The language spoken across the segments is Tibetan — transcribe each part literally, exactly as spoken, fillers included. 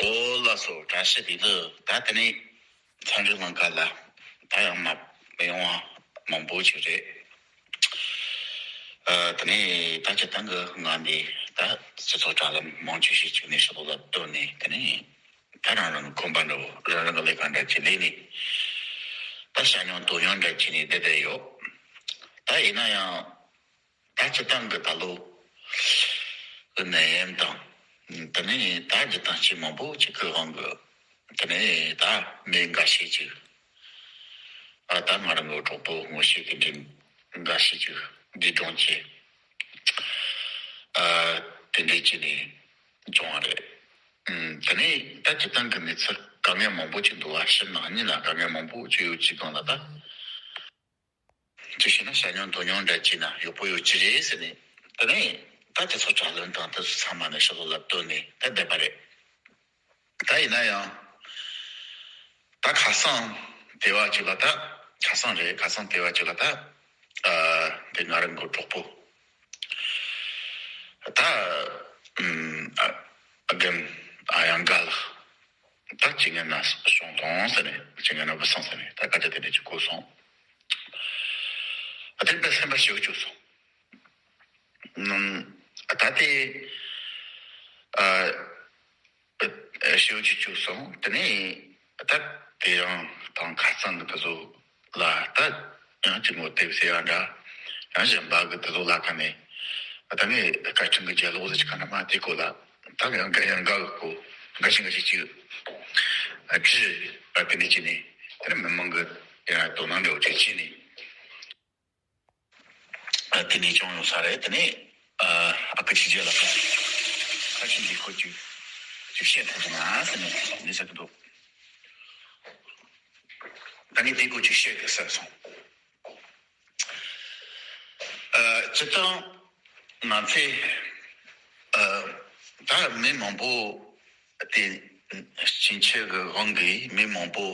ཨོ་ལགས་སོ། བཀྲ་ཤིས་བདེ་ལེགས། ད་དེ་ནས་ཚན་རིག་ལམ་ཁ་ལ་ད་ཡང་མ་མི་ཡོང་བ་མང་པོ་ཞིག་རེད། ཨ། དེ་ནས་ད་སྤྱིར་བཏང་གི་ང་འདི་ད་སྤྱི་ཚོགས་དྲ་ལམ་མང་ཆེ་ཤོས་ཅིག་ནས་ཧྲིལ་པོ་ལ་བཏོན་ནས། དེ་ནས་ད་རང་རང་གི་གོམ་པ་འདྲ་བོ། རང་རང་གི་ལས་ཀ་འདྲ་ཅིག་ལས་ནས། ད་ཤ་ཉུང་དོ་ཉུང་འདྲ་བྱས་ནས་བསྡད་བསྡད་ཡོད། ད་ཡིན་ན་ཡང་ད་སྤྱིར་བཏང་གི་ད་ལོ་གི་ནད་ཡམས་དང་། དེ་ནས་ད་རྒྱུ་དང་རྐྱེན་མང་པོ་ཅིག་གི་དབང་གིས། དེ་ནས་ད་མི་འགའ་ཤས་ཅིག་ཨ། ད་ང་རང་གི་གྲོགས་པོ་ངོ་ཤེས་དེ་འདྲའི་འགའ་ཤས་ཅིག་འདས་གྲོངས་བྱས། ཨ། དེ་འདྲའི་ཅིག་ནས་བྱུང་བ་རེད། ཨུམ། དེ་ནས་ད་སྤྱིར་བཏང་གི་གནས་ཚུལ་དཀའ་ངལ་མང་པོ་ཅིག་འདུག་བ། ཕྱི་ནང་གཉིས་ལ་དཀའ་ངལ་མང་པོ་ཅིག་ཡོད་ཅིག་སྒང་ལ། ད་ཅིག་བྱས་ན་ཤ་ཉུང་དོ་ཉུང་འདྲ་བྱས་ན་ཡག་པོ་ཡོད་ཀྱི་རེད་ཟེར་ནས། དེ་ནས་ད་དེ་ཚོ་དྲ་ལམ་དང་དེ་ཚོ་ཚང་མ་ནས་ཧྲིལ་པོ་ལ་བཏོན་ནས་ད་བསྡད་པ་རེད། ད་ཡིན་ན་ཡང་ད་ཁ་སང་དེ་བ་ཅིག་ལ། ད་ཁ་སང་རེད། ཁ་སང་དེ་བ་ཅིག་ལ་ད། ཨ། དེ་ང་རང་གི་གྲོགས་པོ། ད། ཨུམ། ཨ། རྒན་ཨ་ཡང་དགའ་ལགས། ད་ཅི་ངན་ན་བྱུང་དང་ཟེར་ནས། ཅི་ངན་ན་བུད་སོང་ཟེར་ནས་ད་སྐད་ཆ་དེ་འདྲ་ཅིག་གོ་སོང་། ཨ། དེ་དཔེ་སེམས་པ་ཞེ་པོ་སྐྱོ་སོང་། ཨུམ། ད་དེ། ཨ། ཞེ་པོ་ཅིག་སྐྱོ་སོང་། དེ་ནས་ད་དེ་རིང་དང་ཁ་སང་གི་དེ་ཚོ་ལ་ད་ཡང་ཅིག་ངོ་དེབ་ཟེར་བ་འདྲ། ཡང་གཞན་པ་གི་དེ་ཚོ་ལ་ཁ་ནས་ད་ངས་བཀའ་དྲིན་གི་རྒྱལ་ལོག་ཟེར་གྱི་ག་ན་མ། དེ་སྐོར་ལ་ད་ཡང་འགའ་ཡང་འགའ་གི་སྐོར་འགའ་ཞིག་འགའ་ཞིག་ཅིག་བྲིས་པ། དེ་ནས་ཅིག་ནས་དེ་ནས་མི་མང་གི་ཡང་དོ་སྣང་འདྲ་བོ་ཅིག་བྱས་ནས། ཨ། དེ་ནས་བྱུང་ཡོང་ས་རེད། དེ་ནས། ཨ། ཨ་ཁུ་ཆོས་རྒྱལ་ལགས་ཁ་ཆེ་འདི་ཁོ་ཅིག་ཅིག་བཤད་ཐུབ་ཀྱི་མ་ཟེར་ནས་ལས་ས་གི་འདུག་ད་ངས་དེ་སྐོར་ཅིག་བཤད་དགོས་ཟེར་སོང་། ཨ། སྤྱིར་བཏང་ང་ཚོས། ཨ། ད་མི་མང་པོ་དེ་ཕྱིན་ཆད་ཀྱི་དབང་གིས་མི་མང་པོ།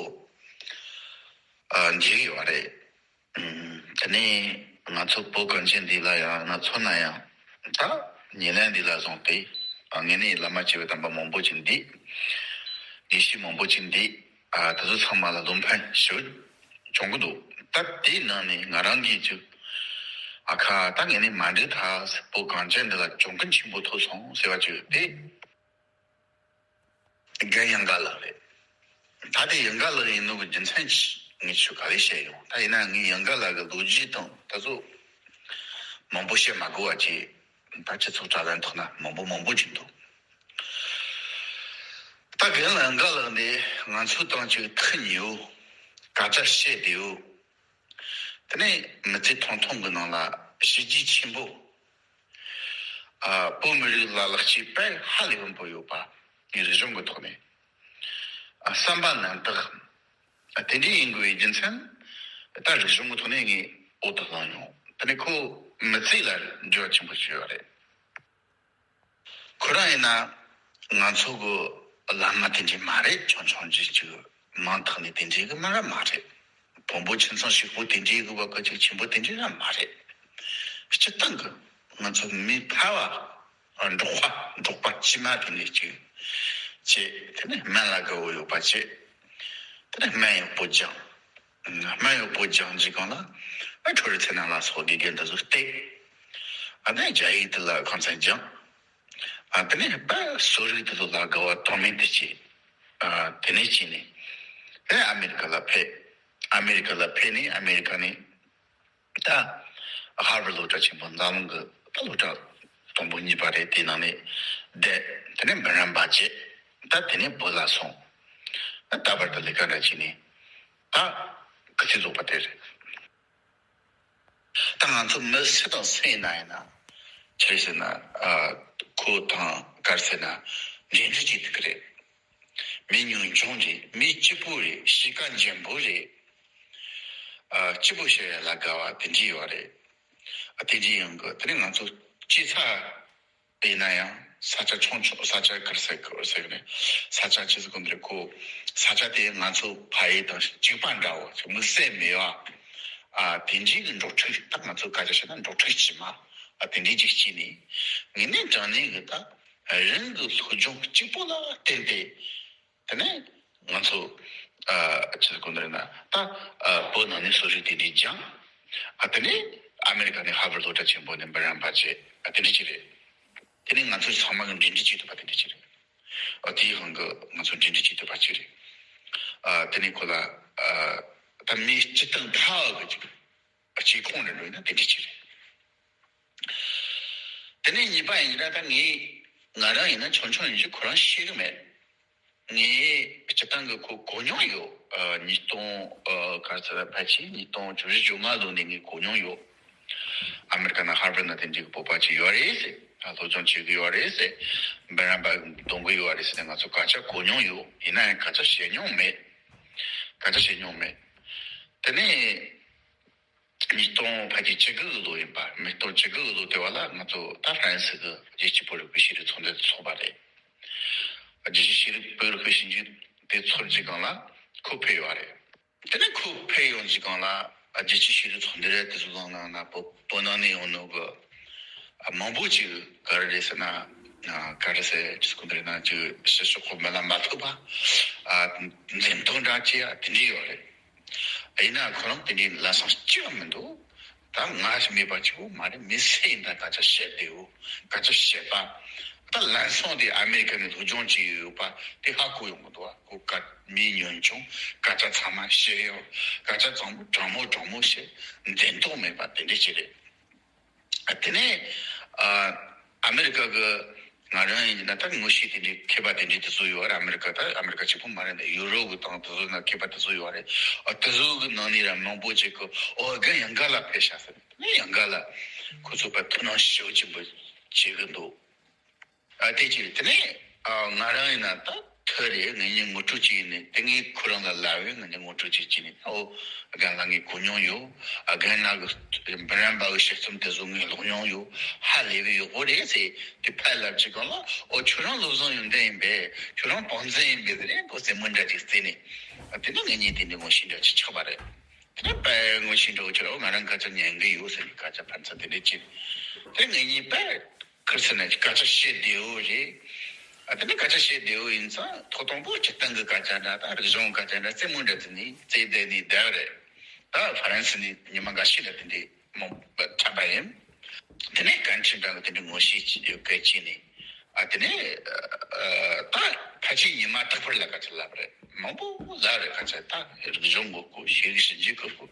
ཨ། འཇིགས་ཡོད་རེད། ཨུམ། དེ་ནས་ང་ཚོ་བོད་གངས་ཅན་འདི་ལ་ཡང་ང་ཚོ་ན་ཡང་ད་ཉེ་གནས་འདི་ལ་བཟུང་སྟེ། ཨ། དངོས་གནས་བླ་མ་བཅས་པའི་དམ་པ་མང་པོ་ཅིག་འདས། དགེ་བཤེས་མང་པོ་ཅིག་འདས། ཨ། དེ་ཚོ་ཚང་མ་ལ་བློ་ཕམ་ཞེ་པོ་བྱུང་གི་འདུག་ད་དེའི་ནང་ནས་ང་རང་གིས་ཅིག་ཨ་ཁ། ད་དངོས་གནས་མ་འགྲིག་ཐལ། བོད་གངས་ཅན་འདི་ལ་གྱོང་གུན་ཆེན་པོ་ཐོབ་སོང་ཟེར་བ་ཅིག་དེ། རྒན་ཡང་དགའ་ལགས་རེད། ད་དེ་ཡང་དགའ་ལགས་ཡིན་ནོ་གི་རྒྱུ་མཚན་ཅི། ངས་ཁྱོད་ག་ལེ་བཤད་ཡོང་། ད་ཡིན་ན་ངས་ཡང་དགའ་ལགས་གི་ལོ་རྒྱུས་དང་ད་ཚོ་མང་པོ་བཤད་མ་དགོས་པ་བྱས། ད་སྤྱི་ཚོགས་དྲ་ལམ་ཐོག་ན་མང་པོ་མང་པོ་ཅིག་འདུག་ད་རྒན་ལགས་ཡང་དགའ་ལགས་འདི་ང་ཚོ་དང་ཅིག་ཐུག་མྱོང་། སྐད་ཆ་བཤད་བསྡད་ཡོད། དེ་ནས་མི་ཚེ་ཐུང་ཐུང་གི་ནང་ལ་བྱས་རྗེས་ཆེན་པོ། ཨ། བོད་མི་རིགས་ལ་ལེགས་སྐྱེས་དཔེ་ཧ་ལས་པ་ཡོད་པ། རིག་གཞུང་གི་ཐོག་ནས། ཨ། བསམ་པ་རྣམ་དག་ཨ། དེ་འདྲ་ཡིན་དགོས་པའི་རྒྱུ་མཚན། ད་རིག་གཞུང་གི་ཐོག་ནས་ངས་འོག་ཏུ་བླངས་ཡོང་། དེ་ནས་ཁོ་མི་ཚེ་ལ་འགྱུར་བ་ཆེན་པོ་བྱས་ཡོད་རེད། ཁོ་རང་ཡིན་ན་ང་ཚོ་གི་བླ་མ་དེ་འདྲ་མ་རེད། ཆུང་ཆུང་རྗེས་ཅིག་མང་ཐག་ནས་དེ་འདྲའི་གི་མ་ར་མ་རེད། བོན་པོ་ཁྱིམ་ཚང་ཞིག་པོ་དེ་འདྲའི་གི་བ་ཀ་ཅིག་ཆེན་པོ་དེ་འདྲའི་ར་མ་རེད། སྤྱིར་བཏང་གི་ང་ཚོ་མི་ཕལ་བ་འབྲོག་པ་འབྲོག་པ་དཀྱུས་མ་དེ་འདྲ་ཅིག་བྱས། དེ་ནས་སྨན་ལ་དགའ་བོ་ཡོད་པ་བྱས། དེ་ནས་སྨན་ཡག་པོ་སྦྱངས། སྨན་ཡག་པོ་སྦྱངས་རྗེས་གང་ལ། ཨ། ཁྲོ་རུ་ཚེ་ནང་ལ་སོགས་དགེ་རྒན་དེ་ཚོ་བསྟེན། ཨ། དེ་ནས་རྒྱ་ཡིག་དེ་ལ་ཁ་སང་སྦྱངས། ཨ། དེ་ནས་དཔེ་གསོ་རིག་དེ་ཚོ་ལ་དགའ་བ་དོན་མེད་དུ་སྐྱེས། ཨ། དེ་ནས་ཕྱིན་ནས་དེ་ནས་ཨ་མེ་རི་ཀ་ལ་ཕེབས། ཨ་མེ་རི་ཀ་ལ་ཕེབས་ནས་ཨ་མེ་རི་ཀ་ནས་ད་ཧར་ཝརཌ་སློབ་གྲྭ་ཆེན་པོ་འཛམ་གླིང་གི་ད་སློབ་གྲྭ་དང་པོ་གཉིས་པ་རེད། དེའི་ནང་ནས་བསྡད། དེ་ནས་འབུམ་རམས་པ་བྱས། ད་དེ་ནས་བོད་ལ་སོང་། ད་ད་བར་དུ་ལས་ཀ་འདྲ་བྱས་ནས་ད་སྐུ་ཚེ་རྫོགས་པ་དེ་རེད། ད་ང་ཚོ་མི་སུ་དང་སུ་ཡིན་ན་ཡིན་ན། ཆི་ཟེར་ན། ཨ། ཁོ་དང་ག་རེ་ཟེར་ན། འབྲེལ་འདྲིས་བྱེད་ཐུབ་ཀྱི་རེད། མི་ཉུང་ཆུང་རེད། མི་སྐྱིད་པོ་རེད། གཤིས་ཀ་འཇམ་པོ་རེད། ཨ། སྐྱིད་པོ་བྱེད་ཡ་ལ་དགའ་བ་དེ་འདྲ་ཡོད་རེད། ཨ། དེ་འདྲ་ཡོང་གི། དེ་ནས་ང་ཚོ་སྐྱེས་ས་དེ་ན་ཡང་ས་ཆ་ཆུང་ཆུང་། ས་ཆ་ག་རེ་ཟེར་གི་ཟེར་གི་རེད། ས་ཆ་ཆི་ཟེར་གོ་འདི་རེད། ཁོ་ས་ཆ་དེ་ང་ཚོ་ཕ་ཡུལ་དང་གཅིག་པ་འདྲ་བོ། དམིགས་བསལ་མེད་པ། ཨ། དེ་འདྲའི་གི་འགྲོ་འགྲུལ། ད་ང་ཚོ་སྐད་ཆ་བཤད་ན་འགྲོ་འགྲུལ་དཀྱུས་མ། ཨ། དེ་འདྲའི་ཅིག་བྱས་ནས། དངོས་གནས་དྲང་གནས་གི་ད་ རང་གི་སློབ་སྦྱོང་གཅིག་པོ་ལ་བརྟེན་ཏེ། དེ་ནས་ང་ཚོ་ཨ་ཅི་ཟེར་དགོས་འདུག་ན། ད་ཨ་བོད་ནང་ནས་སོ་སོའི་དེ་འདྲའི་སྦྱངས། ཨ་དེ་ནས་ཨ་མེ་རི་ཀ་ནས་ཧར་ཝར་སློབ་གྲྭ་ཆེན་པོ་ནས་འབུམ་རམས་པ་བྱས། ཨ་དེ་འདྲ་ཅིག་རེད། དེ་ནས་ང་ཚོ་ཚང་མ་གི་འབྲེལ་འདྲིས་བྱེད་ཐུབ་པ་དེ་འདྲ་ཅིག་རེད། ཨ་དེའི་དབང་གིས་ང་ཚོ་འབྲེལ་འདྲིས་བྱེད་ཐུབ་པ་ཅིག་རེད། ཨ་དེ་ནས་ཁོ་ལ་ཨ་ད་མི་སྤྱིར་བཏང་ཕ་གི་ཅིག་སྐྱེ་ཁུངས་ནས་འགྲོ་ཡིན་ན་དེ་འདྲ་ཅིག་རེད། དེ་ནས་གཉིས་པ་ཡིན་ན། ད་ངས་ང་རང་ཡིན་ན་ཆུང་ཆུང་ཡིན་ཙང་ཁོ་རང་ཤེས་གི་མེད། ངས་སྤྱིར་བཏང་གི་ཁོ་གོ་མྱོང་ཡོད། ཨ་ཉིས་སྟོང་ཨ་ག་ཚོད་ཕལ་ཆེར་ཉིས་སྟོང་བཅུ་བཞི་བཅོ་ལྔ་ལོ་ནས་ངས་གོ་མྱོང་ཡོད། ཨ་མེ་རི་ཀ་ནང་ཧར་ཝར་ནང་དེ་འདྲའི་གི་བོད་པ་ཅིག་ཡོད་རེད་ཟེར། ཨ་སློབ་སྦྱོང་བྱེད་གི་ཡོད་རེད་ཟེར། འབུམ་རམས་པ་འདོན་གི་ཡོད་རེད་ཟེར་ནས་ང་ཚོ་སྐད་ཆ་གོ་མྱོང་ཡོད། ཡིན་ན་ཡང་སྐད་ཆ་བཤད་མྱོང་མེད། སྐད་ཆ་བཤད་མྱོང་མེད། དེ་ནས་ཉིས་སྟོང་ཕལ་ཆེར་བཅུ་དགུ་གི་ལོ་ཡིན་པ། ཉིས་སྟོང་བཅུ་དགུ་གི་ལོ་དེ་བ་ལ་ང་ཚོ་ད་ཧྥ་རན་སི་གི་རྒྱལ་སྤྱིའི་བོད་རིག་པའི་ཤེས་རིག་ཚོགས་འདུ་དེ་ཚོགས་པ་རེད། རྒྱལ་སྤྱིའི་ཤེས་རིག་བོད་རིག་པའི་ཞིབ་འཇུག་དེ་ཚོགས་རྒྱུའི་སྒང་ལ་ཁོ་ཕེབས་ཡོད་རེད། དེ་ནས་ཁོ་ཕེབས་ཡོང་རྒྱུའི་སྒང་ལ་རྒྱལ་སྤྱིའི་ཤེས་རིག་ཚོགས་འདུ་རེད། དེ་ཚོ་ལ་ནང་ན་བོད་བོད་ནང་ནས་ཡོང་ནོ་གི་མང་པོ་ཅིག་ག་རེ་རེད་ཟེར་ན། ག་རེ་ཟེར་ཅིག་སྐུ་འདིར་ན་ཅིག་ཕྱི་ཕྱོགས་ཁོ་མི་ལ་མ་ཐུག་པ། འཛེམ་དོགས་འདྲ་ཅིག་ཡ་དེ་འདྲ་ཡོད་རེད། ཡིན་ན་ཁོ་རང་དེ་འདྲའི་ལམ་སང་སྐྱེ་བ་མི་འདུག་ད་ང་མེད་པ་གཅིག་པོ་མ་རེད། མི་སུ་ཡིན་ད་སྐད་ཆ་བཤད་བདེ་བོ། སྐད་ཆ་བཤད་པ། ད་ལམ་སང་དེ་ཨ་མེ་རི་ཀ་ནས་སློབ་སྦྱོང་བྱས་ཡོད་པ་དེ་ཧ་གོ་ཡོང་གི་འདུག་ཁོ་སྐད་མི་ཉུང་ཆུང་སྐད་ཆ་ཚང་མ་བཤད་ཡོད། སྐད་ཆ་ཚང་མ་དྲང་མོ་དྲང་མོ་བཤད། འཛེམ་དོགས་མེད་པ་དེ་འདྲ་ཅིག་རེད། དེ་ནས་ཨ་ཨ་མེ་རི་ཀ་གི་ང་རང་ཡིན་ན་ད་ངོ་ཤེས་དེ་འདྲའི་མཁས་པ་དེ་འདྲའི་དེ་ཚོ་ཡོད་རེད། ཨ་མེ་རི་ཀ་ད་ཨ་མེ་རི་ཀ་གཅིག་པུ་མ་རེད། ཡུ་རོབ་གི་དང་དེ་ཚོ་ན་མཁས་པ་དེ་ཚོ་ཡོད་རེད། ཨ་དེ་ཚོ་གི་ནང་ནས་ར་མང་པོ་ཅིག་གི་ཨོ་རྒན་ཡང་ག་ལ་ཕེབས་ཤག་ཟེར་ནས། དེ་ནས་ཡང་ག་ལ་ཁོ་ཚོ་པ་ཐུགས་སྣང་ཞེ་པོ་ཆེན་པོ་བྱེད་གི་འདུག་ཨ་དེ་ཅི་རེད། དེ་ནས་ཨ་ང་རང་ཡིན་ན་ད་ཐུག་རེད། ངེད་གཉིས་ངོ་སྤྲོད་ཅིག་ཡིན་ནས། དེ་ངས་ཁོ་རང་ལ་ལབ་བས། ངེད་གཉིས་ངོ་སྤྲོད་ཅིག་བྱས་ནས། ཨོ་རྒན་ལགས་ངས་གོ་མྱོང་ཡོད། ཨ་རྒན་ལགས་ཀྱི་འབུམ་རམས་པ་གི་དཔྱད་རྩོམ་དེ་ཚོ་ངས་ཀློག་མྱོང་ཡོད། ཧ་ལས་པའི་ཡག་པོ་རེད་ཟེར། དེ་ཕར་ལབ་ཅིག་གང་ལ། ཨོ་ཁྱོད་རང་བློ་བཟང་ཡོན་ཏན་ཡིན་པས། ཁྱོད་རང་བང་འཛིན་ཡིན་པས་ཟེར་ནས་ཁོ་རྩེད་མོ་འདྲ་ཅིག་རྩེས་ནས། ཨ་དེ་ནས་ངེད་གཉིས་དེ་འདྲའི་ངོ་ཤེས་འདྲ་ཅིག་ཆགས་པ་རེད། དེ་ནས་པའི་ངོ་ཤེས་འདྲ་བོ་ཁྱོད་རང་ང་རང་སྐད་ཆ་ཉན་གི་ཡོད་ཟེར་ནས་སྐད་ཆ་ཕན་ཚུན་དེ་འདྲ་བྱས། དེ་ངེད་གཉིས་པའི་ཁུར་ཚུར་ནས་སྐད་ཆ་བཤད་བདེ་བོ་རེད། ཨ་དེ་ནས་སྐད་ཆ་བཤད་བདེ་བོ་ཡིན་ཙང་ཐོག་དང་པོ་སྤྱིར་བཏང་གི་སྐད་ཆ་འདྲ་དང་རིག་གཞུང་སྐད་ཆ་འདྲ་རྩེད་མོ་འདྲ་དེ་ནས་རྩེ་བསྡད་ནས་བསྡད་རེད། ད་ཧྥ་རན་སི་ནས་ཉི་མ་འགའ་ཤས་ལ་དེ་འདྲའི་མང་པོ་འཁྲབ་པ་ཡིན། དེ་ནས་བཀའ་འཁྲིད་འདྲ་གི་དེ་འདྲའི་ངོ་ཤེས་ཀྱི་ཡོད་སྐད་ཅིག་ནས། ཨ་དེ་ནས་ཨ་ད་ཕལ་ཆེར་ཉི་མ་རྟག་པར་ལ་སྐད་ཆ་ལབ་རེད། མང་པོ་ལབ་རེད། སྐད་ཆ་ད་རིག་གཞུང་གི་སྐོར། ཤེས་རིག་ཞིབ་འཇུག་གི་སྐོར།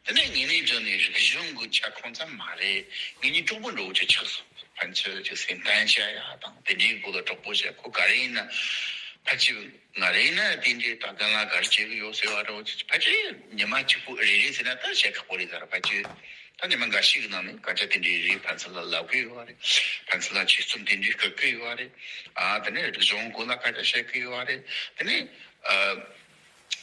དེ་ནས་ངེད་གཉིས་འདྲ་ནས་རིག་གཞུང་གི་ཁྱབ་ཁོངས་ཙམ་མ་རེད། ངེད་གཉིས་གྲོགས་པོ་འདྲ་བོ་ཅིག་ཆགས་སོང་། ཕན་ཚུན་ཅིག་སེམས་གཏམ་བཤད་ཡ་དང་དེ་འདྲའི་སྐོར་ལ་གྲོགས་པོ་བྱས། ཁོ་ག་རེ་ཡིན་ན་ཕལ་ཆེར་ང་རེ་ཡིན་ན་དེ་འདྲའི་ད་རྒན་ལགས་ག་རེ་བྱེད་གི་ཡོད་ཟེར་བ་འདྲ་བོ་ཅིག་ཕལ་ཆེར་ཉི་མ་གཅིག་པོ་རེ་རེ་ཟེར་ན་ད་བཤད་ཁག་པོ་རེད་ད་ར། ཕལ་ཆེར་ད་ཉི་མ་འགའ་ཤས་ཀྱི་ནང་ནས་སྐད་ཆ་དེ་འདྲའི་རེ་ཕན་ཚུན་ལ་ལབ་གི་ཡོད་རེད། ཕན་ཚུན་ལ་ཆོད་གསུམ་དེ་འདྲའི་ཤོད་གི་ཡོད་རེད། ཨ་དེ་ནས་རིག་གཞུང་སྐོར་ལ་སྐད་ཆ་བཤད་གི་ཡོད་རེད། དེ་ནས་ཨ་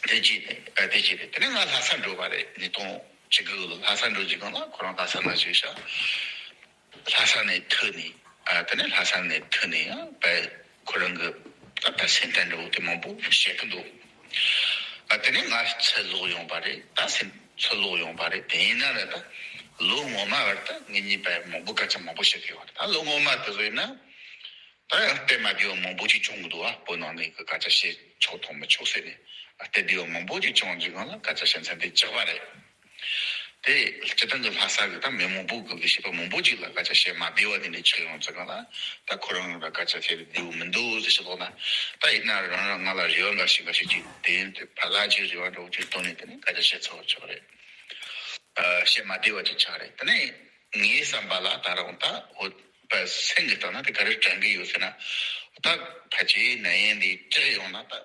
དེ་ཅི་དེ་ཨ་དེ་ཅི་རེད། དེ་ནས་ང་ལྷ་ས་འགྲོ་བ་རེད། ཉིས་སྟོང་བཅུ་དགུ་ལོ་ལྷ་ས་འགྲོ་རྒྱུ་གང་ལ་ཁོ་རང་ལྷ་ས་ན་བཞུགས་ཤག་ལྷ་ས་ནས་ཐོན་ནས། ཨ་དེ་ནས་ལྷ་ས་ནས་ཐོན་ནས་ཡང་བལ་ཁོ་རང་གི་ད་ལྟ་སེམས་གཏམ་འདྲ་བོ་དེ་མང་པོ་བཤད་གི་འདུག་ཨ་དེ་ནས་ང་ཚུར་ལོག་ཡོང་པ་རེད། ད་སེམས་ཚུར་ལོག་ཡོང་པ་རེད། དེ་ཡིན་ན་ར་ད་ལོ་སྔོན་མ་བར་ད་ངེད་གཉིས་བལ་མང་པོ་སྐད་ཆ་མང་པོ་བཤད་གི་ཡོད་རེད། ད་ལོ་སྔོན་མ་དེ་ཚོ་ཡིན་ན་ད་ཡང་སྟབས་མ་བདེ་བ་མང་པོ་ཅིག་བྱུང་གི་འདུག་ཨ་བོད་ནང་ནས་གི་སྐད་ཆ་བཤད་ཆོག་དང་མི་ཆོག་ཟེར་ནས། ཨ་སྟབས་བདེ་བ་མང་པོ་ཅིག་བྱུང་རྒྱུ་གང་ལ་སྐད་ཆ་བཤད་མཚམས་དེ་བཅག་པ་རེད། དེ་སྤྱིར་བཏང་གི་ལྷ་ས་གི་ད་མི་མང་པོ་གི་གི་བྱིས་པ་མང་པོ་ཅིག་ལ་སྐད་ཆ་བཤད་མ་བདེ་བ་དེ་འདྲ་ཆགས་ཡོང་ཙང་ལ། ད་ཁོ་རང་ལ་སྐད་ཆ་བཤད་བདེ་བོ་མི་འདུག་ཟེར་ཞིག་ལོག་ན། ད་ཡིན་ན་རང་རང་ང་ལ་རེ་བ་འགའ་ཞིག་འགའ་ཞིག་ཅིག་དེ་ཡིན་དུས་ཕ་ལ་ཅིག་རེ་བ་འདྲ་བོ་ཅིག་བཏོན་ནས་དེ་ནས་སྐད་ཆ་བཤད་ཚར་བ་ཆོག་རེད། ཨ་བཤད་མ་བདེ་བ་ཅིག་ཆགས་རེད། དེ་ནས་ངའི་བསམ་པ་ལ་ད་རུང་ད་འོ་པ་སེམས་ཀྱི་སྟེང་ན་དེ་ག་རེ་དྲན་གི་ཡོད་ཟེར་ན། ད་ཕལ་ཆེར་ནད་ཡམས་འདི་དྲག་ཡོང་ན་ད་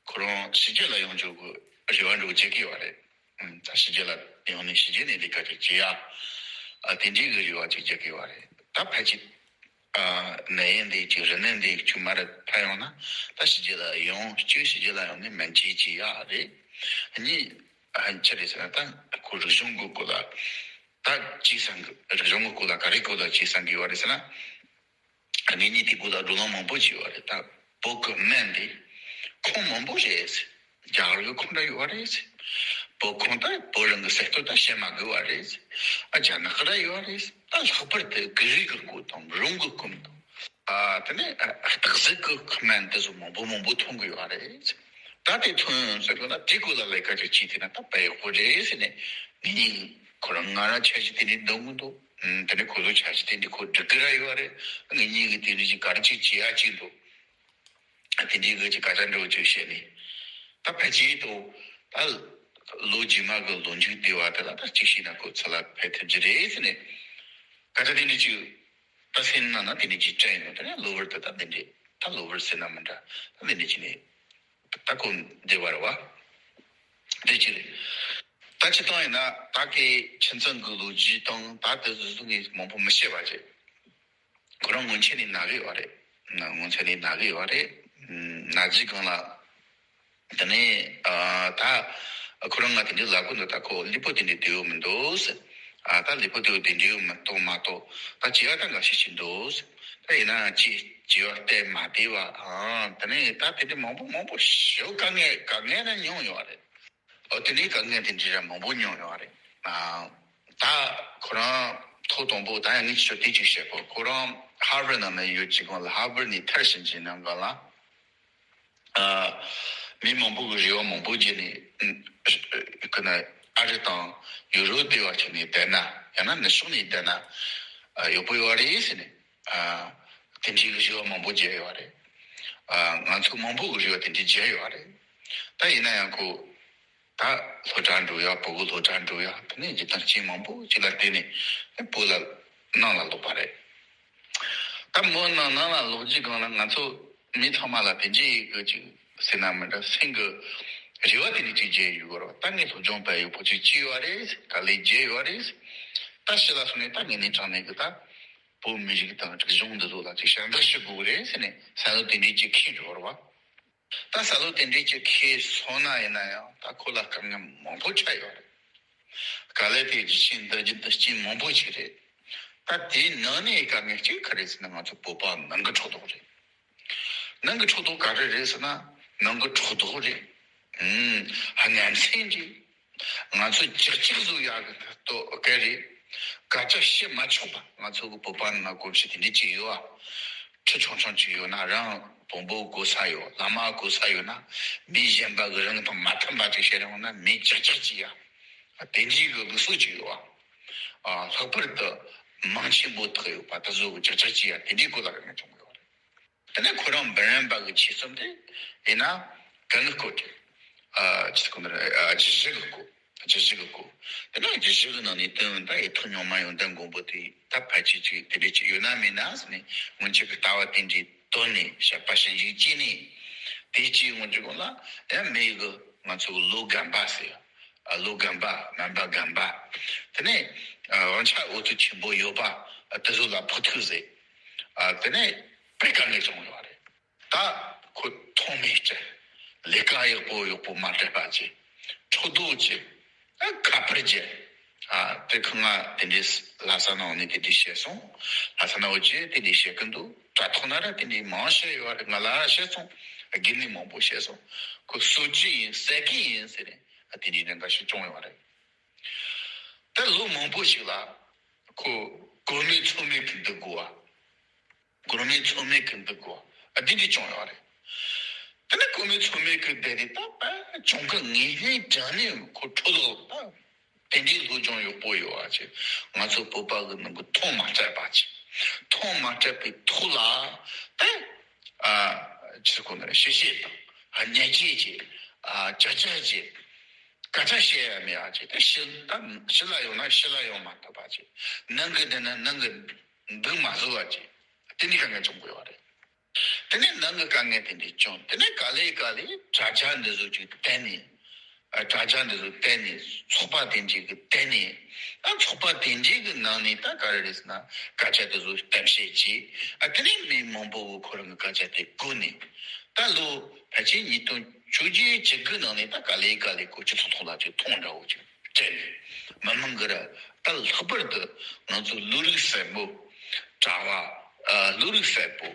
ཁོ་རང་ཕྱི་རྒྱལ་ལ་ཡོང་རྒྱུ་གི་རེ་བ་འདྲ་བོ་བྱེད་ཀྱི་ཡོད་རེད། ད་ཕྱི་རྒྱལ་ལ་ཡོང་ནས་ཕྱི་རྒྱལ་ནས་ལས་ཀ་ཅིག་བྱེད་ཡ། ཨ་དེ་འདྲའི་གི་རེ་བ་ཅིག་རྒྱག་གི་ཡོད་རེད། ད་ཕལ་ཆེར་ཨ་ནད་ཡམས་འདི་ཅིག་རིམས་ནད་འདི་ཅིག་མར་འཕར་ཡོང་ན། ད་ཕྱི་རྒྱལ་ལ་ཡོང་། གཅིག་ཕྱི་རྒྱལ་ལ་ཡོང་ནས་སྨན་བཅོས་བྱེད་ཡ་རེད། གཉིས་ཨ་ཅི་རེད་ཟེར་ན། ད་ཁོ་རིག་གཞུང་གི་སྐོར་ལ་ད་ཅི་བསམ་གི། རིག་གཞུང་གི་སྐོར་ལ་ག་རེ་སྐོར་ལ་ཅི་བསམ་གི་ཡོད་རེད་ཟེར་ན། ངེད་གཉིས་དེ་སྐོར་ལ་བགྲོ་གླེང་མང་པོ་བྱས་ཡོད་རེད། ད་བོད་ཀྱི་སྨན་འདི་ཁུངས་མང་པོ་རེད། རྒྱ་གར་གྱི་ཁུངས་འདྲ་ཡོད་རེད། བོད་ཁུངས་ད་བོད་རང་གི་གསར་གཏོད་ད་བཤད་མ་དགོས་པ་རེད། ཨ་རྒྱ་ནག་གི་ར་ཡོད་རེད། ད་ལྷག་པར་དུ་བོད་རིགས་ཀྱི་སྐོར་དང་རོང་གི་སྐོར་དང་། ཨ་དེ་ནས་སྟག་གཟིག་གི་ཁ་སྨན་དེ་ཚོ་མང་པོ་མང་པོ་འཐུང་གི་ཡོད་རེད། ད་དེ་འཐུང་ཡོང་ཟེར་གི་ན་དེ་ཀོ་ལ་ལས་ཀ་ཅིག་བྱས་ཐུབ་ན་ད་དཔེ་ཡག་པོ་རེད་ཟེར་ནས་ངེད་གཉིས་ཁོ་རང་ང་རང་འཆར་གཞི་དེ་འདྲའི་འདོན་གི་འདུག་དེ་ནས་ཁོ་ཚོ་འཆར་གཞི་དེ་འདྲའི་ཁོ་སྒྲིག་གི་ར་ཡོད་རེད། ངེད་གཉིས་ཀྱི་དེ་འདྲའི་ཅིག་ག་རེ་ཅིག་བྱེད་ཡ་ཅིག་འདུག་དེ་འདྲའི་གི་ཅིག་སྐད་ཆ་འདྲ་བོ་ཅིག་བཤད་ནས་ད་ཕལ་ཆེར་དུ་ད་ལོ་རྗེས་མ་གི་ལོ་མཇུག་དེ་བ་དེ་ལ་ད་གཅིག་ཤེས་ན་ཁོ་ཚོ་ལ་ཕན་ཐོགས་ཀྱི་རེད་ཟེར་ནས་སྐད་ཆ་དེ་འདྲ་ཅིག་ད་སེམས་ནང་ན་དེ་འདྲ་ཅིག་དྲན་ཡོང་། དེ་ནས་གློ་བུར་དུ་ད་འདི་འདྲ་ད་གློ་བུར་ཟེར་ན་མི་འདྲ་ད་འདི་འདྲ་ཅིག་ནས་ད་ཁོ་འདི་བར་བ་འདི་ཅི་རེད། ད་སྤྱིར་བཏང་ཡིན་ན་ད་གི་ཁྱིམ་ཚང་གི་ལོ་རྒྱུས་དང་ད་དེ་ཚོ་ངས་མང་པོ་མི་ཤེས་པ་བྱས། ཁོ་རང་སྔོན་ཆད་ནས་ན་གི་ཡོད་རེད། སྔོན་ཆད་ནས་ན་གི་ཡོད་རེད། ན་རྒྱུའི་སྒང་ལ། དེ་ནས་ཨ་ད་ཁོ་རང་ང་དེ་འདྲའི་ལབ་གི་འདུག་ད་ཁོ་ལུས་པོ་དེ་འདྲའི་བདེ་པོ་མི་འདུག་ཟེར། ཨ་ད་ལུས་པོ་བདེ་པོ་དེ་འདྲའི་མི་འདུག་མ་གཏོགས་ད་བྱེད་ཡ་ད་འགའ་ཤས་ཤིག་འདུག་ཟེར། ད་ཡིན་ན་ཅི་བྱེད་ཡ་སྟབས་མ་བདེ་བ། ཨ་དེ་ནས་ད་དེ་འདྲའི་མང་པོ་མང་པོ་ཞེ་པོ་དཀའ་ངལ་དཀའ་ངལ་རང་མྱོང་ཡོད་རེད། ཨོ་དེ་ནས་དཀའ་ངལ་དེ་འདྲ་ར་མང་པོ་མྱོང་ཡོད་རེད། ཨ་ད་ཁོ་རང་ཐོག་དང་པོ་ད་ཡང་ངས་ཁྱོད་དེ་ཅིག་བཤད་གོ། ཁོ་རང་ཧར་ཝར་ནང་ན་ཡོད་ཅིག་གོང་ལ་ཧར་ཝར་ནས་མཐར་ཕྱིན་ཅིག་ནང་ག་ལ་ཨ་མི་མང་པོ་གི་རེ་བ་མང་པོ་བརྗེས་ནས་ཨ་ཁོ་ན་ཨ་རི་དང་ཡུ་རོབ་དེ་བ་ཁྱོད་ནས་བསྡད་ན་ཡང་ན་ནུབ་ཕྱོགས་ནས་བསྡད་ན་ཨ་ཡག་པོ་ཡོད་རེད་ཟེར་ནས། ཨ་དེ་འདྲའི་གི་རེ་བ་མང་པོ་བརྗེས་ཡོད་རེད། ཨ་ང་ཚོ་མང་པོ་གི་རེ་བ་དེ་འདྲའི་བརྗེས་ཡོད་རེད། ད་ཡིན་ན་ཡང་ཁོ་ད་སློབ་གྲྭ་འགྲོ་ཡ་བོད་གི་སློབ་གྲྭ་འགྲོ་ཡ་དེ་ནས་འཇིག་རྟེན་སྤྱི་མང་པོ་ཅིག་ལ་བརྟེན་ནས་བོད་ལ་ནང་ལ་ལོག་པ་རེད། ད་མོ་ནང་ནང་ལ་ལོག་རྒྱུའི་སྒང་ལ་ང་ཚོ་མི་ཚང་མ་ལ་དེ་འདྲའི་གི་ཅིག་ཟེར་ན་མི་འདྲ་སེམས་གི་རེ་བ་དེ་འདྲ་ཅིག་བརྗེས་ཡོད་རེད། ད་ངས་སློབ་སྦྱོང་བྱས་ཡོད་པོ་ཅིག་བྱས་ཡོད་རེད། དཀའ་ལས་བརྒྱབ་ཡོད་རེད། ད་ཕྱི་ལ་སོང་ནས་ད་ངས་ནས་དྲང་ནས་གི་ད། བོད་མི་རིགས་དང་རིག་གཞུང་འདི་ཚོ་ལ་ཅིག་ཞབས་འདེགས་ཞུ་དགོས་རེད་ཟེར་ནས་བསམ་བློ་དེ་འདྲའི་ཅིག་འཁྱེར་འགྲོ་བ་རེད་བ། ད་བསམ་བློ་དེ་འདྲའི་ཅིག་འཁྱེར་སོང་ན་ཡིན་ན་ཡང་ད་ཁོ་ལ་དཀའ་ངལ་མང་པོ་འཕྲད་ཡོད་རེད། ག་ལེ་དེ་རྒྱུ་ཆེན་འདི་རྒྱུ་འདི་རྐྱེན་མང་པོ་ཞིག་རེད། ད་དེའི་ནང་ནས་དཀའ་ངལ་གཅིག་ག་རེ་ཟེར་ན་ང་ཚོ་བོད་པ་ནང་གི་ཕྲག་དོག་རེད། ནང་གི་ཕྲག་དོག་ག་རེ་རེད་ཟེར་ན་ནང་གི་ཕྲག་དོག་རེད། ཨུམ། ཧ་ཉམས་སེམས་ཀྱི། ང་ཚོ་ཅག་ཅག་བཟོ་ཡག་གི་ཐབས་ཏོ་སྐད་རེད། སྐད་ཆ་བཤད་མ་ཆོག་པ་ང་ཚོ་གི་བོད་པ་ནང་གོམས་གཤིས་དེ་འདྲ་ཅིག་ཡོད་ཨ། ཁྲི་ཆུང་ཆུང་ཅིག་ཡོད་ན་རང་བོན་པོ་གོ་ས་ཡོད། བླ་མ་གོ་ས་ཡོད་ན་མི་གཞན་པ་གི་རང་དང་མ་མཐུན་པ་ཅིག་བཤད་རུང་ན་མི་ཅག་ཅག་ཅིག་ཡ། དེ་འདྲའི་གི་ལུགས་སྲོལ་ཅིག་ཡོད་ཨ། ལྷག་པར་དུ་མང་ཆེན་པོ་ཐག་ཡོད་པ་དེ་ཚོ་གི་ཅག་ཅག་ཅིག་ཡ་དེ་འདྲའི་གོ་ལ་རེ་ངས་བྱུང་གི་ཡོད་རེད། དེ་ནས་ཁོ་རང་འབུམ་རམས་པ་གི་ཆོས་གསུམ་དེ་ཡིན་ན་གང་གི་སྐོར་དེ། ཨ་ཅི་ཁོ་ན་ཨ་རྒྱུད་བཞི་གི་སྐོར། རྒྱུད་བཞི་གི་སྐོར། དེ་ནས་རྒྱུད་བཞི་གི་ནང་ནས་དོན་ད་ཡི་ཐུགས་མྱོང་མ་ཡོང་ལྡན་མགོན་པོ་དེ་ད་ཕལ་ཆེར་ཅིག་དེ་འདྲ་ཅིག་ཡོད་ན་མེད་ན་ཟེར་ནས་སྔོན་ཆད་ཀྱི་ལྟ་བ་དེ་འདྲའི་དོན་ནས་བཤད་པ་ཞིབ་འཇུག་བྱས་ནས་དེ་ཅིག་སྔོན་ཆད་གོང་ལ་ཡང་མི་ཡི་གི་ང་ཚོ་གི་ལོ་རྒན་པ་ཟེར། ཨ་ལོ་རྒན་པ་སྨན་པ་རྒན་པ། དེ་ནས་ཨ་དབང་ཆ་འོས་བསྡུ་ཆེན་པོ་ཡོད་པ་དེ་ཚོ་ལ་ཕོག་ཐུག་ཟེར། ཨ་དེ་ནས་དཔེ་དཀའ་ངལ་བྱུང་ཡོད་རེད། ད་ཁོ་ཐོག་མའི་སྤྱི་ལས་ཀ་ཡག་པོ་ཡག་པོ་མ་སྤྲད་པ་བྱས། ཕྲག་དོག་བྱས། ཨ་ཁ་པར་བརྒྱབ། ཨ་དེ་ཁོ་ང་དེ་འདྲའི་ལྷ་ས་ནང་ནས་དེ་འདྲའི་བཤད་སོང་། ལྷ་ས་ནང་བ་བྱས་དེ་འདྲའི་བཤད་ཀྱི་འདུག་དྲ་ཐོག་ན་ར་དེ་འདྲའི་མང་བཤད་ཡོད་རེད། ང་ལ་བཤད་སོང་། དགེ་འདུན་མང་པོ་བཤད་སོང་། ཁོ་གསོད་རྒྱུ་ཡིན་ཟེར་གི་ཡིན་ཟེར་ནས་ཨ་དེ་འདྲའི་འདྲ་འདྲ་ཞིག་བྱུང་ཡོད་རེད། ད་ལོ་མང་པོ་ཞིག་ལ་ཁོ་གོ་མེད་ཚོར་མེད་ཀྱི་འདུག་གོ་བ། གོ་མེད་ཚོར་མེད་ཀྱི་འདུག་གོ་བ་འདི་འདྲ་བྱུང་ཡོད་རེད། དེ་ནས་གོ་མེད་ཚོར་མེད་ཀྱི་བསྡད་དེ་ད་ད་བྱུང་ཁ་ངེས་ལེན་དྲང་ནས་ཁོ་ཁྲོ་ལོ་ད་དེ་འདྲའི་སློབ་སྦྱོང་ཡག་པོ་ཡོད་བ་ཅིག་ང་ཚོ་བོད་པ་གི་ནང་གི་ཐོག་མ་སྤྲད་པ་ཅིག་ཐོག་མ་སྤྲད་པའི་ཐོག་ལ་ད་ཨ་ཅི་ཁོ་ན་ཤེས་ཤེས་དང་ཉེས་ཆད་ཅིག་ཨ་ཅག་ཅག་ཅིག་སྐད་ཆ་བཤད་ཡ་མེད་ཨ་ཅེ་དེ་ཕྱི་ད་ཕྱི་ལ་ཡོང་ན་ཕྱི་ལ་ཡོང་མ་ཐུབ་པ་ཅེ་ནང་གི་འདི་ན་ནང་གི་འདུག་མ་བཟོ་བ་ཅེ་དེ་ནི་དཀའ་ངལ་བྱུང་དགོས་བ་རེད། དེ་ནས་ནང་གི་དཀའ་ངལ་དེ་འདྲས་བྱུང་དེ་ནས་ག་ལེ་ག་ལེ་དྲ་རྒྱ་འདི་ཚོ་ཅིག་བསྟན་ནས་ཨ་དྲ་རྒྱ་འདི་ཚོ་བསྟན་ནས་ཚོགས་པ་དེ་འདྲས་གི་བསྟན་ནས་ཨ་ཚོགས་པ་དེ་འདྲས་གི་ནང་ནས་ད་ག་རེ་རེད་ཟེར་ན་སྐད་ཆ་དེ་ཚོ་གཏམ་བཤད་ཅིག་ཨ་དེ་ནས་མི་མང་པོ་གི་ཁོ་རང་གི་སྐད་ཆ་དེ་གོ་ནས་ད་ལོ་ཕལ་ཆེར་ཉིས་སྟོང་བཅོ་བརྒྱད་བཅུ་དགུ་ནང་ནས་ད་ག་ལེ་ག་ལེ་ཁོ་སྤྱི་ཚོགས་ཐོག་ལ་ཅིག་མཐོང་འདྲ་བོ་ཅིག་སྤྲད་ནས་མི་མང་གི་ར་ད་ལྷག་པར་དུ་ང་ཚོ་བློ་རིག་གསལ་པོ་གྲྭ་བ་ཨ་བློ་རིག་གསལ་པོ་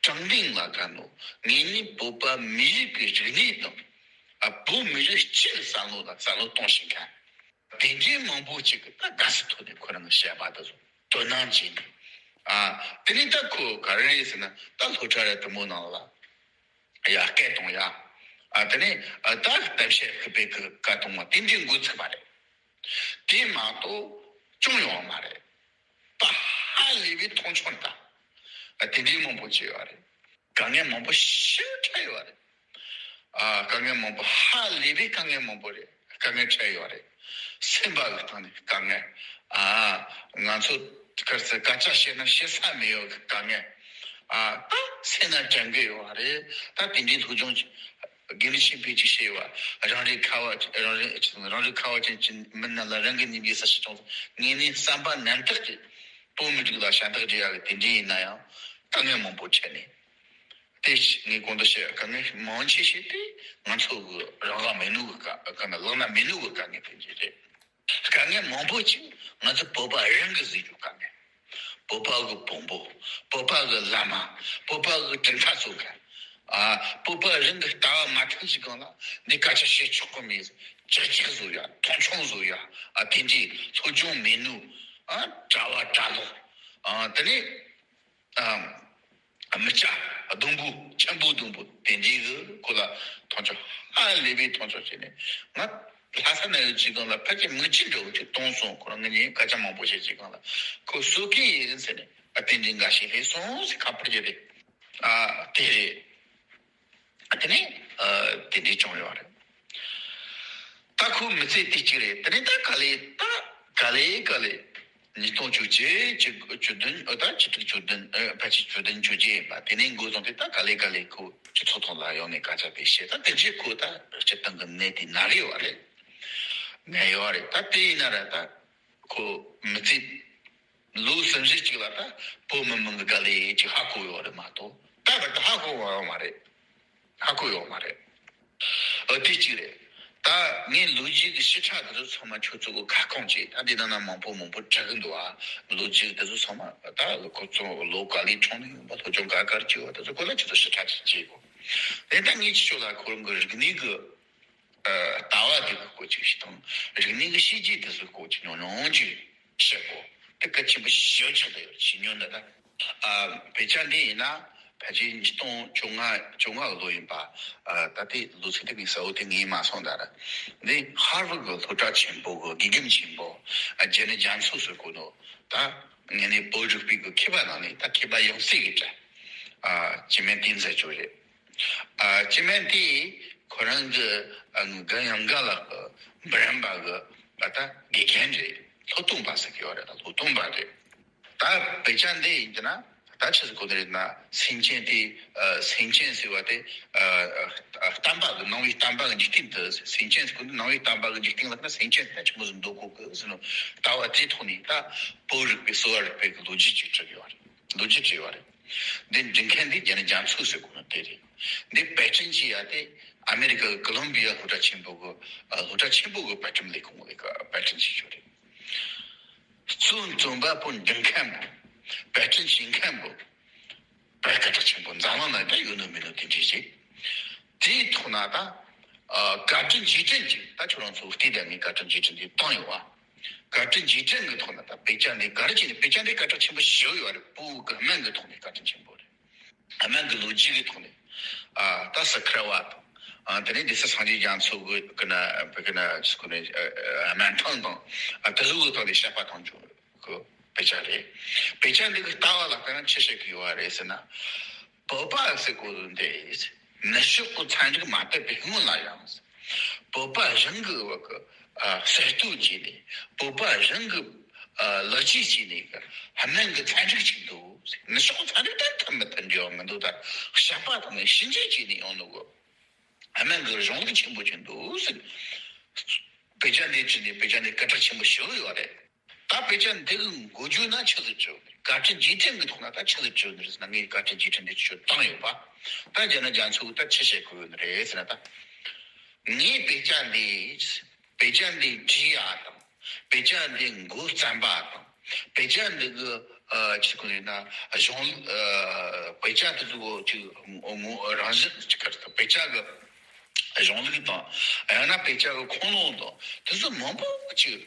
དྲང་བདེན་ལ་དགའ་ནོ་ངེད་གཉིས་བོད་པ་མི་རིགས་ཀྱི་རིག་གནས་དང་ཨ་བོད་མི་རིགས་སྤྱི་ལ་བསམ་བློ་ལ་བསམ་བློ་གཏོང་བཞིན་མཁན། དེ་འདྲའི་མང་པོ་ཅིག་གིས་ད་དགའ་བསུ་ཐོག་ནས་ཁོ་རང་གི་བཤད་པ་དེ་ཚོ་དོ་སྣང་བྱས་ནས་ ཨ། དེ་ནས་ད་ཁོ་ག་རེ་རེད་ཟེར་ན། ད་སློབ་གྲྭ་ར་དུ་མོ་ནང་ལ་ཡ་སྐད་གཏོང་ཡ། ཨ། དེ་ནས་ཨ་ད་གཏམ་བཤད་ཁུ་པའི་གི་བཀའ་གཏོང་བ་དེ་འདྲའི་འགོ་ཚུགས་པ་རེད། དེ་མ་གཏོགས་ཅུང་ཡོང་བ་མ་རེད། ད་ཧ་ལས་པའི་མཐོང་ཆུང་ད། ཨ། དེ་འདྲའི་མང་པོ་བྱས་ཡོད་རེད། དཀའ་ངལ་མང་པོ་ཞེ་དྲག་ཡོད་རེད། ཨ། དཀའ་ངལ་མང་པོ། ཧ་ལས་པའི་དཀའ་ངལ་མང་པོ་རེད། དཀའ་ངལ་འཕྲད་ཡོད་རེད། སེམས་པ་གི་སྟེང་ནས་དཀའ་ངལ། ཨ། ང་ཚོ་ཁར་ཚེ་སྐད་ཆ་བཤད་ན་བཤད་ས་མེད་ཡོད་གི་དཀའ་ངལ། ཨ། ད་སེམས་ན་དྲན་གི་ཡོད་རེད། ད་དེ་འདྲའི་སློབ་སྦྱོང་དགེ་ལུགས་ཆེན་པོས་ཅིག་བཤད་ཡོད། རང་རེ་ཁ་བ་རང་རེ་རང་རེ་ཁ་བ་ཅན་གྱི་མི་རྣམས་ལ་རང་གི་ཉིན་གྱི་ས་ཞིག་ཅུང་ངེས་ནས་བསམ་པ་ནན་ཏག་གིས་དོན་མི་འགྲིག་ལ་ཞན་ཏག་བྲིས་ཡག་གི་དེ་འདྲའི་ཡིན་ན་ཡང་དཀའ་ངལ་མང་པོ་འཕྲད་ནས། དེ་ངས་གོང་དུ་བཤད་དཀའ་ངལ་མང་ཆེ་ཤོས་དེ་ང་ཚོ་གི་རང་དབང་མེད་ནོ་གི་དཀའ་དཀའ་ངལ། ལག་ན་མེད་ནོ་གི་དཀའ་ངལ་དེ་འདྲ་རེད། དཀའ་ངལ་མང་པོ་ཅིག་ང་ཚོ་བོད་པ་རང་གི་བཟོས་རྒྱུ་དཀའ་ངལ། བོད་པ་གི་བོན་པོ། བོད་པ་གི་བླ་མ། བོད་པ་གི་གྲུབ་མཐའ་ཚོ་ག་ཨ། བོད་པ་རང་གི་ལྟ་བ་མ་མཐུན་ཞིག་གང་ལ་འདི་སྐད་ཆ་བཤད་ཆོག་གི་མེད། ཅག་ཅག་བཟོ་ཡ། མཐོང་ཆུང་བཟོ་ཡ། ཨ། དེ་འདྲའི་སློབ་སྦྱོང་མེད་ནོ། ཨ། གྲྭ་བ་གྲྭ་ལོག་ཨ། དེ་ནས། ཨ། མི་སྐྱ་སྡོང་པོ། ཆེན་པོ་སྡོང་པོ་དེ་འདྲའི་གི་ཁོ་ལ་མཐོང་ཆུང་། ཧ་ལས་པའི་མཐོང་ཆུང་བྱས་ནས། ང་ལྷ་ས་ན་ཡོད་ཅིག་གང་ལ་ཕལ་ཆེར་མི་གཅིག་འདྲ་བོ་ཅིག་གཏོང་སོང་། ཁོ་རང་ངེད་གཉིས་སྐད་ཆ་མང་པོ་བཤད་ཅིག་གང་ལ་ཁོ་གསོད་ཀྱི་ཡིན་ཟེར་ནས། ཨ། དེ་འདྲའི་འགའ་ཞིག་སླེབས་སོང་ཟེར། ཁ་པར་བརྒྱབ་པས། ཨ། དེ་རེད། དེ་ནས། ཨ། དེ་འདྲའི་བྱུང་ཡོད་རེད། ད་ཁོ་མི་ཚེ་དེ་གཅིག་རེད། དེ་ནས་ད་ག་ལེ་ད་ག་ལེ་ག་ལེ། ཉིས་སྟོང་བཅོ་བརྒྱད་ཀྱི་བཅུ་བདུན། ཨ། ད་ཆིག་སྟོང་བཅུ་བདུན། ཨ། ཕལ་ཆེར་བཅུ་བདུན་བཅོ་བརྒྱད་ཡིན་པ། དེ་ནས་འགོ་བཟུང་སྟེ་ད་ག་ལེ་ག་ལེ་ཁོ་སྤྱི་ཚོགས་ཐོག་ལ་ཡོང་ནས་སྐད་ཆ་དེ་བཤད། ད་དེ་རྗེས་ཁོ་ད་སྤྱིར་བཏང་གི་ནད་དེ་ན་གི་ཡོད་རེད། ན་ཡོད་རེད། ད་དེ་ཡིན་ན་ར་ད་ཁོ་མི་ཚེ་ལོ་གསུམ་བཞི་ཅིག་ལ་ད་བོད་མི་མང་གི་དཀའ་ལས་ཅིག་ཧ་གོ་ཡོད་རེད་མ་གཏོགས། ད་བར་དུ་ཧ་གོ་བ་ཡོད་མ་རེད། ཧ་གོ་ཡོད་མ་རེད། ཨ། དེ་གཅིག་རེད། ད་ངས་ལོ་རྒྱུས་ཀྱི་ཕྱི་ཁྲ་དེ་ཚོ་ཚང་མ་ཁྱོད་ཚོ་གི་ཁ་སྐོང་བྱས། ད་འདི་ནང་ན་མང་པོ་མང་པོ་བྲིས་གི་འདུག་ཨ། ལོ་རྒྱུས་དེ་ཚོ་ཚང་མ། ད་ཁོ་ཚོ་ལོ་ག་ལེ་འཁྲུངས་ནས་ཡོང་པ། སློབ་སྦྱོང་ག་གར་བྱས་པ་དེ་ཚོ་སྐོར་ལ་ཁྱོད་ཚོ་ཕྱི་ཁྲ་ཅིག་བྱེད་དགོས། དེ་ད་ངས་ཁྱེད་ཚོ་ལ་ཁོ་རང་གི་རིག་གནས་ཀྱི། ཨ། ལྟ་བ་དེ་གི་སྐོར་ཅིག་ཞིག་དང་། རིག་གནས་ཀྱི་བྱས་རྗེས་དེ་ཚོའི་སྐོར་ཅིག་ཉུང་ཉུང་ཅིག་བཤད་དགོས། དེ་གལ་ཆེན་པོ་ཞེ་པོ་ཆགས་བསྡད་ཡོད། ཞེ་ཉུང་འདི་ད། ཨ། དཔེ་ཆ་འདི་ཡིན་ན་ཕལ་ཆེར་ཉིས་སྟོང་བཅོ་ལྔ། བཅོ་ལྔ་གི་ལོ་ཡིན་པ། ཨ། ད་ལྟའི་ལོ་ཚིགས་དེ་ངས་གསལ་བོ་དེ་ངས་མ་སོང་ད་ར། འདི་ཧར་ཝར་གི་སློབ་གྲྭ་ཆེན་པོ་གི་དགེ་རྒན་ཆེན་པོ། ཨ། ཇེ་ནི་ཇོན་སན་ཟེར་གོ་ནོ། ད་ངས་ནི་བོད་རིག་པའི་གི་མཁས་པ་ནང་ནས་ད་མཁས་པ་ཡང་སྲིད་ཀྱི་གྲས། ཨ། སྤྱི་སྨན་དེ་མཛད་ཅོག་རེད། ཨ། སྤྱི་སྨན་དེ་ཁོ་རང་གི། ཨ། གན་ཡང་ག་ལགས་ཀྱི་འབུམ་རམས་པ་གི། ཨ། ད་དགེ་རྒན་རེད། སློབ་སྟོན་པ་ཟེར་གི་ཡོད་རེད། ད་སློབ་སྟོན་པ་རེད། ད་དཔེ་ཆ་འདི་ཡིན་གྱི་ན་ད་ཆི་ཟིག་གོ་ནི་རེད་ན། སེམས་ཅན་དེ། ཨ། སེམས་ཅན་ཟེར་བ་དེ། ཨ། བསྟན་པ་གི་སྣང་བའི་བསྟན་པ་གི་འཇིག་རྟེན་དུ། སེམས་ཅན་ཟེར་གོ་ནི་སྣང་བའི་བསྟན་པ་གི་འཇིག་རྟེན་ལ་ན། སེམས་ཅན་དེ་ཆི་མོ་ཟིག་འདོད་གོ་གི་ཟེར་ནོ། ལྟ་བ་དེའི་ཐོག་ནས་ད་བོད་རིག་པའི་གསོ་བ་རིག་པའི་གི་ལོ་རྒྱུས་ཅིག་བྲིས་ཡོད་རེད། ལོ་རྒྱུས་བྲིས་ཡོད་རེད། འདི་འབྲི་མཁན་འདི་ཇེ་ནི་ཇོན་སན་ཟེར་གོ་ནོ་དེ་རེད། འདི་པར་སྐྲུན་བྱས་ཡ་དེ་ཨ་མེ་རི་ཀ་གི་ཀོ་ལོམ་བི་ཡ་སློབ་གྲྭ་ཆེན་པོ་གི། ཨ། སློབ་གྲྭ་ཆེན་པོ་གི་པར་སྐྲུན་ལས་ཁུངས་ལ་པར་སྐྲུན་བྱས་ཡོད་རེད། གཙོ་རྩོམ་པ་པོ་འབྲི་མཁན་པོ། པར་སྐྲུན་བྱེད་མཁན་པོ། དཔེ་སྐད་གྲགས་ཆེན་པོ་འཛམ་གླིང་ན་ད་ཡོད་ནོ་མེད་ནོ་དེ་འདྲ་ཞིག་དེའི་ཐོག་ན་ད། ཨ། བཀའ་དྲིན་རྗེས་དྲན་གྱི། ད་ཁྱོད་རང་ཚོ་བལྟས་ད། ངས་བཀའ་དྲིན་རྗེས་དྲན་དེ་བཏང་ཡོད་པ། བཀའ་དྲིན་རྗེས་དྲན་གྱི་ཐོག་ན་ད་དཔེ་ཆ་འདི་ག་རེ་བྱས་ནས། དཔེ་ཆ་འདི་སྐད་གྲགས་ཆེན་པོ་ཞེ་པོ་ཡོད་རེད། བོད་ཀྱི་སྨན་གྱི་ཐོག་ནས་བཀའ་དྲིན་ཆེན་པོ་རེད། སྨན་གྱི་ལོ་རྒྱུས་ཀྱི་ཐོག་ནས། ཨ། ད་སི་ཁྲི་བ་དང་། ཨ། དེ་ནས་སྡེ་སྲིད་སངས་རྒྱས་རྒྱ་མཚོ་གི་གི་ན་བི་གི་ན་ཅི་ཟེར་གོ་ནི། ཨ། སྨན་ཐང་དང་། ཨ། དེ་ཚོ་གི་ཐོག་ནས་བཤད་པ་དང་བྱུང་གི་དཔེ་ཆ་རེད། དཔེ་ཆ་འདི་གི་ལྟ་བ་ལ་དཔེར་ན་ཆི་བཤད་གི་ཡོད་རེད་ཟེར་ན། བོད་པ་ཟེར་གོ་འདི་ནུབ་ཕྱོགས་ཀྱི་ཚན་རིག་མ་དར་བའི་སྔོན་ལ་ཡང་། བོད་པ་རང་གི་བ་གི། ཨ། གསར་གཏོད་བྱས་ནས། བོད་པ་རང་གི། ཨ། ལག་རྗེས་བྱས་ནས་གི་སྨན་གྱི་ཚན་རིག་ཅིག་འདུག་ནུབ་ཕྱོགས་ཚན་རིག་དང་ཐབས་མི་མཐུན་འབྲེལ་བ་མི་འདུག་ད་བཤད་པ་དང་ནི་ཕྱིན་ཆད་བྱས་ནས་ཡོང་ནོ་གི། སྨན་གྱི་གཞུང་ལུགས་ཆེན་པོ་ཅིག་འདུག་ཟེར། དཔེ་ཆ་འདི་བྲིས་ནས་དཔེ་ཆ་འདི་སྐད་གྲགས་ཆེན་པོ་ཞེ་པོ་ཡོད་རེད། ད་དཔེ་ཆ་འདི་གི་འགོ་བརྗོད་ན་ཆི་ཟིག་བྲིས་ཡོད་ནི། བཀའ་དྲིན་རྗེས་དྲན་གྱི་ཐོག་ན་ད་ཆི་ཟིག་བྲིས་ཡོད་ནི་རེད་ཟེར་ན། ངས་བཀའ་དྲིན་རྗེས་དྲན་འདི་ཆུ་བཏང་ཡོད་པ། ད་རྒྱ་ནག་རྒྱ་མཚོ་གིས་ད་ཆི་བཤད་གི་ཡོད་ནི་རེད་ཟེར་ན། ད་ངས་དཔེ་ཆ་འདི། དཔེ་ཆ་འདི་བྲིས་ཡ་དང་། དཔེ་ཆ་འདི་འགོ་བརྩམས་པ་དང་། དཔེ་ཆ་འདི་གི། ཨ། ཆི་ཟེར་གོ་ནི་ན་གཞུང་། ཨ། དཔེ་ཆ་དེ་ཚོ་ཅིག་ངོ་རང་བཞིན་ཅིག་ག་རེ་ད། དཔེ་ཆ་གི་གཞུང་ལུགས་དང་། ཡང་ན་དཔེ་ཆ་གི་ཁུངས་ལུང་དང་། དེ་ཚོ་མང་པོ་ཅིག་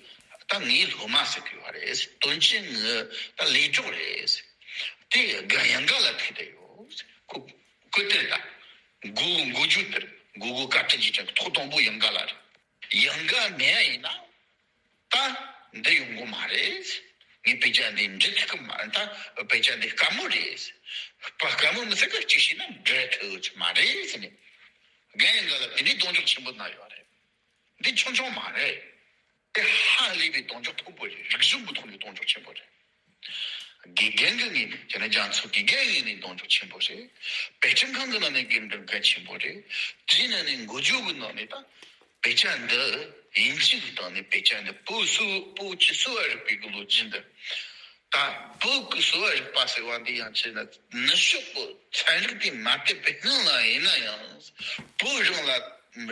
ད་ངའི་སློབ་མ་ཟེར་གི་ཡོད་རེད། དོན་ཆེན་ངའི་ད་ལས་གྲོགས་རེད། དེ་རྒན་ཡང་ག་ལ་ཐུག་བསྡད་ཡོད། ཁོ་ཁོ་དེར་ད་མགོ་མགོ་རྒྱུ་དེར་མགོ་མགོ་དཀའ་སྤྲད་ཀྱི་ཅན་ཐོག་དང་པོ་ཡང་ག་ལ་རེད། ཡང་ག་མེད་ཡིན་ན། ད་འདི་ཡོང་གི་མ་རེད། ངས་དཔེ་ཆ་འདི་འབྲི་ཐུབ་ཀྱི་མ་རེད། ད་དཔེ་ཆ་འདི་དཀའ་མོ་རེད། དཔེ་དཀའ་མོ་མི་ཚད་ཀ་གཅིག་བྱས་ན་འབྲི་ཐུབ་ཀྱི་མ་རེད་ཟེར་ནས། རྒན་ཡང་ག་ལ་དེ་འདྲའི་གདེང་འཇོག་ཆེན་པོ་གནང་ཡོད་རེད། འདི་ཆུང་ཆུང་མ་རེད། དེ་ཧ་ལས་པའི་གདེང་འཇོག་མཐོན་པོ་རེད། རིག་གཞུང་གི་ཐོག་ནས་གདེང་འཇོག་ཆེན་པོ་རེད། དགེ་རྒན་གྱི་ངོས་ནས་བྱས་ན་རྒྱ་མཚོ་དགེ་རྒན་ངོས་ནས་གདེང་འཇོག་ཆེན་པོ་རེད། དཔེ་སྐྲུན་ཁང་གི་ནང་ནས་དགེ་རྒན་གལ་ཆེན་པོ་རེད། དེའི་ནང་ནས་འགོ་བརྗོད་ཀྱི་ནང་ནས་ད་དཔེ་ཆ་འདི་དབྱིན་ཇི་གི་སྟེང་ནས་དཔེ་ཆ་འདི་བོད་སུ་བོད་ཀྱི་གསོ་བ་རིག་པའི་གི་ལོ་རྒྱུས་འདི། ད་བོད་ཀྱི་གསོ་བ་རིག་པ་ཟེར་བ་འདི་ཡང་བྱས་ན་ནུབ་ཕྱོགས་ཀྱི་ཚན་རིག་དེ་མ་དད་པའི་སྔོན་ལ་ཡིན་ན་ཡང་བོད་རང་ལ་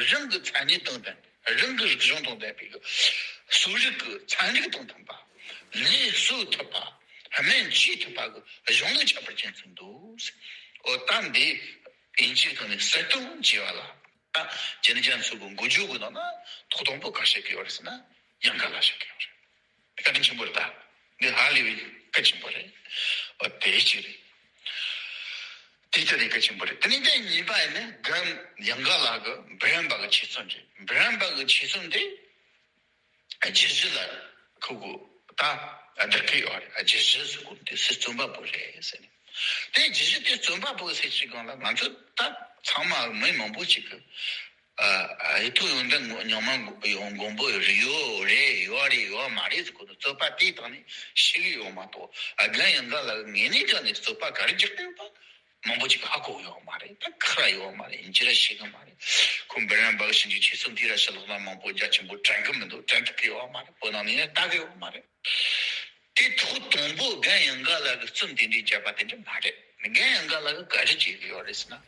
རང་གི་མཚན་ཉིད་དང་ལྡན། རང་གི་རིག་གཞུང་དང་ལྡན་པའི་གསོ་རིག་གི་ཚན་རིག་དང་མཐུན་པ། ནད་གསོ་ཐུབ་པ། སྨན་བཅོས་ཐུབ་པ་གི་གཞུང་ལུགས་ཁྱད་པར་ཅན་ཟིན་འདུག། འོ་ད་འདི་དབྱིན་ཇིའི་སྒང་ནས་གསལ་སྟོན་བྱས་པ་ལ། ད་ཇི་ནི་ཅན་ཚོ་གི་འགོ་བརྗོད་གི་ནང་ན་ཐོག་དང་པོ་ག་བཤད་གི་ཡོད་རེད་ཟེར་ན་ཡང་ག་ལ་བཤད་གི་ཡོད་རེད། བཀའ་དྲིན་ཆེན་པོ་རེད་ད། འདི་ཧ་ལས་པའི་གལ་ཆེན་པོ་རེད། འོ་དེ་གཅིག་རེད། དེ་ལྟ་ནས་གལ་ཆེན་པོ་རེད། དེ་ནས་དེ་གཉིས་པ་ཡིན་ན་རྒན་ཡང་ག་ལགས་ཀྱི་འབུམ་རམས་པ་གི་ཆོས་ཚན་རེད། འབུམ་རམས་པ་གི་ཆོས་ཚན་དེ་རྒྱུད་བཞི་ལ་ཁོ་གི་ད་བསྡུར་གི་ཡོད་རེད། རྒྱུད་བཞི་ཟེར་གོ་དེ་སྲིད་རྩོམ་པ་པོ་རེད་ཟེར་ནས། དེ་རྒྱུད་བཞི་དེ་རྩོམ་པ་པོ་ཟེར་ཅིག་གང་ལ་ང་ཚོ་ད་ཚང་མ་མི་མང་པོ་ཅིག་གི་ཨ་ཨ་ཡིག་ཐོག་ཡོན་ཏན་ཉམས་མྱོང་མགོན་པོ་རེད་ཡོད་རེད་ཡོད་རེད་ཡོད་མ་རེད་ཟེར་གོ་ནོ་རྩོད་པ་དེའི་སྟེང་ནས་ཤེས་གི་ཡོད་མ་གཏོགས། ཨ་རྒན་ཡང་ག་ལགས་ངོས་ནས་དྲངས་ནས་རྩོད་པ་ག་རེ་རྒྱག་གི་ཡོད་པ་མང་པོ་ཅིག་ཧ་གོ་གི་ཡོད་མ་རེད། ད་ཁག་ཡོད་མ་རེད། འཇུ་ར་ཤེས་གི་མ་རེད། ཁོ་འབུམ་རམས་པ་གི་ཞིབ་འཇུག་ཆོས་ཚན་དེ་ར་ཕྱི་ལོགས་ལ་མང་པོ་རྒྱ་ཆེན་པོ་དྲན་གི་མི་འདུག། དྲན་ཐུབ་གི་ཡོད་མ་རེད། བོད་ནང་ནས་ཡང་ལྟ་གི་ཡོད་མ་རེད། དེ་ཐོག་དང་པོ་རྒན་ཡང་ག་ལགས་ཀྱི་རྩོམ་དེ་འདྲའི་བརྒྱབ་པ་དེ་འདྲ་མ་རེད། རྒན་ཡང་ག་ལགས་ཀྱིས་ག་རེ་བྱེད་ཀྱི་ཡོད་རེད་ཟེར་ན།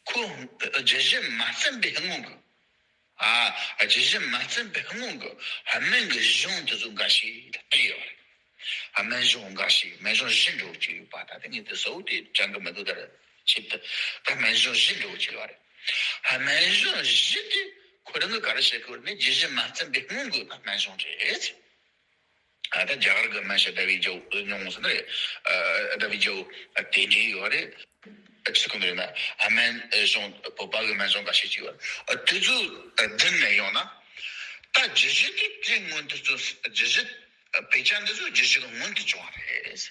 ཁོ་རྒྱུད་བཞི་མ་བརྩམས་པའི་སྔོན་གྱི། ཨ་རྒྱུད་བཞི་མ་བརྩམས་པའི་སྔོན་གྱི་སྨན་གྱི་གཞུང་དེ་ཚོ་འགའ་ཞིག་བྲིས་ཡོད་རེད། སྨན་གཞུང་འགའ་ཞིག་སྨན་གཞུང་བཞི་འདྲ་བོ་ཅིག་ཡོད་པ། ད་ལྟ་ངས་དེ་གསལ་བོ་དེ་དྲན་གི་མི་འདུག། ད་ཆེད་དུ་ད་སྨན་གཞུང་བཞི་འདྲ་བོ་ཅིག་ཡོད་རེད། སྨན་གཞུང་བཞི་དེ་ཁོ་རང་གིས་ག་རེ་བཤད་ཀྱི་ཡོད་རེད་ན། རྒྱུད་བཞི་མ་བརྩམས་པའི་སྔོན་གྱི་ད་སྨན་གཞུང་རེད། ཨ་ད་རྒྱ་གར་གྱི་སྨན་ཞབས་ཌ་ཝི་ཇའོ་ཉུང་ཟེར་ནི་རེད། ཨ་ཌ་ཝི་ཇའོ་དེ་འདྲའི་ཡོད་རེད། ཨ་ཅི་གོ་འདི་རེད་ན་སྨན་གཞུང་བོད་པ་གི་སྨན་གཞུང་འགའ་ཤས་ཅིག་ཡོད་རེད། ཨ་དེ་ཚོ་བདུན་ནས་ཡོང་ན། ད་རྒྱུད་བཞི་དེ་དེ་སྔོན་དུ་ཚོ་རྒྱུད་བཞི་དཔེ་ཆ་འདི་ཚོ་རྒྱུད་བཞི་གི་སྔོན་དུ་བྱུང་བ་རེད།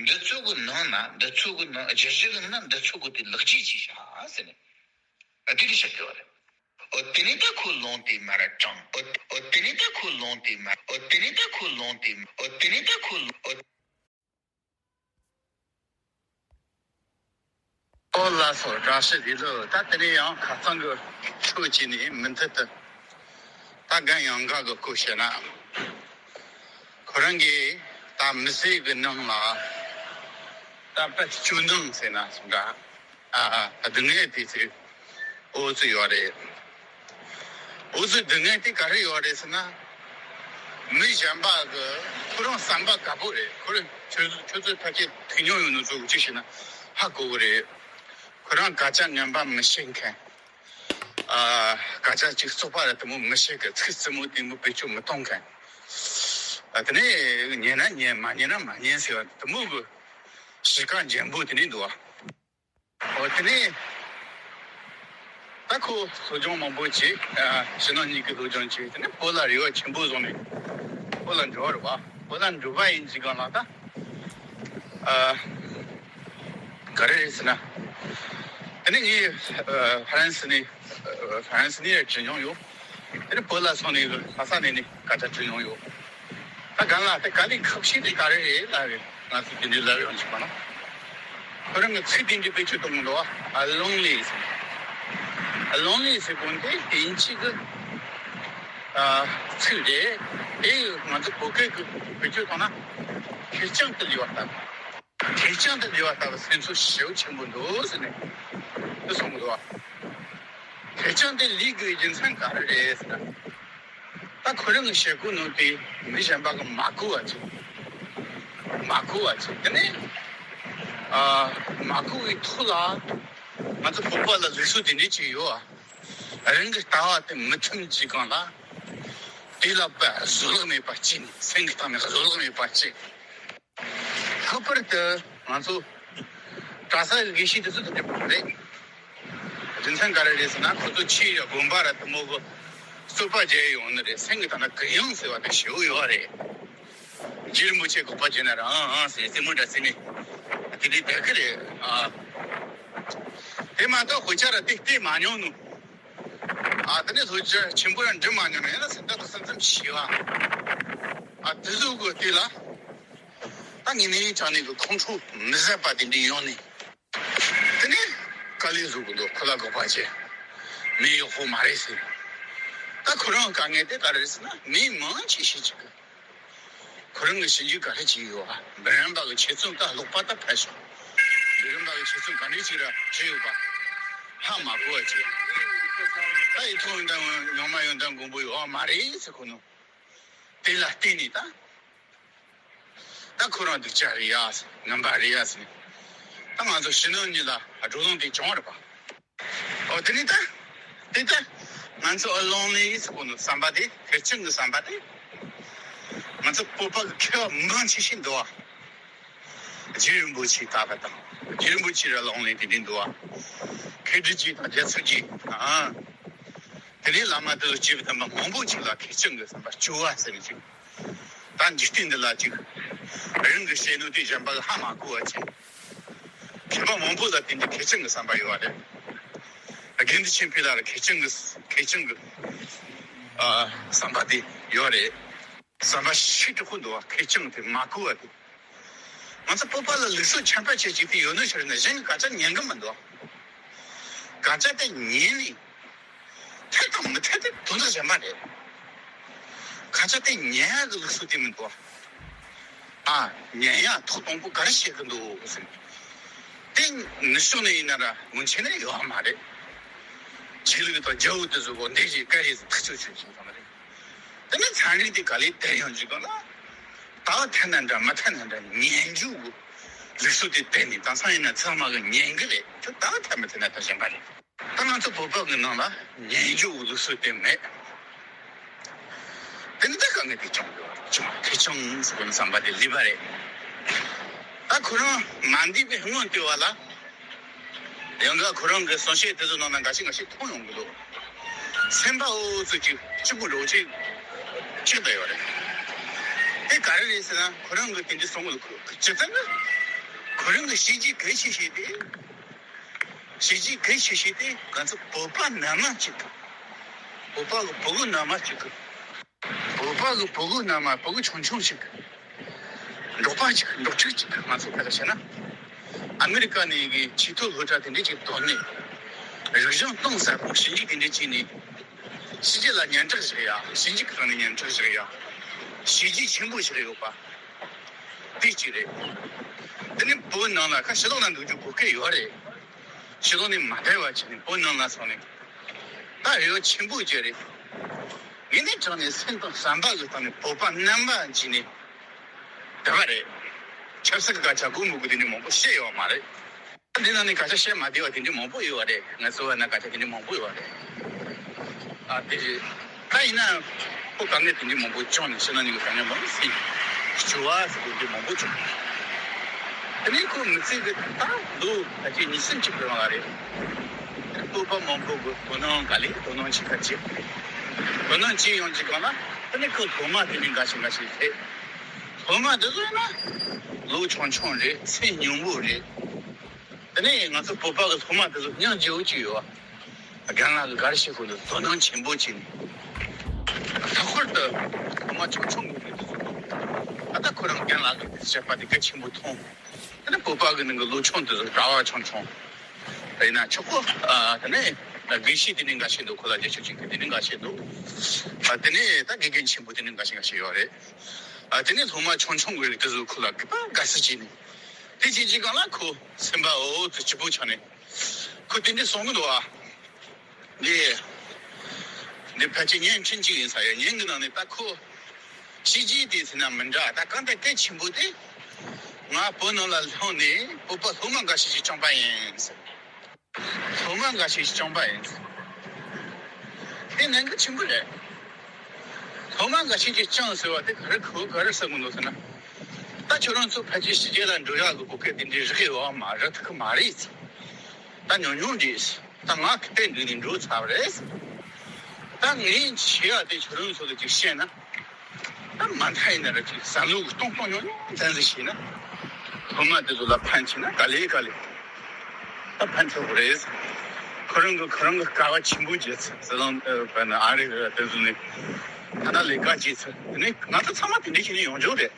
འདི་ཚོ་གི་ནང་ན་འདི་ཚོ་གི་ནང་རྒྱུད་བཞི་གི་ནང་འདི་ཚོ་གི་དེ་ལེགས་བཅོས་བྱས་བཞག་ཟེར་ནས། ཨ་དེ་འདྲ་བཤད་ཀྱི་ཡོད་རེད། ཨོ་དེ་ནས་ད་ཁོ་ལོང་དེ་མར་དྲངས། ཨོ་ཨོ་དེ་ནས་ད་ཁོ་ལོང་དེ་མར། ཨོ་དེ་ནས་ད་ཁོ་ལོང་དེ་མར། ཨོ་དེ་ནས་ད་ཁོ་ལོང་། ཨོ། ཨོ་ལགས་སོ། བཀྲ་ཤིས་བདེ་ལེགས། ད་དེ་ནས་ཡང་ཁ་རྩང་གི་ཆོས་བྱས་ནས་མུ་མཐུད་དུ་ད་རྒན་ཡང་ག་གི་སྐོར་བཤད་ན། ཁོ་རང་གིས་ད་མི་ཚེ་གི་ནང་ལ་ད་དཔེ་སྐྱོ་སྣང་ཟེར་ན་སོང་ད། ཨ་ཨ་སྡུག་བསྔལ་དེ་ཚོ་འོ་ཙི་ཡོད་རེད། འོ་ཙི་སྡུག་བསྔལ་དེ་ག་རེ་ཡོད་རེད་ཟེར་ན། མི་གཞན་པ་གི་ཁོ་རང་བསམ་པ་དགའ་པོ་རེད། ཁོ་རང་ཁྱོད་ཚོ་ཁྱོད་ཚོ་ཕལ་ཆེར་ཐོས་མྱོང་ཡོད་ནོ་ཚོ་གཅིག་བྱས་ན་ཧ་གོ་གི་རེད། ཁོ་རང་སྐད་ཆ་ངན་པ་མི་བཤད་མཁན། ཨ་སྐད་ཆ་གཅིག་བཙོག་པ་ར་དེ་མོ་མི་བཤད་མཁན། ཚིག་རྩུབ་མོ་དེ་མོ་བེད་སྤྱོད་མི་གཏོང་མཁན། ཨ་དེ་ནས་ཉན་ན་ཉན་མ་ཉན་ན་མ་ཉན་ཟེར་བ་དེ་མོ་གི་གཤིས་ཀ་འཇམ་པོ་དེ་ནས་འདུག་བ། འོ་དེ་ནས་ད་ཁོ་སློབ་སྦྱོང་མང་པོ་བྱས། ཨ་ཕྱི་ནང་གཉིས་ཀྱི་སློབ་སྦྱོང་བྱས། དེ་ནས་བོད་ལ་རེ་བ་ཆེན་པོ་བཟུང་ནས་བོད་ལ་འགྲོ་བ་རེད་བ། བོད་ལ་འགྲོ་བ་ཡིན་གྱི་སྒང་ལ་ད་ཨ་ག་རེ་རེད་ཟེར་ན། དེ་ནས་ངས་ཨ་ཧྥ་རན་སི་ནས་ཨ་ཧྥ་རན་སི་ནས་བྲིས་མྱོང་ཡོད། དེ་ནས་བོད་ལ་སོང་ནས་ལྷ་ས་ནས་ནས་སྐད་ཆ་དྲིས་མྱོང་ཡོད། ད་ག་ལ་དེ་ག་ལས་ཁག་ཤེས་དེ་ག་རེ་རེད་ལབ་རེད། ང་ཚོ་དེ་འདྲའི་ལབ་ཡོང་ཅིག་པ་ན། ཁོ་རང་གི་ཚིག་དེ་འདྲའི་བེད་སྤྱོད་གཏོང་གི་འདུག་བ། ཨ་ལོང་ལི་ཟེར། ཨ་ལོང་ལི་ཟེར་གོ་དེ་དབྱིན་ཇི་གི་ཨ་ཚིག་རེད། དེ་ང་ཚོ་བོད་སྐད་གི་བེད་སྤྱོད་གཏོང་ན་ཁེར་རྐྱང་དུ་ལུས་པ་ལྟ་བུ། ཁེར་རྐྱང་དུ་ལུས་པ་ལྟ་བུ་སེམས་ཚོར་ཞེ་པོ་ཆེན་པོ་འདུག་ཟེར་ནས་དེ་གསུང་གི་འདུག་བ། ཁེར་རྐྱང་དུ་ལུས་དགོས་རྒྱུ་མཚན་ག་རེ་རེད་ཟེར་ན། ད་ཁོ་རང་གི་བཤད་གོ་ནོ་དེ་མི་གཞན་པ་གིས་མ་གོ་བ་ཅིག་མ་གོ་བ་ཅིག་དེ་ནས་ཨ་མ་གོ་བའི་ཐོག་ལ་ང་ཚོ་བོད་པ་ལ་ལུགས་སྲོལ་དེ་འདྲ་ཅིག་ཡོད་ཨ། རང་གི་ལྟ་བ་དེ་མི་མཐུན་གྱི་སྒང་ལ་དེ་ལ་བཟོད་གླགས་མེད་པ་བྱས་ནས། སེམས་ཀྱི་གཏིང་ནས་བཟོད་གླགས་མེད་པ་བྱས། ལྷག་པར་དུ་ ང་ཚོ་གྲྭ་ས་གི་དགེ་བཤེས་དེ་ཚོ་དེ་འདྲ་རེད། རྒྱུ་མཚན་ག་རེ་རེད་ཟེར་ན། ཁོ་ཚོ་ཆོས་ཡ་དགོན་པ་ར་དེ་མོ་གི་རྩོད་པ་བརྒྱབ་ཡོང་ནི་རེད། སེམས་ཀྱི་ཐ་ན་གུ་ཡངས་ཟེར་བ་དེ་ཞེ་པོ་ཡོད་རེད། རྗེ་རིན་པོ་ཆེ་དགག་པ་བརྒྱབ་ན་རང་ཨང་ཟེར་རྩེད་མོ་འདྲ་རྩེ་ནི་དེ་འདྲའི་བསྡད་གི་རེད་ཨ། དེ་མ་གཏོགས་དཔེ་ཆ་ར་དེ་བལྟས་མ་མྱོང་ནོ། ཨ་དེ་ནས་ལྷོ་རྒྱ་ཆེན་པོ་ཡང་འགྲིམ་མ་མྱོང་ནས་ཡང་སེམས་ཐག་གི་སེམས་ཙམ་ཞི་བ། ཨ་དེ་ཟུག་གི་དེ་ལ་ད་ངས་ནས་ཅང་ནས་གི་ཁོང་ཁྲོ་མི་བཟད་པ་དེ་འདྲ་ཡོང་ནས། དེ་ནས་དཀའ་ལས་བཟོ་གི་འདུག་ཁོ་ལ་དགག་པ་བྱས། མི་ཡག་པོ་མ་རེད་ཟེར། ད་ཁོ་རང་དཀའ་ངལ་དེ་ག་རེ་རེད་ཟེར་ན། མི་མང་ཆེ་ཤོས་ཅིག་གི་ཁོ་རང་གི་ཞིབ་འཇུག་ག་རེ་བྱས་ཡོད་པ། འབུམ་རམས་པ་གི་ཆེད་རྩོམ་ད་ཀློག་པ་ད་ཕལ་ཆེར་འབུམ་རམས་པ་གི་ཆེད་རྩོམ་ག་འདྲ་ཅིག་ར་བྲིས་ཡོད་པ་ཧ་མ་གོ་བ་བྱས། ད་ཡིག་ཐོག་ཡོན་ཏན་ངོ་། རྙིང་མ་ཡོན་ཏན་མགོན་པོ་ཡོད་པ་མ་རེད་ཟེར་གོ་ནོ། དེ་ལ་བརྟེན་ནས་ད་ད་ཁོ་རང་སྡུག་ཅག་རེད་ཡ། ངན་པ་རེད་ཡ་ཟེར་ནས། ད་ང་ཚོ་ཕྱི་ནང་གཉིས་ལ་བགྲོ་གླེང་དེ་བྱུང་བ་རེད་པ། ཨོ་དེ་ནས་ད་དེ་ད་ང་ཚོ་ཨ་ལོང་ལི་ཟེར་གོ་ནོ་བསམ་པ་དེ། ཁེར་རྐྱང་གི་བསམ་པ་དེ། ང་ཚོ་བོད་པ་གི་མཁས་པ་མང་ཆེ་ཤོས་འདུག་པ། རྗེ་རིན་པོ་ཆེ་ལྟ་བུ་དང་། རྗེ་རིན་པོ་ཆེ་ར་ཨ་ལོང་ལི་དེ་འདྲ་འདུག་པ། མཁས་གྲུབ་རྗེ་དང་རྒྱ་མཚོ་རྗེ་དང་། དེ་ནས་བླ་མ་དེ་ཚོ་སྐྱེས་བུ་དམ་པ་མང་པོ་ཅིག་ལ་ཁེར་རྐྱང་གི་བསམ་པ་སྐྱོ་བ་ཟེར་ནས་ཅིག་ད་འཇིག་རྟེན་འདི་ལ་ཅིག་རང་གིས་བཤད་ནོ་དེ་གཞན་པ་གིས་ཧ་མ་གོ་བ་བྱས། མཁས་པ་མང་པོ་ལ་དེ་འདྲའི་ཁེར་རྐྱང་གི་བསམ་པ་ཡོད་པ་རེད། དགེ་འདུན་ཆོས་འཕེལ་ལ་ར་ཁེར་རྐྱང་གི་ཁེར་རྐྱང་གི་ཨ་བསམ་པ་དེ་ཡོད་རེད། བསམ་པ་ཞེ་དྲག་པོ་འདུག་པ། ཁེར་རྐྱང་དེ་མ་གོ་བ་དེ། ང་ཚོ་བོད་པ་ལ་ལུགས་སྲོལ་ཆེན་པོ་ཆེ་གཅིག་དེ་ཡོད་ནོ་ཞིག་རེད་ན། གཞན་གྱིས་སྐད་ཆ་ཉན་གི་མི་འདུག་སྐད་ཆ་དེ་ཉན་ནས་འཐད་དང་མི་འཐད་དེ་དོན་དག་གཞན་པ་རེད། སྐད་ཆ་དེ་ཉན་ཡག་གི་ལུགས་སྲོལ་དེ་མི་འདུག་ཨ་ཉན་ཡག་ཐོག་དང་པོ་ག་རེ་བྱེད་གི་འདུག་ཟེར། དེ་ནུབ་ཕྱོགས་ནས་ཡིན་ན་ར་སྔོན་ཆད་ནས་ཡོད་པ་མ་རེད། ཆོས་ལུགས་དང་རྒྱལ་པོ་དེ་ཚོ་གོ་འདི་བྱས་བཀའ་བྱས་ཟེར་ཐག་གཅོད་བྱེད་བཞིན་པ་མ་རེད། དེ་ནས་ཚན་རིག་དེ་ག་ལེར་དར་ཡོང་རྒྱུ་ག་ལ། ད་འཐད་ན་འདྲ་མི་འཐད་ན་འདྲ་ཉན་རྒྱུ་གི་ལུགས་སྲོལ་དེ་བསྟན་ནས། དེང་སང་ཡིན་ན་ཚང་མ་གིས་ཉན་གི་རེད། ཁྱོད་ད་འཐད་མི་འཐད་ན་ད་གཞན་པ་རེད། ད་ང་ཚོ་བོད་པ་གི་ནང་ལ་ཉན་རྒྱུ་གི་ལུགས་སྲོལ་དེ་མེད། དེ་ནི་ད་དཀའ་ངལ་དེ་བྱུང་ཡོད་རེད། བྱུང་། ཁེར་རྐྱང་ཟེར་བ་ནི་བསམ་པ་དེ་ལེགས་པ་རེད། ད་ཁོ་རང་མ་འདས་པའི་སྔོན་དེ་བ་ལ། ཡང་ག་ཁོ་རང་གི་གསུང་བཤད་དེ་ཚོ་ནང་ན་འགའ་ཞིག་འགའ་ཞིག་མཐོང་ཡོང་གི་འདུག་སེམས་པ་འོ་ཙི་ཅིག་སྐྱིད་པོ་འདྲ་བོ་ཅིག་ཅིག་བསྡད་ཡོད་རེད། དེ་ག་རེ་རེད་ཟེར་ན། ཁོ་རང་གིས་དེ་འདྲ་གསུང་གི་འདུག་སྤྱིར་བཏང་གི་ཁོ་རང་གི་བྱས་རྗེས་གལ་ཆེ་ཤོས་དེ། བྱས་རྗེས་གལ་ཆེ་ཤོས་དེ་ང་ཚོ་བོད་པ་རྣལ་མ་གཅིག་གི། བོད་པ་གི་བུ་གུ་རྣལ་མ་གཅིག་གི། བོད་པ་གི་བུ་གུ་རྣལ་མ། བུ་གུ་ཆུང་ཆུང་ཞིག་གི། འབྲོག་པ་ཅིག། འབྲོག་ཕྲུག་ཅིག་གི། ང་ཚོ་ཕལ་ཆེར་བཤད་ན། ཨ་མི་རི་ཀ་ནས་གི་ཆེས་མཐོའི་སློབ་གྲྭ་དེ་འདྲ་ཅིག་ཐོན་ནས། རིག་གཞུང་གཏིང་ཟབ་པོ་ཞིབ་འཇུག་དེ་འདྲ་བྱས་ནས། ཕྱི་རྒྱལ་ལ་སྙན་གྲགས་ཤིག་ཡ། ཞིབ་འཇུག་གི་སྒང་ནས་སྙན་གྲགས་ཤིག་ཡ། བྱས་རྗེས་ཆེན་པོ་ཞིག་ཡོད་པ། དེ་གཅིག་རེད། དེ་ནས་བོད་ནང་ལ་ཁ་ཕྱི་ལོགས་ལ་འདུག་རྒྱུ་བོད་སྐད་ཡོད་རེད། ཕྱི་ལོགས་ནས་མ་བསྡད་པ་བྱས་ནས་བོད་ནང་ལ་སོང་ནས་ད་འོས་ཆེན་པོ་ཅིག་རེད། ངས་ནི་དྲང་ནས་སེམས་དང་བསམ་པ་གི་སྟེང་ནས་བོད་པ་རྣམ་པ་བྱས་ནས་བསྡད་པ་རེད། ཆབ་སྲིད་ཀྱི་སྐད་ཆ་དགོས་མི་དགོས་དེ་འདྲ་མང་པོ་བཤད་ཡོད་མ་རེད། འདི་ནང་ནས་སྐད་ཆ་བཤད་མ་བདེ་བ་དེ་འདྲ་མང་པོ་ཡོད་པ་རེད། ང་ཚོ་བ་ན་སྐད་ཆ་དེ་འདྲ་མང་པོ་ཡོད་པ་རེད། ཨ་དེ་རེད། ད་ཡིན་ན་ཁོ་དཀའ་ངལ་དེ་འདྲ་མང་པོ་བྱུང་ནས་ཕྱི་ནང་གཉིས་ཀྱི་དཀའ་ངལ་མང་པོ་སེལ། སྐྱོ་བ་ཟེར་དགོས་དེ་མང་པོ་བྱུང་། དེ་ནས་ཁོ་མི་ཚེ་གི་ད་ལོ་ད་ཅི་ཉི་ཤུ་གཅིག་གི་རིང་ལ་རེད། བོད་པ་མང་པོ་གི་དོ་སྣང་ག་ལེ་དོ་སྣང་བྱེད་ཁ་བྱེད། དོ་སྣང་བྱེད་ཡོང་རྒྱུ་གང་ལ། དེ་ནས་ཁོ་སློབ་མ་དེ་འདྲ་འགའ་ཞིག་འགའ་ཞིག་རེད། སློབ་མ་དེ་ཚོ་ཡིན་ན་ལོ་ཆུང་ཆུང་རེད། སེམས་སྙིང་པོ་རེད། དེ་ནས་ང་ཚོ་བོད་པ་གི་སློབ་མ་དེ་ཚོ་སྙིང་རྗེ་བོ་ཅིག་ཡོད། རྒན་ལགས་ཀྱིས་ག་རེ་བཤད་དགོས་འདུག་དོ་སྣང་ཆེན་པོ་བྱས་ནས། ལྷག་པར་དུ་སློབ་མ་ཆུང་ཆུང་གི་རིགས་དེ་ཚོ། ཨ་ད་ཁོ་རང་རྒན་ལགས་ཀྱིས་བཤད་པ་དེ་གལ་ཆེན་པོ་མཐོང་། དེ་ནས་བོད་པ་གི་ནང་གི་ལོ་ཆུང་དེ་ཚོ་གྲྭ་བ་ཆུང་ཆུང་ཡིན་ན་ཆོག་གོ། ཨ་དེ་ནས་དགེ་བཤེས་དེ་ནས་འགའ་ཤས་འདུག་ཁོ་ལ་རྒྱབ་སྐྱོར་བྱེད་མཁན་དེ་ནས་འགའ་ཤས་འདུག་ཨ་དེ་ནས་ད་དགེ་རྒན་ཆེན་པོ་དེ་ནས་འགའ་ཤས་འགའ་ཤས་ཡོད་རེད། ཨ་དེ་ནས་སློབ་མ་ཆུང་ཆུང་གི་རིགས་དེ་ཚོ་ཁོ་ལ་དགའ་དགའ་བསུ་བྱས་ནས། དེ་བྱེད་ཀྱི་སྒང་ལ་ཁོ་སེམས་པ་འོ་ཙི་སྐྱིད་པོ་ཆགས་ནས། ཁོ་དེ་འདྲ་གསུང་གི་འདུག་ཨ། འདི། འདི་ཕལ་ཆེར་བརྙན་འཕྲིན་གཅིག་ཡིན་ས་ཡོད། བརྙན་གྱི་ནང་ནས་ད་ཁོ། བྱས་རྗེས་དེ་ཟེར་ན་མི་འདྲ། ད་གང་ལྟར་གལ་ཆེན་པོ་དེ། ང་བོད་ནང་ལ་ལྷུང་ནས་བོད་པ་སློབ་མ་འགའ་ཤས་ཤིག་བསྐྱངས་པ་ཡིན་ཟེར། སློབ་མ་འགའ་ཤས་ཤིག་བསྐྱངས་པ་ཡིན་ཟེར། དེ་ནན་གི་ཆེན་པོ་རེད། སློབ་མ་འགའ་ཤས་ཤིག་བསྐྱངས་ཟེར་བ་དེ་ག་རེ་ཁོ་ག་རེ་ཟེར་གི་འདུག་ཟེར་ན། ད་ཁྱོད་རང་ཚོ་ཕལ་ཆེར་ཕྱི་རྒྱལ་ལ་འགྲོ་ཡག་གི་གོ་སྐབས་དེ་འདྲའི་རག་ཡོད་མ་རག་ཐུབ་ཀྱི་མ་རེད། ད་ཉུང་ཉུང་འདྲ། ད་ང་གི་སྟེང་འདུག་ནས་འགྲོ་ཚར་བ་རེད། ད་ངས་བྱེད་ཡག་དེ་ཁྱོད་རང་ཚོ་ལ་ཅིག་བཤད་ན། ད་མ་མཐའ་ཡིན་ན་ར་ཅིག་བསམ་བློ་གི་གཏོང་གཏོང་ཉུང་ཉུང་ཙམ་ཟིག་བྱས་ན། སློབ་མ་དེ་ཚོ་ལ་ཕན་ཆེ་ན་ག་ལེ་ག་ལེ། ད་ཕན་ཐོགས་རེད། ཁོ་རང་གི་ཁོ་རང་གི་དཀའ་བ་ཆེན་པོ་བརྒྱབ་ཚར། ཟི་ལིང་ཨ་རི་དེ་ཚོ་ནས་ད་ལྟ་ལས་ཀ་བྱས་ཚར། དེ་ནས་ང་ཚོ་ཚང་མ་དེ་འདྲ་བྱས་ནས་ཡོང་རྒྱུ་རེད།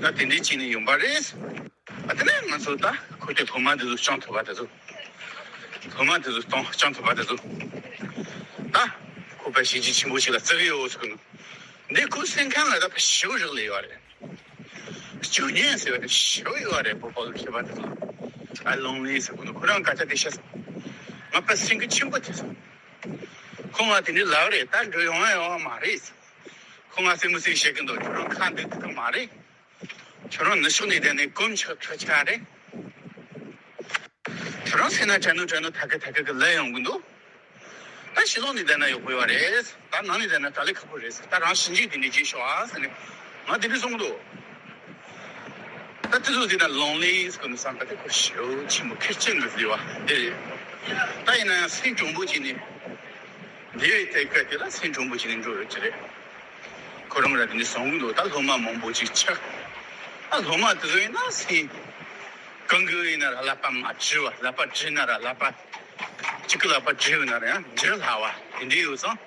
ད་དེ་འདྲ་བྱས་ནས་ཡོང་པ་རེད། ཨ་དེ་ནས་ང་ཚོ་ད་ཁོ་དེ་སློབ་མ་དེ་ཚོ་སྐྱོང་ཐུབ་པ་དེ་ཚོ། སློབ་མ་དེ་ཚོ་གཏོང་སྐྱོང་ཐུབ་པ་དེ་ཚོ། ད་ཁོ་པ་གཞི་རྒྱ་ཆེན་པོ་ཞིག་ལ་བརྩི་གི་ཡོད་ཟེར་གི་འདུག་འདི་ཁོ་སེམས་ཁམས་ལ་ད་ཞེ་པོ་རག་ལས་ཡོད་རེད། སྤྱོད་ངན་ཟེར་བ་དེ་ཞེ་པོ་ཡོད་རེད། བོད་པ་ལ་མཁས་པ་དེ་ཚོ། ཨ་ལོང་ལི་ཟེར་གི་འདུག་ཁོ་རང་སྐད་ཆ་དེ་བཤད་སོང་། ང་དཔེ་སེམས་འགུལ་ཆེན་པོ་ཐེབས་སོང་། ཁོ་ང་དེ་འདྲའི་ལབ་རེད། ད་འགྲོ་ཡོང་ཡ་ཡོད་མ་རེད། ཁོ་ང་སེམས་མི་སེམས་བཤད་གི་འདུག་ཁྱོད་རང་ཁ་འདུག་ཐུབ་གི་མ་རེད། ཁྱོད་རང་ནུབ་ཕྱོགས་ནས་བསྡད་ནས་གོམ་ཆག་ཁྲ་ཆག་རེད། ཁྱོད་རང་སེམས་ན་དྲན་ནོ་དྲན་ནོ་ཐ་གི་ཐ་གི་གི་ལབ་ཡོང་གི་འདུག་ད་ཕྱི་ལོགས་ནས་བསྡད་ན་ཡག་པོ་ཡོད་རེད། ད་ནང་ནས་བསྡད་ན་དཀའ་ལས་ཁག་པོ་རེད། ད་རང་ཞིབ་འཇུག་དེ་འདྲ་བྱེད་ཤོག་ཨ་ཟེར་ནས་ང་དེ་འདྲ་གསུངས་འདུག་ད་དེ་ཚོ་ཟེར་ན་ལོང་ལི་ཟེར་གི་འདུག་བསམ་པ་དེ་ཁོ་ཞེ་པོ་ཆེན་པོ་ཁེར་རྐྱང་གི་ཟེར་བ་འདི་རེད། ད་ཡིན་ན་ཡང་སེམས་གྲུང་པོ་བྱས་ནས་འདི་ཡོད་དེ་སྐད་དེ་ལ་སེམས་གྲུང་པོ་བྱས་ནས་འགྲོ་ཡོད་ཀྱི་རེད། ཁོ་རང་ར་དེ་ནས་གསུང་གི་འདུག་ད་སློབ་མ་མང་པོ་ཅིག་ཆགས། ད་སློབ་མ་དེ་ཚོ་ཡིན་ན་སེམས་གང་གི་ཡིན་ན་ར་ཀླད་པ་མ་བྲི་བ། ཀླད་པ་བྲི་ན་ར་ཀླད་པ་གཅིག་གི་ཀླད་པ་བྲི་ཡོད་ན་ར་ཡང་འབྲི་སླ་བ་དེ་འདྲ་ཡོད་ཙང་།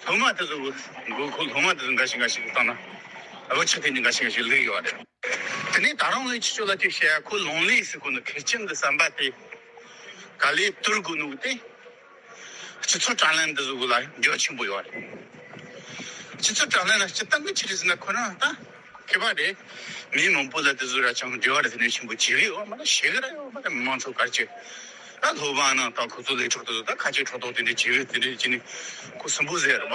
སློབ་མ་དེ་ཚོ་གི་མགོ་ཁོ་སློབ་མ་དེ་ཚོ་འགའ་ཞིག་འགའ་ཞིག་གི་བཏང་ན་བུ་ཆ་དེ་འདྲ་འགའ་ཞིག་འགའ་ཞིག་ལུས་ཡོད་རེད། དེ་ནས་ད་རུང་ངས་ཁྱེད་ཚོ་ལ་ཅིག་བཤད་ཡ། ཁོ་ལོང་ལི་ཟེར་གོ་ནི་ཁེར་རྐྱང་གི་བསམ་པ་དེ་ག་ལེ་བསྡུར་དགོས་ནོ་གི་དེ། སྤྱི་ཚོགས་དྲ་ལམ་འདི་ཚོ་ལ་འགྱུར་བ་ཆེན་པོ་ཡོད་རེད། སྤྱི་ཚོགས་དྲ་ལམ་ལ་སྤྱིར་བཏང་གི་ཆི་རེད་ཟེར་ན་ཁོ་རང་ད་མཁས་པ་རེད། མི་མང་པོ་ལ་འདི་ཚོ་ར་ཅང་འབྲེལ་བ་རེད་ཟེར་ནས་ཆེན་པོ་བྱེད་གི་ཡོད་མ་རེད། ཤེས་གི་ར་ཡོད་མ་རེད། མང་ཚོགས་གལ་ཆེ། ད་སློབ་མ་ནང་ད་ཁོ་ཚོ་ལས་གྲོགས་དེ་ཚོ་ད་ཁ་ཆེ་གྲོགས་ཐོག་དེ་འདྲ་བྱེད་གི་དེ་འདྲ་བྱེད་ནས་ཁོ་སུན་པོ་ཟེར་རེད་པ།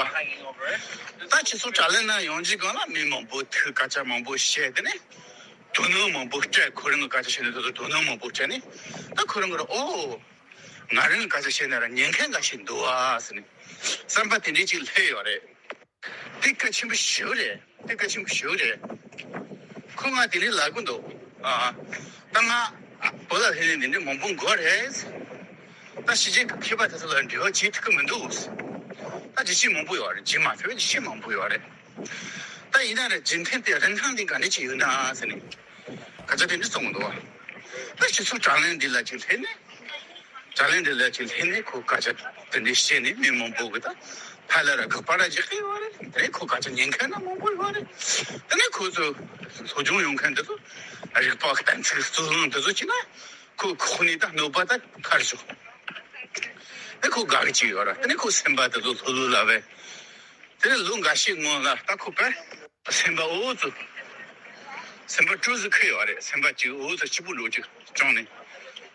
ད་སྤྱི་ཚོགས་དྲ་ལམ་ན་ཡོང་རྒྱུའི་སྒང་ལ་མི་མང་པོ་ཐུག་སྐད་ཆ་མང་པོ་བཤད་དེ་ནས། དོ་སྣང་མང་པོ་སྤྲད། ཁོ་རང་གི་སྐད་ཆ་བཤད་ནས་དེ་ཚོ་དོ་སྣང་མང་པོ་སྤྲད་ནས་ད་ཁོ་རང་གི་ར་ཨོ། ང་རང་གི་སྐད་ཆ་བཤད་ན་ར་ཉན་མཁན་འགའ་ཞིག་འདུག་ཨ་ཟེར་ནས་བསམ་པ་དེ་འདྲ་ཅིག་སླེབས་ཡོད་རེད། དེ་གལ་ཆེན་པོ་ཞེ་པོ་རེད། དེ་གལ་ཆེན་པོ་ཞེ་པོ་རེད། ཁོ་ང་དེ་འདྲ་ལབ་གི་འདུག་ཨ། ད་ང་བོད་ལ་སླེབས་ནས་འདི་འདྲ་མང་པོ་འགོར་རེད། ད་ཕྱི་རྒྱལ་གྱི་མཁས་པ་དེ་ཚོ་ལ་འབྲེལ་བ་བྱེད་ཐུབ་ཀྱི་མི་འདུག་ད་བརྗོད་གཞི་མང་པོ་ཡོད་རེད། བརྗོད་མ་ཐུབ་པའི་བརྗོད་གཞི་མང་པོ་ཡོད་རེད། ད་ཡིན་ན་ར་རྒྱུ་མཚན་དེ་རིན་ཐང་དེ་ག་འདྲ་ཅིག་ཡོད་ན་ཟེར་ནས་སྐད་ཆ་དེ་འདྲ་གསུངས་འདུག་ད་སྤྱི་ཚོགས་དྲ་ལམ་འདི་ལ་ཅིག་སླེབས་ནས། དྲ་ལམ་འདི་ལ་ཅིག་སླེབས་ནས་ཁོ་སྐད་ཆ་དེ་འདྲ་བཤད་ནས་མི་མང་པོ་གི་ད་ཕར་ལ་ར་དགག་པ་ར་རྒྱག་གི་ཡོད་རེད། དེ་ནས་ཁོ་སྐད་ཆ་ཉན་མཁན་ན་མང་པོ་ཡོད་རེད། དེ་ནས་ཁོ་ཚོ་སློབ་སྦྱོང་ཡོང་མཁན་དེ་ཚོ་རིག་པ་གཏན་ཚིགས་རྩོད་གླེང་དེ་ཚོ་བྱས་ན། ཁོ་ཁོ་ནི་ད་གནོད་པ་ད་ཕར་ཞོག་དེ་ཁོ་དགའ་གི་ཅིག་ཡོད་ར། དེ་ནས་ཁོ་སེམས་པ་དེ་ཚོ་ལྷོད་ལྷོད་ལ་བས། དེ་ནས་ལོ་འགའ་ཤས་སྔོན་ལ་ད་ཁོ་པས་སེམས་པ་འུ་ཚོ་སེམས་པ་སྤྲོ་ཚིག་ཁུར་ཡོད་རེད། སེམས་པ་ཅིག་འུ་ཚོ་སྐྱིད་པོ་འགྲོ་ཅིག་བྱུང་ནས་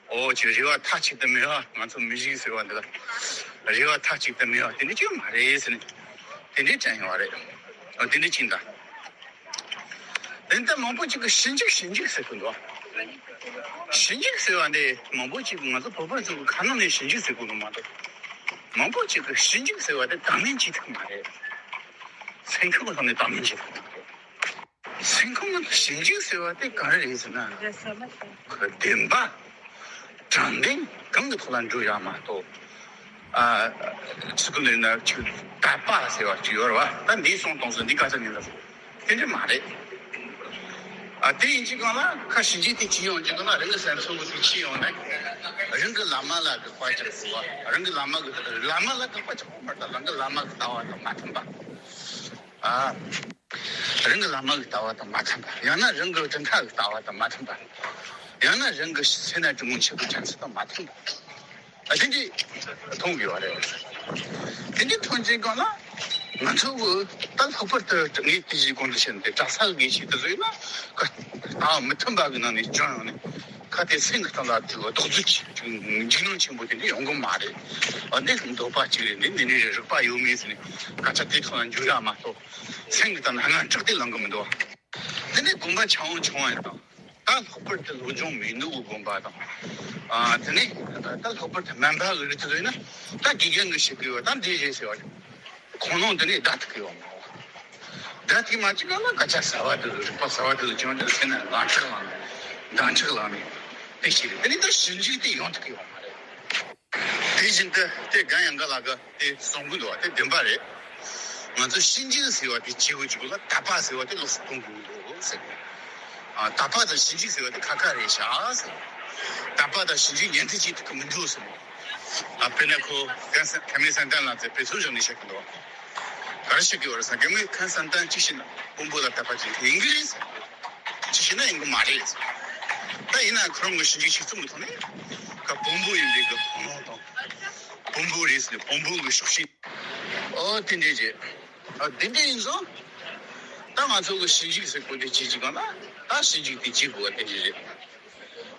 འོ་ཅིག་རེ་བ་མཐའ་གཅིག་ཏུ་མེད་པ། ང་ཚོ་མི་རིགས་ཟེར་བ་འདི་ལ་རེ་བ་མཐའ་གཅིག་ཏུ་མེད་པ་དེ་འདྲ་ཅིག་མ་རེད་ཟེར་ནས་དེ་འདྲའི་དྲན་ཡོད་རེད། འོ་དེ་འདྲ་ཅིག་འདྲ། དེ་ལྟར་མང་པོ་ཅིག་གིས་ཞིབ་འཇུག་ཞིབ་འཇུག་ཟེར་གི་འདུག་ཞིབ་འཇུག་ཟེར་བ་འདི་མང་པོ་ཅིག་གིས་ང་ཚོ་བོད་པ་ཚོ་གི་ཁ་ནང་ནས་ཞིབ་འཇུག་ཟེར་གི་འདུག་མ་གཏོགས། མང་པོ་ཅིག་གིས་ཞིབ་འཇུག་ཟེར་བ་དེ་དང་ལེན་བྱེད་ཐུབ་མ་རེད། སེམས་ཁམས་ཀྱི་ཐོག་ནས་དང་ལེན་བྱེད་ཐུབ་མ་རེད། སེམས་ཁམས་ཞིབ་འཇུག་ཟེར་བ་དེ་ག་རེ་རེད་ཟེར་ན། བདེན་པ། དྲང་བདེན་གང་གི་ཐོག་ལ་འགྲོ་ཡག་མ་གཏོགས། ཨ། ཚིག་ལ་ན་ཅིག་དད་པ་ཟེར་བ་ཅིག་ཡོད་རེད་བ། ད་འདིའི་གསུང་སྟངས་སུ་འདི་སྐད་ཆ་ཉན་ལ་དེ་འདྲ་མ་རེད། ཨ། དེ་ཡིན་གྱི་གང་ལ་ཁ་ཞིབ་འཇུག་དེ་བྱེད་ཡོང་གྱི་གང་ལ་རང་གི་བསམ་ཚུལ་གི་དེ་བྱེད་ཡོང་ན། རང་གི་བླ་མ་ལ་དགག་པ་རྒྱག་དགོས་བ། རང་གི་བླ་མ་གི་བླ་མ་ལ་དགག་པ་རྒྱག་དགོས་མ་རེད། ད་རང་གི་བླ་མ་གི་ལྟ་བ་དང་མ་མཐུན་པ། ཨ། རང་གི་བླ་མ་གི་ལྟ་བ་དང་མ་མཐུན་པ། ཡང་ན་རང་གི་གྲུབ་མཐའ་གི་ལྟ་བ་དང་མ་མཐུན་པ། ཡང་ན་རང་གི་སེམས་ན་དྲང་པོ་ཆོས་ཀྱི་བྱང་ཚུལ་དང་མ་མཐུན་པ། ཨ། དེ་འདྲ་མཐོང་གི་ཡོད་རེད། དེ་འདྲ་མཐོང་རྗེས་གང་ལ་ང་ཚོ་གི་ད་ལྷག་པར་དུ་ངས་དེ་བཞིན་གོང་དུ་བཤད་པའི་གྲྭ་ས་དགེ་བཤེས་དེ་ཚོ་ཡིན་ན་ཁ་ལྟ་བ་མི་མཐུན་པ་གི་ནང་ནས་བྱུང་ཡོང་ནས་ཁ་དེ་སེམས་ཀྱི་སྟེང་ལ་དེ་རྡོག་རྫིས་ཆེ་འཇིགས་སྣང་ཆེན་པོ་དེ་འདྲ་ཡོང་གི་མ་རེད། ཨ། འདི་འདོད་པ་གཅིག་རེད། འདི་འདི་འདྲའི་རིག་པ་ཡོད་མེད་ཟེར་ནས་སྐད་ཆ་དེ་ཐོག་ལ་འཇུག་ཡག་མ་གཏོགས། སེམས་ཀྱི་སྟེང་ན་དངངས་སྐྲག་དེ་ལངས་གི་མི་འདུག་དེ་ནས་དགོན་པ་ཆུང་ཆུང་བ་དང་། ད་ལྷག་པར་དུ་སློབ་སྦྱོང་མེད་ནོ་གི་དགོན་པ་དང་། ཨ། དེ་ནས་ད་ལྷག་པར་དུ་སྨན་པ་གི་རིགས་དེ་ཚོ་ཡིན་ན་ད་དགེ་རྒན་གྱིས་བཤད་གི་ཡོད། ད་འདི་རེད་ཟེར་བ་རེད། ཁུངས་ལུང་དེ་ནས་བརྡ་ཐུག་གི་ཡོད་མ་རེད། ད་དེ་མ་བྱས་གོང་ལ་སྐད་ཆ་གསར་པ་དེ་ཚོ་རིག་པ་གསར་པ་དེ་ཚོ་བྱུང་རྗེས་སེམས་ནང་འདང་ཆགས་ལངས་ནས་འདང་ཆགས་ལངས་ནས་དེ་ཞིག་རེད། དེ་ནས་ད་ཞིབ་འཇུག་དེ་ཡོང་ཐུབ་ཀྱི་ཡོད་མ་རེད། དེ་བཞིན་དུ་དེ་རྒན་ཡང་འགའ་ལགས་ཀྱིས་དེ་གསུང་གི་འདུག་བ། དེ་བདེན་པ་རེད། ང་ཚོ་ཞིབ་འཇུག་ཟེར་བ་དེ་བྱེད་དགོས་ཀྱི་ལ་དད་པ་ཟེར་བ་དེ་ལོགས་སུ་གཏོང་དགོས་ཀྱི་འདུག་ཟེར། ཨ། དད་པ་དང་ཞིབ་འཇུག་ཟེར་བ་དེ་ཁ་ཁ་རེད་ཤག་ཟེར། དད་པ་དང་ཞིབ་འཇུག་ཉན་ཐོས་ཀྱི་ཐུག་གི་མི་འདུག་ཟེར། ཨ། དཔེར་ན་ཁོ་ཁ་སང་ཁ་མེད་བསམ་གཏན་ལགས་ཚོས་དཔེ་མཚོན་བཞག་ནས་བཤད་ཀྱི་འདུག་ག་རེ་བཤད་ཀྱི་ཡོད་རེད་ཟེར་ན། རྒན་མོས་ཁ་སང་གཏན་གཅིག་བྱས་ན་དཔོན་པོ་ལ་དད་པ་བྱེད་མཁན་ཡིན་གྱི་རེད་ཟེར། གཅིག་བྱས་ན་ཡིན་གྱི་མ་རེད་ཟེར། ད་ཡིན་ན་ཁོ་རང་གི་ཞིབ་འཇུག་ཞིབ་ཚགས་ཀྱི་ཐོག་ནས་ཁོ་དཔོན་པོ་ཡིན་པའི་གི་ཁུངས་ལུང་དང་། དཔོན་པོ་རེད་ཟེར་ནས་དཔོན་པོ་གི་ཕྱོགས་ཞེན། ཨོ་དེ་འདྲས་རེད། ཨ། དེ་འདྲས་ཡིན་ཙང་། ད་ང་ཚོ་གི་ཞིབ་འཇུག་ཟེར་གོ་དེ་བྱེད་ཀྱི་གང་ལ་ད་ཞིབ་འཇུག་དེ་བྱེད་དགོས་པ་དེ་འདྲས་རེད།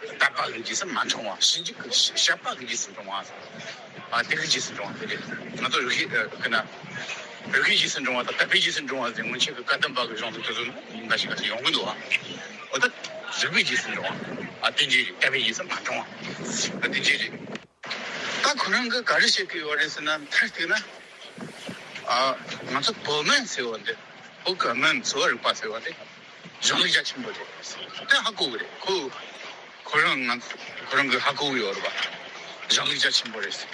དད་པ་གི་རྗེས་སུ་མ་འབྲང་བ། ཞིབ་འཇུག་གི་བཤད་པ་གི་རྗེས་སུ་འབྲང་བ། ཨ། དེ་གི་རྗེས་སུ་འབྲང་བ་དེ་རེད། ང་ཚོ་རིག་ཤེས་ཨ་ཀི་ན་རིག་པའི་རྗེས་སུ་འབྲང་བ་དང་དད་པའི་རྗེས་སུ་འབྲང་བ་ཟེར་སྔོན་ཆད་ཀྱི་བཀའ་གདམས་པ་གི་གཞུང་ལུགས་དེ་ཚོ་ནང་འགའ་ཞིག་འགའ་ཞིག་ཡོང་གི་འདུག་ཨ། འོ་ད་རིག་པའི་རྗེས་སུ་འབྲང་བ། ཨ། དེ་འདྲས་རེད། དད་པའི་རྗེས་སུ་མ་འབྲང་བ། ཨ། དེ་འདྲས་རེད། ད་ཁོ་རང་གིས་ག་རེ་བཤད་ཀྱི་ཡོད་རེད་ཟེར་ན། མཐར་གཏུགས་ན། ཨ། ང་ཚོ་བོད་སྨན་ཟེར་བ་འདི། བོད་ཀྱི་སྨན་འཚོ་བ་རིག་པ་ཟེར་བ་འདི་གཞུང་ལུགས་རྒྱ་ཆེན་པོ་རེད། དེ་ཧ་གོ་གི་རེད། ཁོ་ཁོ་རང་ང་ཁོ་རང་གིས་ཧ་གོ་གི་ཡོད་རེད་པ། གཞུང་ལུགས་རྒྱ་ཆེན་པོ་རེད་ཟེར།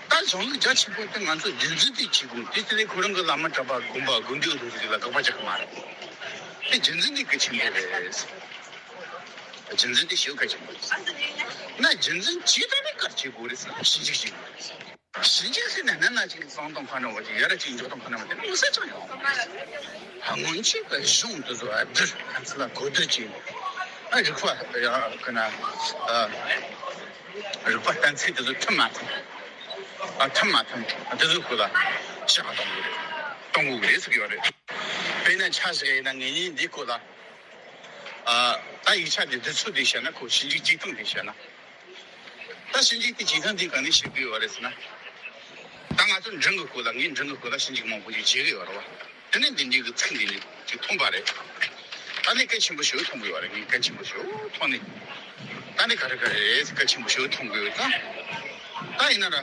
ད་གཞུང་ལུགས་རྒྱ་ཆེན་པོ་དེ་ང་ཚོ་རྒྱུན་འཛིན་དེ་བྱེད་དགོས། དེ་དེ་ལས་ཁོ་རང་གི་བླ་མ་གྲྭ་པ་དགོན་པ་དགོན་སྡེ་དེ་ཚོ་ལ་དགག་པ་རྒྱག་གི་མ་རེད། དེ་རྒྱུན་འཛིན་དེ་གལ་ཆེན་པོ་རེད་ཟེར། རྒྱུན་འཛིན་དེ་ཞེ་པོ་གལ་ཆེན་པོ་རེད། ན་རྒྱུན་འཛིན་བྱེད་ཐུབ་ན་ག་རེ་བྱེད་དགོས་རེད་ཟེར་ན། ཞིབ་འཇུག་བྱེད་དགོས་རེད་ཟེར། ཞིབ་འཇུག་ཟེར་ན་སྣ་ནས་གཅིག་གསང་སྟངས་ཁ་ན་བ་ཅིག་ཡ་ར་གཅིག་འཇོག་སྟངས་ཁ་ན་བ་དེ་ནི་མི་ཟེར་ཅང་ཡོང་། ཧ། སྔོན་ཆད་ཀྱི་གཞུང་དེ་ཚོ་ཨ་བསྡུར། ཁ་ཚིག་ལ་གོ་བསྡུར་བྱས། ཨ། རིག་པ་ཡ་ཀི་ན་ཨ་རིག་པ་གཏན་ཚིགས་དེ་ཚོ་མཐུན་མ་མཐུན། ཨ། མཐུན་མ་མཐུན། ཨ། དེ་ཚོའི་སྐོར་ལ་བཤད་པ་གཏོང་དགོས་རེད། གཏོང་དགོས་ཀྱི་རེད་ཟེར་གྱི་ཡོད་རེད། དཔེར་ན་ཆ་བཞག་ཡིན་ན་ངེད་གཉིས་འདིའི་སྐོར་ལ། ཨ། ད་ཡིག་ཆ་འདི་བསྡུ་ཚུལ་འདི་བཤད་ན། ཁོ་ཞིབ་འཇུག་བྱེད་སྟངས་འདི་བཤད་ན། ད་ཞིབ་འཇུག་དེ་བྱེད་སྟངས་འདི་ག་ནས་བྱེད་དགོས་ཡོད་རེད་ཟེར་ན། ད་ང་ཚོ་འབྲིང་གི་སྐོར་ལ། ངས་འབྲིང་གི་སྐོར་ལ་ཞིབ་འཇུག་མང་པོ་ཞིག་བྱེད་ཀྱི་ཡོད་རེད་བ། དེ་ནས་འདི་འདྲའི་གི་ཚིག་འདི་ནས་ཅིག་མཐོང་པ་རེད། ད་ནི་གལ་ཆེན་པོ་ཞིག་མཐོང་གི་ཡོད་རེད། ངས་གལ་ཆེན་པོ་ཞིག་མཐོང་ནས། ད་ནི་ག་རེ་ག་རེ་རེད། གལ་ཆེན་པོ་ཞིག་མཐོང་གི་ཡོད་ཙང་། ད་ཡིན་ན་ར་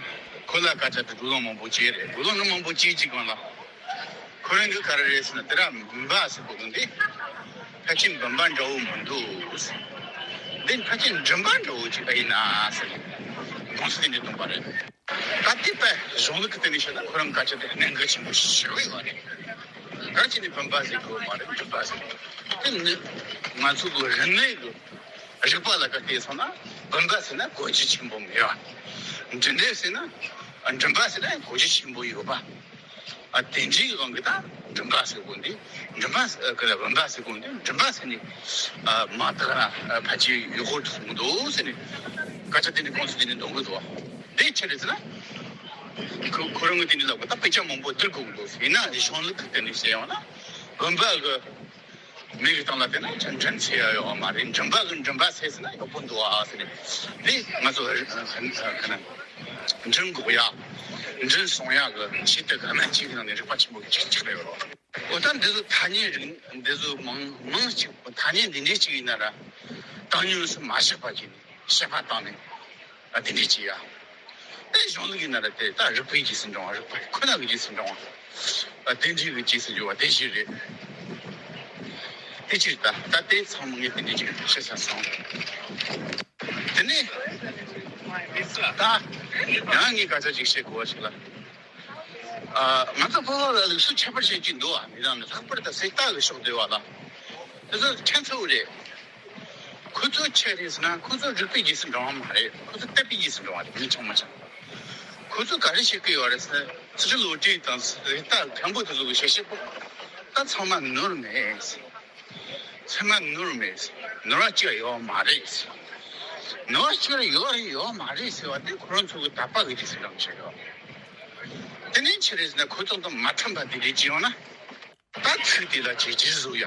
ཁོ་ལ་སྐད་ཆ་དེ་བགྲོ་གླེང་མང་པོ་བྱས་རེད། བགྲོ་གླེང་མང་པོ་བྱས་ཀྱི་སྒང་ལ། ཁོ་རང་གིས་ག་རེ་རེད་ཟེར་ན། དེ་ར་བུམ་པ་ཟེར་གོ་དོན་དེ་ཕལ་ཆེར་བུམ་པ་འདྲ་བོ་མི་འདུག། འདི་ཕལ་ཆེར་མགྲིན་པ་འདྲ་བོ་ཅིག་ཨེ་ཡིན་ན་ཟེར་ནས་དགོངས་ཚུལ་དེ་འདྲ་གཏོང་པ་རེད། ད་དེ་དཔེ་གཞུང་ལུགས་ཀྱི་སྟེང་ནས་བཤད་ན་ཁོ་རང་སྐད་ཆ་དེ་གནད་འགག་ཆེན་པོ་ཞིག་ཡོད་རེད། ག་རེ་བྱས་ནས་བུམ་པ་ཟེར་དགོས་མ་རེད། མགྲིན་པ་ཟེར། དེ་ནི་ང་ཚོ་གི་རིག་གནས་ཀྱི་རིག་པ་ལ་ག་བལྟས་སོང་ན། བུམ་པ་ཟེར་ན་གོ་རྒྱུ་ཆེན་པོ་མེད་པ། མགྲིན་པ་ཟེར་ན། མགྲིན་པ་ཟེར་ན་གོ་རྒྱུ་ཆེན་པོ་ཡོད་པ། ཨ། དེ་འདྲའི་དབང་གིས་ད་མགྲིན་པ་ཟེར་གོ་འདི། མགྲིན་པ་ཟེར་གི་ལ་བུམ་པ་ཟེར་གོ་འདི། མགྲིན་པ་ཟེར་ནས། ཨ། མ་དག་ན་ཕལ་ཆེར་ཡག་པོ་འདུག་མི་འདུག་ཟེར་ནས་སྐད་ཆ་དེ་འདྲ་དགོངས་ཚུལ་དེ་འདྲ་འདོན་གི་འདུག། དེ་ཆི་རེད་ཟེར་ན། ཁོ་ཁོ་རང་གིས་དེ་འདྲ་ལབ་གི། ད་དཔེ་ཆ་མང་པོ་བསྡུར་དགོས་ཀྱི་འདུག་ཟེར། ཡིན་ན་གཞུང་ལུགས་ཀྱི་སྟེང་ནས་བཤད་ཡོང་ན། བུམ་པ་གི་མིང་གི་སྟེང་ལ་བལྟས་ན་ཅང་མགྲིན་ཚད་ཡག་ཡོད་མ་རེད། མགྲིན་པ་གི་མགྲིན་པ་ཚད་ཟེར་ན་ཡག་པོ་འདུག་ཨ་ཟེར་ནས། འདི་ང་ཚོ་ཨ་ཨ་ཨ་མགྲིན་འགོག་ཡག། མགྲིན་སྲུང་ཡག་གི་ཆེད་དུ་སྨན་བཅོས་ཀྱི་ནང་ནས་རིག་པ་ཆེན་པོ་གི་ཆེད་ཆགས་ཡོད་རེད། འོ་ད་འདི་ཚོ་ཐ་སྙད་རིགས་འདི་ཚོ་མང་མང་ཅིག་ཐ་སྙད་འདི་འདྲས་ཅིག་ཡིན་ན་ར། བཏང་སྙོམས་སུ་མ་བཞག་པ་བྱས་ནས་བཤད་པ་བཏང་ནས། ཨ། དེ་འདྲས་ཅིག་ཡ། ཨེ། གཞུང་ལུགས་ཡིན་ན་ར་དེ་ད་རིག་པའི་རྗེས་སུ་འབྲང་བ། རིག་པ་ཁོ་ན་གི་རྗེས་སུ་འབྲང་བ། ཨ། དེ་འདྲས་གི་རྗེས་སུ་འཇུག་པ་དེ་ཞིག་རེད། དེ་ཕྱིར་ད་ད་དེ་ཚང་མ་ངས་དེ་འདྲས་ཅིག་བཤད་ས་སོང་། དེ་ནས་ད་ཡང་ངས་སྐད་ཆ་ཅིག་བཤད་དགོས་པ་ཞིག་ལ། ཨ། ང་ཚོ་བོད་པ་ལ་ལུགས་སྲོལ་ཁྱད་པར་ཅན་ཅིག་འདུག་ཨ། མི་རང་ནི་ལྷག་པར་དུ་གཟེངས་རྟགས་ཀྱི་ཕྱོགས་བསྡུས་པ་ལ། དེ་ཚོ་ཕྲན་ཚེགས་རེད། ཁོ་ཚོ་ཆི་རེད་ཟེར་ན། ཁོ་ཚོ་རིག་པའི་རྗེས་སུ་འབྲང་བ་མ་རེད། ཁོ་ཚོ་དད་པའི་རྗེས་སུ་འབྲང་བ་རེད། མི་ཚང་མ་ཆགས། ཁོ་ཚོ་ག་རེ་བཤད་ཀྱི་ཡོད་རེད་ཟེར་ན། ཚུལ་ཁྲིམས་བློ་གྲོས་དང་གཟེངས་རྟགས་མཁན་པོ་དེ་ཚོ་གི་བཤད་བཤད་པོ་ད་ཚང་མ་ནོར་མེད། ཚང་མ་ནོར་མེད། ནོར་བ་གཅིག་ཡོད་མ་རེད། ནོར་བ་གཅིག་ཡོད་རེད་ཡོད་མ་རེད་ཟེར་བ་དེ་ཁོ་རང་ཚོ་གི་དད་པ་གི་རྗེས་སུ་འབྲང་བྱེད་ཡོད། དེ་ནས་ཆི་རེད་ཟེར་ན། ཁོ་ཚོ་དང་མ་མཐུན་པ་དེ་འདྲས་ཅིག་ཡོང་ན། ད་ཚིག་དེ་ལ་བྱས་རྗེས་བཟོ་ཡ།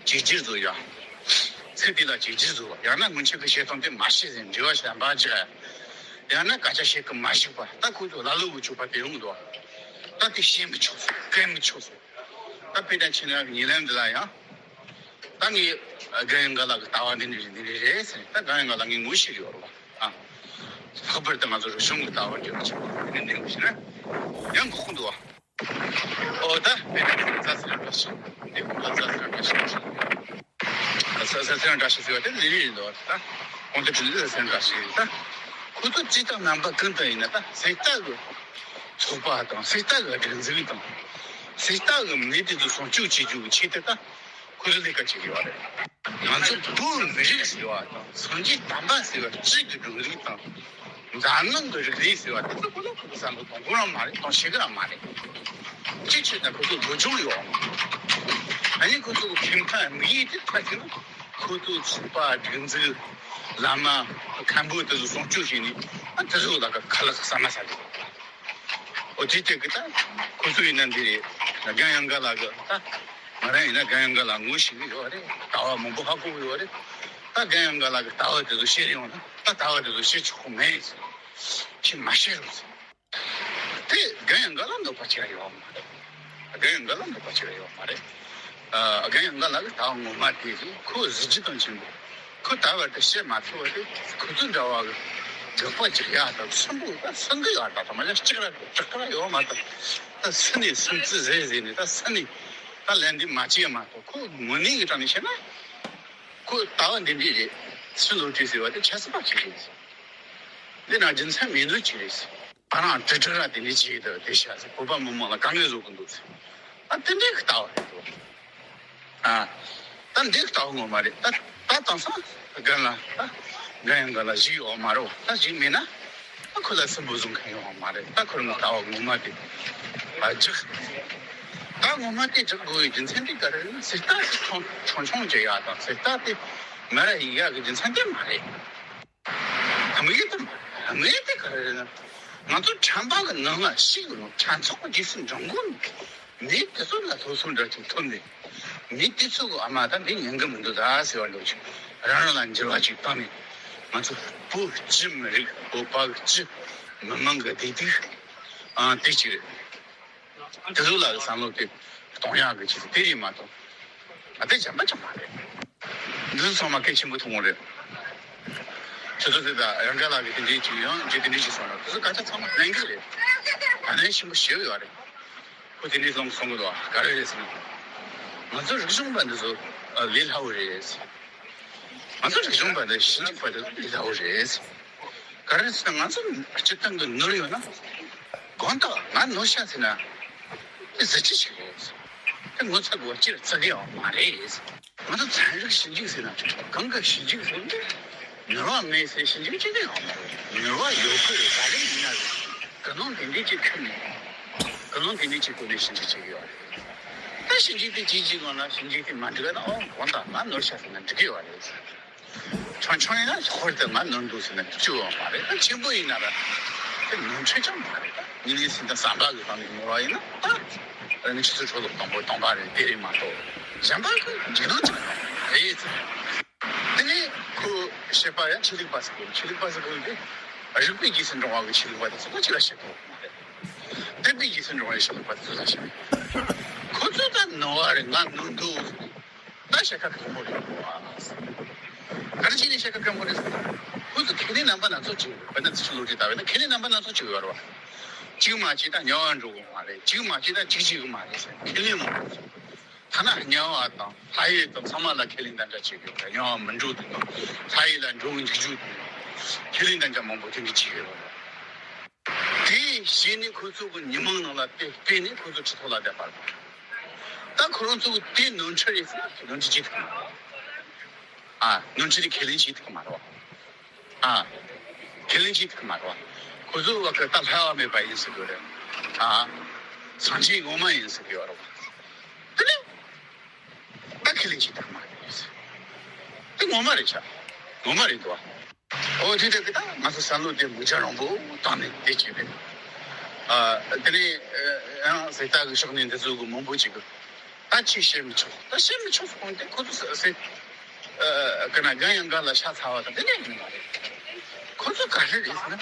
བྱས་རྗེས་བཟོ་ཡ། ཚིག་དེ་ལ་བྱས་རྗེས་བཟོ་བ། ཡང་ན་སྔོན་ཆད་ཀྱི་བཤད་སྟངས་དེ་མ་བཤད་ཟེར་འགྲེལ་བ་བཤད་པ་བྱས། ཡང་ན་སྐད་ཆ་བཤད་གི་མ་ཞིག་པ། ད་ཁོ་ཚོ་ལ་ལུ་བུ་ཆོག་པ་དེ་ཡོང་འདུག། ད་དེ་བཤད་མི་ཆོག་སོང་། སྐད་མི་ཆོག་སོང་། ད་དཔེར་ན་ཁྱེད་རང་གི་ཉེ་ལམ་འདི་ལ་ཡང་། ད་ངས་རྒན་ཡང་འགའ་ལགས་ཀྱི་ལྟ་བ་འདི་འདྲ་རེད། འདི་འདྲ་རེད་ཟེར། ད་རྒན་ཡང་འགའ་ལགས་ངས་ངོ་ཤེས་ཡོད་རེད་པ། ཨ། ལྷག་པར་དུ་ང་ཚོ་རིག་གཞུང་གི་ལྟ་བ་འདི་ལ་ཆགས་པ་འདི་འདྲ་ཞིག་ན་ཡང་འགོག་གི་འདུག་པ། ཨོ་ད་དཔེ་དེབ་ཁོ་རང་རྩ་ཚེ་རིང་བཀྲ་ཤིས། དེ་ཁོ་རང་རྩ་ཚེ་རིང་བཀྲ་ཤིས། རྩ་ཚེ་རིང་བཀྲ་ཤིས་ཟེར་བ་དེ་ལི་ལི་རེད་འདུག་ད་ཁོང་དེ་དྲི་ལི་རྩ་ཚེ་རིང་བཀྲ་ཤིས་རེད། ད་ཁོ་ཚོ་སྤྱི་དང་རྣམ་པ་ཀུན་ཏུ་ཡིན་ན་ད་གསེར་རྟ་གི་ཚོགས་པ་དང་གསེར་རྟ་གི་སྒྲིག་འཛུགས་དང་གསེར་རྟ་གི་མི་དེ་ཚོ་སྲུང་སྐྱོབ་བྱེད་རྒྱུ་གི་ཆེད་དུ་ད་ཁོ་ཚོ་ལས་ཀ་བྱེད་ཀྱི་ཡོད་རེད། ང་ཚོ་བོད་མི་རིགས་ཟེར་བ་དང་སངས་རྒྱས་བསྟན་པ་ཟེར་བ་སྤྱི་གི་སྒྲིག་འཛུགས་དང་འཛམ་གླིང་གི་རིག་གནས་ཟེར་བ་དེ་ཚོ་ཁོ་ལ་ཁོ་ཚོ་བསམ་བློ་གཏོང་གི་རང་མ་རེད། གཏོང་ཤེས་ཀྱི་རང་མ་རེད། གཅིག་བྱས་ན་ཁོ་ཚོ་བཟོ་སྦྱོང་ཡོད། ཨ་ནི་ཁོ་ཚོ་གི་ཁེ་ཕན་དམིགས་ཡུལ་དེ་ཕལ་ཆེར་ཁོ་ཚོ་ཚོགས་པ་སྒྲིག་འཛུགས་བླ་མ་མཁན་པོ་དེ་ཚོ་སྲུང་སྐྱོབ་བྱས་ནས་ཨ་དེ་ཚོ་ལ་ཁ་ལག་ཟ་མ་ཟ་རེད། ཨོ་དེ་དེ་གི་ད་ཁོ་ཚོ་ཡིན་ན་འདི་རེད། རྒན་ཡང་དགའ་ལགས་གི་ད་ང་རང་ཡིན་ན་རྒན་ཡང་དགའ་ལགས་ངོ་ཤེས་ཀྱི་ཡོད་རེད། ལྟ་བ་མང་པོ་ཧ་གོ་གི་ཡོད་རེད། ད་རྒན་ཡང་དགའ་ལགས་གི་ལྟ་བ་དེ་ཚོ་བཤད་ཡོང་ན་ད་ལྟ་བ་དེ་ཚོ་བཤད་ཆོག་གི་མེད། ཁྱེད་མ་བཤད་རོགས། དེ་རྒན་ཡང་དགའ་ལགས་འདོད་པ་ཅིག་ཡོད་མ་རེད། རྒན་ཡང་དགའ་ལགས་འདོད་པ་ཅིག་ཡོད་མ་རེད། ཨ་རྒན་ཡང་དགའ་ལགས་ཀྱི་ལྟ་བ་ངོ་མ་དེ་རེད། ཁོ་གཟི་བརྗིད་དང་ཆེན་པོ། ཁོ་ད་བར་དུ་བཤད་མ་ཐུབ་པ་དེ་ཁོ་ཚོ་འདྲ་བ་གི་དགག་པ་ཅིག་ཡག་དང་སུན་པོ་ད་སུན་གི་ཡག་དང་ད་མ་ཡག་ཅིག་ར་ཅིག་ར་ཡོད་མ་ད། ད་སུན་ནས་སུན་རྩི་ཟེར་ཟེར་ནས་ད་སུན་ནས་ད་ལན་འདི་མ་བྱས་མ་གཏོགས་ཁོ་དངོས་གནས་ཀྱི་དྲང་ནས་བཤད་ན་ཁོ་ལྟ་བ་འདི་འདྲས་རེད། སུན་ལོ་བྲིས་ཟེར་བ་དེ་ཆབ་སྲིད་པ་ཅིག་རེད། འདི་ན་རྒྱུ་མཚན་མེད་ནོ་ཅིག་རེད། ང་རང་དྲི་དྲི་ར་དེ་འདྲས་བྱེད་ཀྱི་འདུག་དེ་བྱ་ཟེར་བོད་པ་མི་མང་ལ་དཀའ་ངལ་བཟོ་གི་འདུག་ཟེར། ཨ་དེ་འདྲའི་ལྟ་བ་རེད་འདུག་ཨ་ད་འདི་ལྟ་བ་ངོ་མ་རེད། ད་ད་དེང་སང་རྒན་ལགས་ད་རྒན་ཡང་དགའ་ལགས་བཞུགས་ཡོད་མ་རེད། ད་བཞུགས་མེད་ན་ད་ཁོ་ལ་སུན་པོ་བཟོ་མཁན་ཡོད་མ་རེད། ད་ཁོ་རང་གི་ལྟ་བ་ངོ་མ་དེ་ཨ་འཇགས། ད་ངོ་མ་དེ་འཇགས་དགོས་པའི་རྒྱུ་མཚན་དེ་ག་རེ་རེད་ན་གསེར་རྟ་དེ་ཆུང་ཆུང་ཆུང་བྱེད་ཡག་དང་གསེར་རྟ་དེ་མི་ར་ཡིན་ཡག་གི་རྒྱུ་མཚན་དེ་མ་རེད། དམིགས་ཡུལ་དེ་དམིགས་ཡུལ་དེ་ག་རེ་རེད་ན། ང་ཚོ་ཁྲམ་པ་གི་ནང་ལ་ཞུགས་ནོ། ཁྲམ་ཚོགས་ཀྱི་རྗེས་སུ་འབྲང་དགོས་ནོ། མི་དེ་ཚོ་ལ་སློབ་གསོ་འདྲ་ཅིག་ཐོབ་ནས། མི་དེ་ཚོ་གི་ཨ་མ་ད་འདི་ཉན་གི་མི་འདུག་ད་ཟེར་བ་འདྲ་ཅིག་རང་རང་ལ་འགྱུར་བ་ཅིག་བཏང་ནས། ང་ཚོ་བོད་སྤྱི་མི་རིགས་བོད་པ་གི་སྤྱི་མི་མང་གི་བདེ་སྡུག་ཨ་དེ་ཅིག་རེད། དེ་ཚོ་ལ་བསམ་བློ་དེ་གཏོང་ཡག་གི་ཆེད་དུ་དེ་རེད་མ་གཏོགས། ཨ་དེ་གཞན་པ་ཅང་མ་རེད། འདི་ཚོ་ཚང་མ་གལ་ཆེན་པོ་མཐོང་གི་རེད། ཁྱོད་ཚོ་དེ་ད་ཡང་དགའ་ལགས་ཀྱིས་དེ་འདྲའི་ཅིག་ཡང་རྗེས་དེ་འདྲའི་ཅིག་གསུངས་ན་དེ་ཚོ་སྐད་ཆ་ཚང་མ་ལན་གི་རེད། ཨ་ལན་ཆེན་པོ་ཞེ་པོ་ཡོད་རེད། ཁོ་དེ་འདྲའི་ལུང་གསུང་གི་འདུག་ག་རེ་རེད་ཟེར་ན། ང་ཚོ་རིག་གཞུང་པ་འདི་ཚོ་ལས་སླ་བོ་རེད། ང་ཚོ་རིག་གཞུང་པ་དང་ཞིབ་འཇུག་པ་དེ་ཚོ་ལས་སླ་བོ་རེད། ག་རེ་ཟེར་ན་ང་ཚོ་སྤྱིར་བཏང་གི་ནོར་ཡོད་ན། དགོངས་དག་ང་ནོར་ཤག་ཟེར་ན། དེ་གཟི་བརྗིད་ཆེ་གི་རེད། དེ་ངོ་ཚ་དགོས་པ་སྤྱིར་བརྩི་གི་ཡོད་མ་རེད། ང་ཚོ་ཚན་རིག་ཞིབ་འཇུག་ཟེར་ན་གང་གི་ཞིབ་འཇུག་ཟེར་ན། ནོར་བ་མེད་ཟེར་ཞིབ་འཇུག་བྱེད་ཀྱི་ཡོད་མ་རེད། ནོར་བ་ཡོད་གི་རེད། ག་རེ་ཡིན་ན་རེད། ཀུན་སློང་དེ་འདྲས་ཅིག་ཁུར་ནས། ཀུན་སློང་དེ་འདྲས་ཅིག་སྒོ་ནས་ཞིབ་འཇུག་བྱེད་ཀྱི་ཡོད་རེད། ད་ཞིབ་འཇུག་དེ་བྱེད་བྱེད་གོང་ལ་ཞིབ་འཇུག་དེ་མ་འགྲིག་ན་ཨོ་དགོངས་དག་ང་ནོར་ཤག་ཟེར་ན་འགྲིག་གི་ཡོད་རེད། ཆུང་ཆུང་ཡིན་ན་ཧོར་དུ་ང་ནོར་འདུག་ཟེར་ན་འགྲིག་གི་ཡོད་མ་རེད། ད་ཆེན་པོ་ཡིན་ན་ར་དེ་ནོར་འཁྲུལ་ཅང་མ་རེད། ད་ངེད་གཉིས་སེམས་དང་བསམ་པ་གི་སྟེང་ནས་ནོར་བ་ཡིན་ན་ད་རང་གི་ཆུ་ཚོད་འཕྲོ་ལོག་དང་པོ་སྟོང་པ་རེད། དེ་རེད་མ་གཏོགས་གཞན་པ་གི་འགྲིག་ནོར་ཅང་མ་རེད་ཟེར། དེ་ནས་ཁོ་བཤད་པ་ཡང་ཆོས་ལུགས་པ་ཟེར་གི་ཡོད། ཆོས་ལུགས་པ་ཟེར་གི་ཡོད་དེ་རིག་པའི་རྗེས་སུ་འབྲང་བ་གི་ཆོས་ལུགས་པ་དེ་ཚོ་ཁོ་ཅི་ལ་བཤད་ཐུབ་མ་རེད། དད་པའི་རྗེས་སུ་འབྲང་བའི་ཆོས་ལུགས་པ་དེ་ཚོ་ལ་བཤད། ཁོ་ཚོ་ད་ནོར་བ་རེད། ང་ནོར་འདུག་ཟེར་ནས་ད་བཤད་ཁ་སྐམ་པོ་རེད་མོ། ཨ་ག་རེ་བྱས་ནས་བཤད་ཁ་སྐམ་པོ་རེད་ཟེར་ན། ཁོ་ཚོ་ཁས་ལེན་རྣམ་པ་སྣ་ཚོགས་བྱེད་ཡོད། དཔེར་ན་ཚེ་ཤུལ་ལོ་རྒྱུས་ལྟ་བས་ན་ཁས་ལེན་རྣམ་པ་སྣ་ཚོགས་བྱེད་ཡོད་རེད་བ། གཅིག་མ་བྱས་ད་དམྱལ་བ་འགྲོ་གི་མ་རེད། གཅིག་མ་བྱས་ད་གཅིག་བྱེད་གི་མ་རེད་ཟེར་ཁས་ལེན་མང་པོ་བྱེད། ཐ་ན་དམྱལ་བ་དང་ལྷ་ཡུལ་དང་ཚང་མ་ལ་ཁས་ལེན་དམ་བཅའ་བྱེད་ཀྱི་ཡོད་རེད། དམྱལ་བ་མི་འགྲོ་དུ་དང་ལྷ་ཡུལ་ལ་འགྲོ་གི་འཇུག་རྒྱུ་དང་ཁས་ལེན་དམ་བཅའ་མང་པོ་དེ་འདྲ་བྱེད་ཀྱི་ཡོད་རེད། དེ་བྱས་ནས་ཁོ་ཚོ་གི་ཉི་མ་ནང་ལ་དེ་སྤེལ་ནས་ཁོ་ཚོ་ཁྲི་ཐོག་ལ་བསྡད་པ་རེད། ད་ཁོ་རང་ཚོ་གི་དེ་ནོར་འཁྲུལ་རེད་ཟེར་ན་ནོར་འཁྲུལ་བྱེད་ཐུབ་མ་རེད། ཨ་ནོར་འཁྲུལ་དེ་ཁས་ལེན་བྱེད་ཐུབ་མ་རེད། ཨ་ཁས་ལེན་བྱེད་ཐུབ་མ་རེད། ཁོ་ཚོ་བ་ཁ་ད་ལྷ་བ་མེད་པ་ཡིན་ཟེར་གི་རེད། ཨ་སངས་རྒྱས་ངོ་མ་ཡིན་ཟེར་གི་ཡོད་རེད། དེ་ནས། ད་ཁས་ལེན་བྱེད་ཐུབ་མ་རེད། དེ་ངོ་མ་རེད་ཤག་ངོ་མ་རེད་འདུག་བ། ཨོ་དེ་དེ་གི་ད་ང་ཚོ་བསམ་བློ་དེ་མི་བྱ་རང་པོ་བཏང་ནས་དེ་བྱས་པས། ཨ་དེ་ནས་ཡང་ཟེར་ལྟ་གི་ཕྱོགས་ནས་འདི་ཚོ་གི་མང་པོ་ཅིག་གི་ད་ཅིག་བཤད་མི་ཆོག་ད་བཤད་མི་ཆོག་སོང་དེ་ཁོ་ཚོ་ཟེར་གི་ན་རྒན་ཡང་འགའ་ལ་ཤ་ཚ་བ་དང་དེ་འདྲ་ཡིན་མ་རེད། ཁོ་ཚོ་ག་རེ་རེད་ཟེར་ན་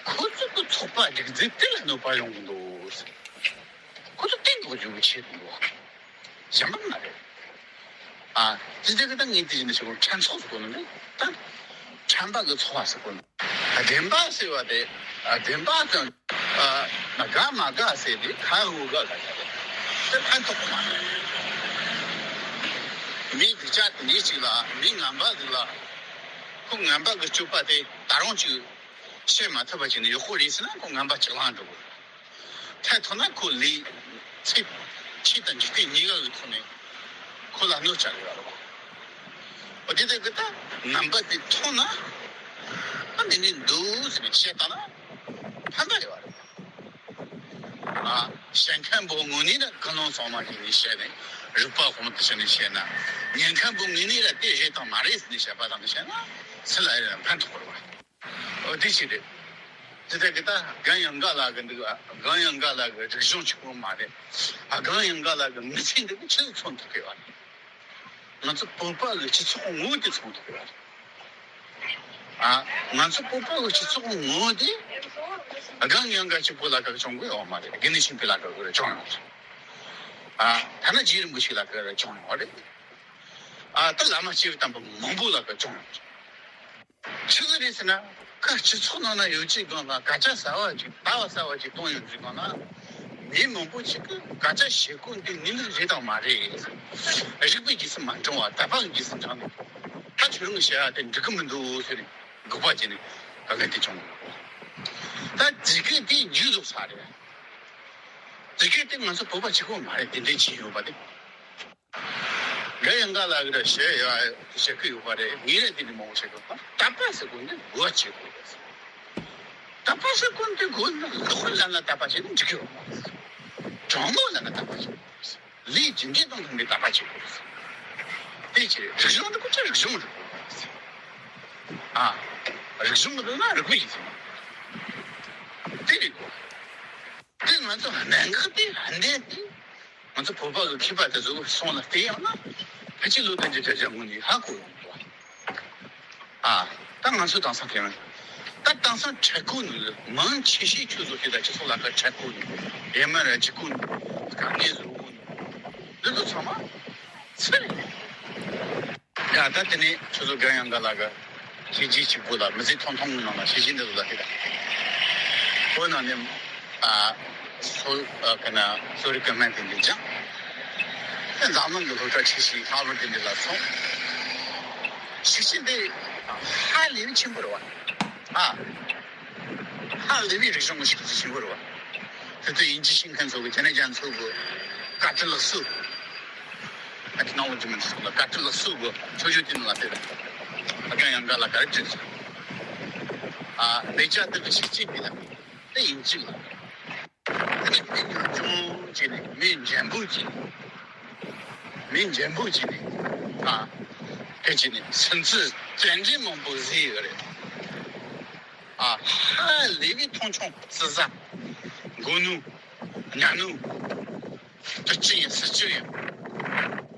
ཁོ་ཚོ་གི་ཚོགས་པ་སྒྲིག་འཛུགས་དེ་ལ་གནོད་པ་ཡོང་གི་འདུག་ཟེར། ཁོ་ཚོ་བསྟན་འགོག་རྒྱུ་གི་ཆེད་དུ་འདུག་བ། གཞན་པ་མ་རེད། ཨ་ཙི་ཙི་གི་ད་ངས་དེ་བཞིན་དུ་ཞིག་ཁྲན་ཚོགས་སུ་གོ་ནི་མེད་ད། ཁྲན་པ་གི་ཚོགས་པ་སུ་གོ་ནི། ཨ་བདེན་པ་ཟེར་བ་དེ་ཨ་བདེན་པ་དང་ཨ་ན་དགའ་མ་དགའ་ཟེར་དེ་ཁ་ཧུ་དགའ་ལ་ཡ་རེད། ཕན་ཐོགས་པ་མ་རེད། མི་སྡིག་ཅག་དེ་འདྲའི་ཅིག་ལ། མི་ངན་པ་ཟིག་ལ། ཁོ་ངན་པ་གི་སྤྱོད་པ་དེ་ད་རུང་ཅིག་བཤད་མ་ཐུབ་པ་བྱས་ནས་ཡག་པོ་རེད་ཟེར་ན། ཁོ་ངན་པ་ལྕགས་ལངས་འགྲོ་གི། ཐད་ཐོག་ན་ཁོ་ལས་ཚེ་ཆོས་དང་འཇིག་རྟེན་གཉིས་ཀ་གི་ཐོག་ནས་ཁོ་ལ་གནོད་བྱ་གི་ཡོད་རེད། འོ་དེ་དེ་གི་ད་ངན་པ་དེ་མཐོང་ན། ཨ་འདི་ནས་འདུག་ཟེར་ནས་བཤད་བཏང་ན་ཕན་པ་ཡོད་རེད། ཨ། བཤད་མཁན་པོ་ངོས་ནས་ན་ཀུན་སློང་གཙང་མ་ཞིག་ནས་བཤད་ནས། རིག་པ་གོང་དུ་ཕྱིན་ནས་བཤད་ན། ཉན་མཁན་པོ་ངོས་ནས་ལ་དེ་རེད་དང་མ་རེད་ཟེར་ནས་བཤད་པ་དང་བཤད་ན་སུ་ལ་ཡང་ཕན་ཐོགས་པ་རེད་བ། འོ་དེ་ཅི་རེད། དེ་ལྟ་གི་ད་སྒང་ཡང་འགའ་ལ་གི་འདུག་སྒང་ཡང་འགའ་ལ་གི་རིག་གཞུང་གཅིག་པོ་མ་རེད། ཨ། སྒང་ཡང་འགའ་ལ་གི་མི་ཚེ་འདི་གི་ཆི་ཟིག་མཚོན་ཐུབ་གི་བ། ང་ཚོ་བོད་པ་གི་སྤྱི་ཚོགས་ངོ་བོ་དེ་མཚོན་ཐུབ་གི་བ། ཨ། ང་ཚོ་བོད་པ་གི་སྤྱི་ཚོགས་ངོ་བོ་དེ་སྒང་ཡང་འགའ་གཅིག་པོ་ལ་ག་གི་བྱུང་གི་ཡོད་མ་རེད། དགེ་འདུན་ཆོས་འཕེལ་ལ་ག་གི་རེད་བྱུང་ཡོད་རེད། ཨ། ཐ་ན་རྗེ་རིན་པོ་ཆེ་ལ་ག་རེད་བྱུང་ཡོད་རེད། ཨ། ད་བླ་མ་སྐྱེས་བུ་དམ་པ་མང་པོ་ལ་ག་བྱུང་ཡོད་རེད། ཆི་ཟིག་རེད་ཟེར་ན། ཁ་སྤྱི་ཚོགས་ནང་ན་ཡོད་ཅིག་སྒང་ལ་སྐད་ཆ་གསར་བ་ཅིག་ལྟ་བ་གསར་བ་ཅིག་གཏོང་ཡོང་དུས་སྒང་ལ། མི་མང་པོ་ཅིག་གིས་སྐད་ཆ་བཤད་ཁུངས་དེ་ནི་ནི་རེད་དང་མ་རེད། རིག་པའི་རྗེས་སུ་མ་འབྲང་བ། དད་པ་གི་རྗེས་སུ་འབྲང་ནས་ད་ཁྱོད་རང་གི་བཤད་ཡ་དེ་འགྲིག་གི་མི་འདུག་ཟེར་ནས་འགོག་པ་བྱས་ནས་ག་གེ་དེ་བྱུང་། ད་དེ་གེ་དེ་རྒྱུ་རྫོགས་ས་རེད། དེ་གེ་དེ་ང་ཚོ་བོད་པ་གཅིག་པོ་མ་རེད། དེ་འདྲའི་བྱས་ཡོད་པ་དེ། འགའ་ཡང་འགའ་ལ་གི་ར་བཤད་ཡ་བཤད་གི་ཡོད་པ་རེད། ངས་ར་དེ་འདྲ་མང་པོ་བཤད་གི་ཡོད། དད་པ་ཟེར་དགོས་ནི་དགོས་བྱེད་དགོས་རེད། དད་པ་ཟེར་དགོས་ནི་དགོས་ན་ལོག་ལ་ན་དད་པ་བྱེད་ན་འགྲིག་གི་ཡོད་མ་རེད། དྲང་མོ་ལ་ན་དད་པ་བྱེད་དགོས་རེད། ལས་རྒྱུ་འབྲས་དང་མཐུན་པའི་དད་པ་བྱེད་དགོས་རེད། དེ་ཅི་རེད། རིག་གཞུང་འདི་ཁོ་ཚོ་རིག་གཞུང་རེད་དགོས་རེད། ཨ། རིག་གཞུང་འདི་ན་རིག་པའི་ཡིན་ཟེར་ན་དེ་རེད་དགོས། དེ་ང་ཚོ་གནད་འགག་དེ་གནད་དེ། ང་ཚོ་བོད་པ་གི་མཁས་པ་དེ་ཚོ་གསུང་ལ་བལྟས་ཡོང་ན། ཕལ་ཆེར་ལོ་བདུན་ཅུ་བརྒྱད་ཅུ་སྔོན་ནས་ཧ་གོ་ཡོང་འདུག་ཨ། ད་ང་ཚོ་དེང་སང་དེ་རིང་། ད་དེང་སང་འཕྲུལ་འཁོར་ནི་མང་ཆེ་ཤས་ཁྱོད་ཚོ་དེ་ད་སྤྱི་ཚོགས་ལ་ཁ་འཕྲུལ་འཁོར་ནི་ཡེ་མ་ར་ཅི་ཁོ་ནི་དཀའ་ངལ་བཟོ་གོ་ནི་འདི་ཚོ་ཚང་མ་སུ་རེད། ཡ། ད་དེ་ནས་ཁྱོད་ཚོ་རྒན་ཡང་འགའ་ལ་གི་བྱས་རྗེས་གཅིག་པོ་ལ། མི་ཚེ་ཐུང་ཐུང་གི་ནང་ལ་བྱས་རྗེས་འདི་ཚོ་ལ་ཁེ་ད། བོད་ནང་ནས་ཨ་སོ་ཨ་ཀ་ན་སོ་རི་ཀ་སྨན་དེ་འདྲ་སྦྱངས། འཛམ་གླིང་གི་སློབ་གྲྭ་ཆེ་ཤོས་ཧར་ཝར་དེ་འདྲ་ལ་སོང་། བྱས་རྗེས་འདི་ཧ་ལས་པའི་ཆེན་པོ་རེད་བ། ཨ། ཧ་ལས་པའི་རིག་གཞུང་གི་ཤེས་ཚད་ཆེན་པོ་རེད་བ། དེ་ཚོ་དབྱིན་ཇི་ཤེས་མཁན་ཚོ་གི་དེ་ནས་རྒྱ་མཚོ་གི་བཀའ་དྲིན་ལགས་སོ། Acknowledgement ཟེར་གི་ལ། བཀའ་དྲིན་ལགས་སོ་གི་ཆོས་བརྒྱུད་དེ་ནང་ལ་དེ་རེད། ཨ་ཀ་ཡང་འགའ་ལ་ག་རེ་བྲིས་སོང་། ཨ་ལས་བྱ་དེ་གི་ཤེས་ཚད་དེ་ལ་དེ་ཡིན་གཅིག་ལ། དེ་ནས་མི་ཉམ་ཆུང་བྱས་ནས་མི་འཇམ་པོ་བྱས་ནས། མི་འཇམ་པོ་བྱས་ནས། ཨ་དེ་བྱས་ནས་སུན་གཙེར་རྩེད་འགྲན་མང་པོ་བཟོས་ཡོད་རེད། ཨ་ཧ་ལས་པའི་མཐོང་ཆུང་བརྩི་བཟའ། མགོ་གནོན། གཉའ་གནོན། དུ་ཅི་ཡིན་སུ་ཅི་ཡིན།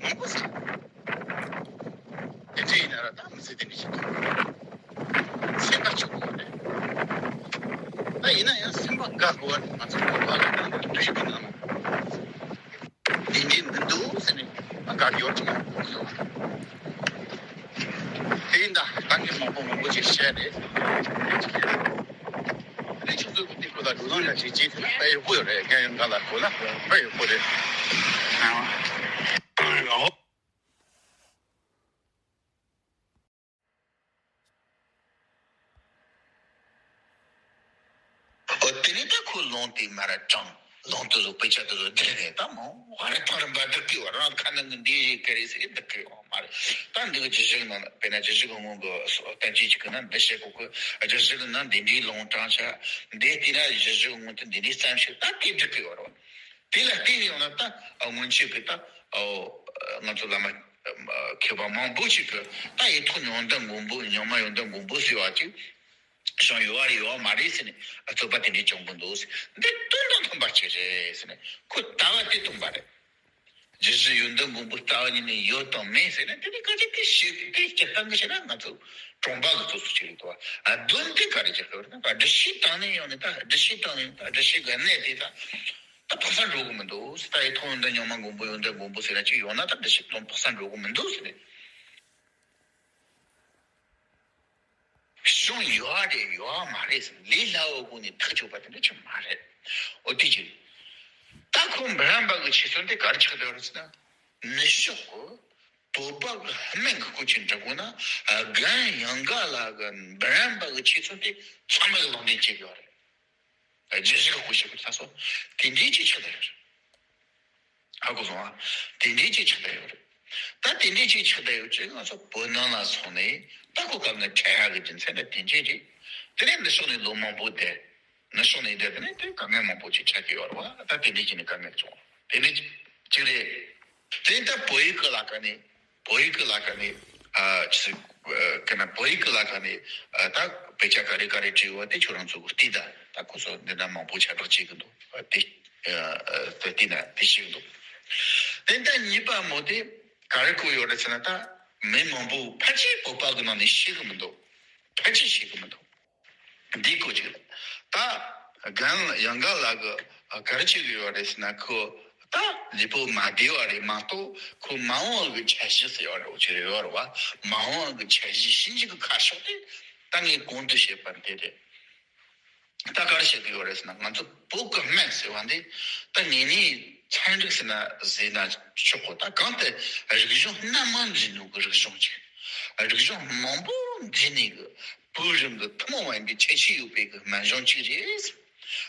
མང་པོ་ཟེར། དེ་འདྲ་ཡིན་ན་ར་ད་མི་ཚེ་འདི་འདྲ་ཞིག་ཐོག་སེམས་པ་སྐྱོ་པོ་རེད། ད་ཡིན་ན་ཡང་སེམས་པ་དགའ་དགོས་པ་ང་ཚོ་བོད་པ་ལ་ད་འདི་འདྲ་ཞིག་གི་ནང་དེ་འདྲའི་མི་འདུག་ཟེར་ནས་དགའ་སྐྱོ་ཅིག་ཡོང་གི་འདུག་དེ་ཡིན་ད་ད་ངས་མང་པོ་མང་པོ་ཞིག་བཤད་རེད། རེད། ཁྱོད་ཚོ་གི་དེ་ཁོ་ལ་འགྲོ་ལམ་ཡག་ཞིག་བྱེད་ཐུབ་ན་དཔེ་ཡག་པོ་ཡོད་རེད། རྒན་ཡང་འགའ་ལ་གོ་ན་དཔེ་ཡག་པོ་རེད། ཨ། འོ་དེ་ནས་ད་ཁོ་ལུང་དེ་མར་དྲངས། ལུང་དེ་ཚོ་དཔེ་ཆ་དེ་ཚོ་བསྒྲིགས་ནས་ད་མང་བ་རེ་ཐང་རིམ་པ་བསྒྲིགས་གི་ཡོད་རེད། ཁ་ནང་གི་འདི་ཞིག་ག་རེ་ཟེར་གི་བསྒྲིགས་གི་ཡོད་མ་རེད། ད་འདི་གི་རྒྱུད་བཞི་གི་ནང་ལ་དཔེར་ན་རྒྱུད་བཞི་གི་སྔོན་གི་བསྟན་བཅོས་ཅིག་གི་ནང་འདི་བཤད་གོ་གི། རྒྱུད་བཞི་གི་ནང་འདི་འདྲའི་ལུང་དྲངས་ཤག་འདི་བལྟས་ན་རྒྱུད་བཞི་གི་སྔོན་དུ་འདི་འདྲའི་བརྩམས་ཤག་ད་དེ་བསྒྲིགས་གི་ཡོད་རེད། དེ་ལ་བལྟས་ནས་ཡོང་ན་ད་སྔོན་ཆད་གི་ད་ང་ཚོ་བླ་མ་མཁས་པ་མང་པོ་ཞིག་གིས་ད་ཡེ་ཐོག་ཡོན་ཏན་མགོན་པོ་རྙིང་མ་ཡོན་ཏན་མགོན་པོ་ཟེར་བ་ཅིག་བྱུང་ཡོད་རེད་ཡོད་མ་རེད་ཟེར་ནས་རྩོད་པ་དེ་འདྲའི་བྱུང་གི་འདུག་ཟེར། འདི་དོན་དང་མཐུན་པ་ཅིག་རེད་ཟེར་ནས་ཁོས་ལྟ་བ་དེ་བཏོན་པ་རེད། རྒྱུད་བཞི་ཡོན་ཏན་མགོན་པོའི་ལྟ་བ་ཉིད་ནས་ཡོད་དང་མེད་ཟེར་ན་དེ་ནི་ག་ཅིག་གི་ཞིག་དེ་སྤྱིར་བཏང་གི་བཤད་ན་ང་ཚོ་གྲོང་པ་གི་སོ་སོ་ཅིག་རེད་དོ། ཨ་དོན་དེ་ག་རེ་བྱེད་དགོས་རེད་ན་སྒྲུབ་བྱེད་བཏང་ནས་ཡོང་ནས་ད་སྒྲུབ་བྱེད་བཏང་ནས་ད་སྒྲུབ་བྱེད་གི་གནད་དེ་ད་ད་ཕག་ས་འགྲོ་གི་མི་འདུག་ཟེར། ད་ཡེ་ཐོག་ཡོན་ཏན་རྙིང་མ་མགོན་པོ་ཡོན་ཏན་མགོན་པོ་ཟེར་ན་ཅིག་ཡོང་ན་ད་སྒྲུབ་བྱེད་བཏང་ཕག་ས་འགྲོ་གི་མི་འདུག་ཟེར་ནས། གཞུང་ཡོད་རེད་ཡོད་མ་རེད་ཟེར་ལས་སླ་བོ་སྒོ་ནས་ཐག་གཅོད་པ་དེ་འདྲ་ཅིག་མ་རེད། འོ་དེ་ཅིག་ད་ ཁོ་འབུམ་རམས་པ་གི་ཆོས་ཚུལ་དེ་ག་རེ་ཆགས་བསྡད་ཡོད་རེད་ཟེར་ན། ནུབ་ཕྱོགས་ཀྱི་བོད་པ་གི་སྨན་གྱི་སྐོར་ཅིག་འདྲི་དགོས་ན། རྒན་ཡང་ག་ལགས་ཀྱི་འབུམ་རམས་པ་གི་ཆོས་ཚུལ་དེ་ཚང་མ་གི་ལུང་འདྲེན་བྱེད་ཀྱི་ཡོད་རེད། རྒྱུད་བཞི་གི་སྐོར་བཤད་པའི་ལྷ་སོ། དེ་འདྲའི་ཅིག་ཆགས་བསྡད་ཡོད་རེད། ཧ་གོ་སོང་ཨ། དེ་འདྲའི་ཅིག་ཆགས་བསྡད་ཡོད་རེད། ད་དེ་འདྲའི་ཅིག་ཆགས་བསྡད་ཡོད་ཅིག་ང་ཚོ་བོད་ནང་ལ་སོང་ནས་ད་ཁོ་དཀའ་ངལ་འཕྲད་ཡག་གི་རྒྱུ་མཚན་ནི་དེ་འདྲའི་རེད། དེ་ནས་འདི་ཕྱོགས་ནས་ལོ་མང་པོ་བསྡད། ནུབ་ཕྱོགས་ནས་བསྡད་དེ་ནས་དེ་དཀའ་ངལ་མང་པོ་ཅིག་འཕྲད་ཀྱི་ཡོད་རེད་བ། ད་དེ་འདྲའི་ཅིག་ནས་དཀའ་ངལ་བྱུང་། དེ་འདྲའི་ཅིག་རེད། དེ་ད་བོད་ཡིག་གི་ལ་ཁ་ནས་བོད་ཡིག་གི་ལ་ཁ་ནས་ཨ་ཅི་ཟེར་གི་ན་བོད་ཡིག་གི་ལ་ཁ་ནས་ཨ་ད་དཔེ་ཆ་ག་རེ་ག་རེ་བྲིས་ཡོད་པ་དེ་ཁྱོད་རང་ཚོ་གི་བལྟས་ད། ད་ཁོ་ཚོ་འདི་འདྲ་མང་པོ་ཁྱབ་བསྒྲགས་བྱེད་གི་འདུག་དེ་ཨ་དེ་བལྟས་ན་དེ་ཤེས་གི་འདུག་དེ་ད་གཉིས་པ་མོ་དེ་ག་རེ་བཀོད་ཡོད་རེད་ཟེར་ན། ད་མི་མང་པོ་ཕལ་ཆེར་བོད་པ་གི་ནང་ནས་ཤེས་གི་མི་འདུག་ཕལ་ཆེར་ཤེས་གི་མི་འདུག་འདི་སྐོར་ཅིག་ལ། ད་རྒན་ཡང་ག་ལགས་ཀྱིས་ག་རེ་བྱེད་ཀྱི་ཡོད་རེད་ཟེར་ན། ཁོ་ད་ལུས་པོ་མ་བདེ་བ་རེད་མ་གཏོགས་ཁོ་མ་འོངས་པ་གི་འཆར་གཞི་ཟེར་ཡོད་རེད། འོ་ཅིག་རེད་ཡོད་རེད་བ། མ་འོངས་པ་གི་འཆར་གཞི་ཞིབ་འཇུག་གི་ཁ་ཕྱོགས་དེ་ད་ངས་གོང་དུ་བཤད་པ་འདི་རེད། ད་ག་རེ་བཤད་ཀྱི་ཡོད་རེད་ཟེར་ན། ང་ཚོ་བོད་ཀྱི་སྨན་ཟེར་བ་འདི་ད་ངེས་ནས་ཚན་རིག་ཟེར་ན་ཟེར་ན་ཆོག་གོ། ད་གང་ལྟར་རིག་གཞུང་སྣ་མང་འཛིན་ནོ་གི་རིག་གཞུང་ཅིག་རིག་གཞུང་མང་པོ་འཛིན་ནས་གི་བོད་རང་གི་ཐུན་མོང་མ་ཡིན་པའི་ཁྱད་ཆོས་ཡོད་པའི་གི་སྨན་གཞུང་གཅིག་རེད།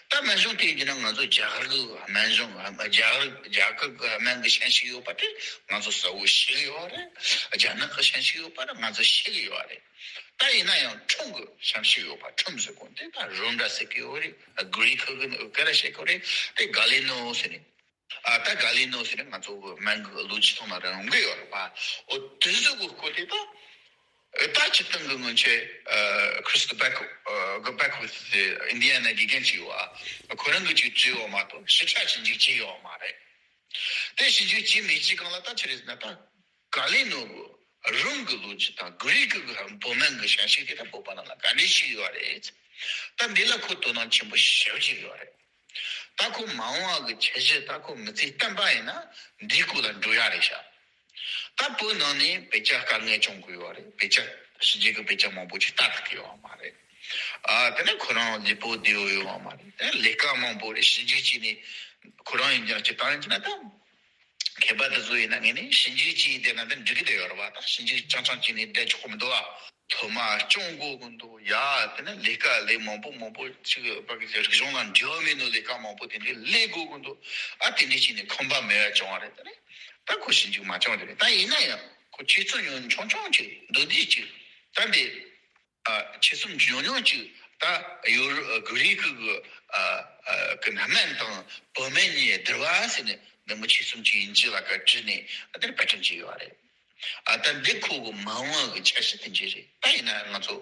ད་སྨན་གཞུང་དེ་ཡིན་ན་ང་ཚོ་རྒྱ་གར་གི་སྨན་གཞུང་རྒྱ་གར་རྒྱ་གར་གི་སྨན་གི་ཞན་ཞིག་ཡོད་པ་དེ་ང་ཚོ་གསལ་བོ་ཤེས་ཀྱི་ཡོད་རེད། རྒྱ་ནག་གི་ཞན་ཞིག་ཡོད་པ་རེད་ང་ཚོ་ཤེས་ཀྱི་ཡོད་རེད། ད་ཡིན་ན་ཡང་ཁྲོམ་གི་ཞན་ཞིག་ཡོད་པ། ཁྲོམ་ཟེར་གོ་དེ་ད་རོམ་འདྲ་ཟེར་གི་ཡོད་རེད། གྷི་རིག་གི་ག་རེ་བཤད་གི་རེད། དེ་ག་ལེ་ནོ་ཟེར་ནས། ཨ་ད་ག་ལེ་ནོ་ཟེར་ནས་ང་ཚོ་གི་སྨན་གི་ལོ་རྒྱུས་ཐོག་ན་རང་གི་ཡོད་རེད་པ། འོ་དེ་ཚོ་གི་སྐོར་དེ་ད་ད་སྤྱིར་བཏང་གི་སྔོན་ཆད་ཨ་ཁྲི་སི་ཊོ་བྷེ་ཁོ་གི་བྷེ་ཁོ་ཟེར་ཨིན་ཌི་ཡ་ན་དགེ་རྒན་ཅིག་ཡོད་ཨ། ཁོ་རང་གི་ཅིག་བྲིས་ཡོད་མ་གཏོགས་ཞིབ་ཕྲ་ཞིབ་འཇུག་བྱས་ཡོད་མ་རེད། དེ་ཞིབ་འཇུག་བྱས་མེད་ཅིག་གང་ལ་ད་ཆི་རེད་ཟེར་ན། ད་ག་ལེ་ནོ་གི་རོམ་གི་ལོ་རྒྱུས་དང་གྷི་རིག་གི་བོད་སྨན་གི་ཞན་ཞིག་དེ་ད་བོད་པ་རྣམས་ལ་ག་འདྲས་ཤིག་ཡོད་རེད། ད་འདི་ལ་ཁོ་དོ་སྣང་ཆེན་པོ་ཞེ་པོ་ཅིག་ཡོད་རེད། ད་ཁོ་མ་འོངས་པ་གི་འཆར་གཞི་ད་ཁོ་མི་ཚེ་བརྟན་པ་ཡིན་ན་འདིའི་སྐོར་ལ་འགྲོ་ཡ་རེད་ཤག་ད་བོད་ནང་ནས་དཔེ་ཆ་དཀའ་ངལ་བྱུང་གི་ཡོད་རེད། དཔེ་ཆ་ཕྱི་རྒྱལ་གྱི་དཔེ་ཆ་མང་པོ་ཅིག་ལྟ་ཐུབ་ཀྱི་ཡོད་མ་རེད། ཨ་དེ་ནས་ཁོ་རང་ལུས་པོ་བདེ་བོ་ཡོད་མ་རེད། དེ་ནས་ལས་ཀ་མང་པོ་རེད། ཞིབ་འཇུག་བྱས་ནས་ཁོ་རང་ཡིན་ཀྱང་ཅིག་བཏང་ཡིན་ན་ད། མཁས་པ་དེ་ཚོ་ཡིན་ན་ངས་ནི་ཞིབ་འཇུག་བྱས་བསྡད་ན་འདི་འགྲིག་གི་བསྡད་ཡོད་རེད་བ། ད་ཞིབ་འཇུག་རྐྱང་རྐྱང་བྱས་ནས་བསྡད་ཆོག་གི་མི་འདུག་ཨ། སློབ་མ་སྐྱོང་དགོས་ཀྱི་འདུག་ཡ། དེ་ནས་ལས་ཀ་ལས་མང་པོ་མང་པོ་ཅིག་ཕ་གི་རིག་གཞུང་ལ་འབྲེལ་བ་མེད་ནོ་ལས་ཀ་མང་པོ་དེ་འདྲའི་ལས་དགོས་ཀྱི་འདུག་ཨ། དེ་འདྲའི་བྱས་ནས་ཁང་པ་མེད་པ་བྱུང་བ་རེད། དེ་ནས་ད་ཁོ་ཞིབ་འཇུག་མ་བྱུང་དེ་རེད། ད་ཡིན་ན་ཡང་ཁོ་ཆེ་ཚུལ་ཉུང་ཆུང་ཆུང་ཅིག་མདོར་བསྡུས་ཅིག་ད་འདི། ཨ་ཆེད་རྩོམ་ཉུང་ཉུང་ཅིག་ད་ཡོ་རོ་ཨ་གྷི་རིག་གི་ཨ་ཨ་གི་སྨན་དང་བོད་སྨན་གཉིས་བསྡུར་བ་ཟེར་ནས་འདི་མོ་ཆེད་རྩོམ་ཅིག་ཡིན་གཅིག་ལ་ཀ་བྲིས་ནས་ཨ་དེར་པར་སྐྲུན་བྱས་ཡོད་རེད། ཨ་ད་འདི་ཁོ་གི་མ་འོངས་གི་འཆར་གཞི་དེ་འདྲ་རེད། ད་ཡིན་ན་ང་ཚོ་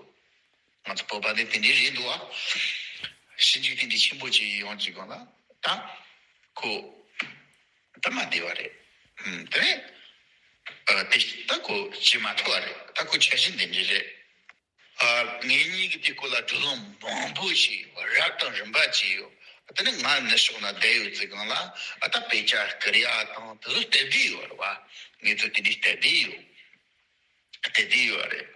ང་ཚོ་བོད་པ་འདི་དེ་འདྲ་རེད་འདུག་ཨ། ཞིབ་འཇུག་དེ་འདྲ་ཆེན་པོ་ཅིག་ཡོང་ཅིག་གང་ལ་ད་ཁོ་ད་མ་བདེ་བ་རེད། ཨུམ་དེ་ནས་ཨ་དེ་ད་ཁོ་བྱེད་མ་ཐུབ་པ་རེད། ད་ཁོ་འཆར་གཞི་འདི་འདྲ་རེད། ཨ་ངེད་གཉིས་ཀྱིས་དེ་སྐོར་ལ་བགྲོ་གླེང་མང་པོ་བྱས་ཡོད། རབ་དང་རིམ་པ་བྱས་ཡོད། དེ་ནས་ང་ནུབ་ཕྱོགས་ན་བསྡད་ཡོད་ཙི་གང་ལ་ཨ་ད་དཔེ་ཆ་བསྐུར་ཡ་དང་དེ་ཚོ་སྟབས་བདེ་ཡོད་རེད་བ། ངེད་ཚོ་དེ་འདྲའི་སྟབས་བདེ་ཡོད། སྟབས་བདེ་ཡོད་རེད།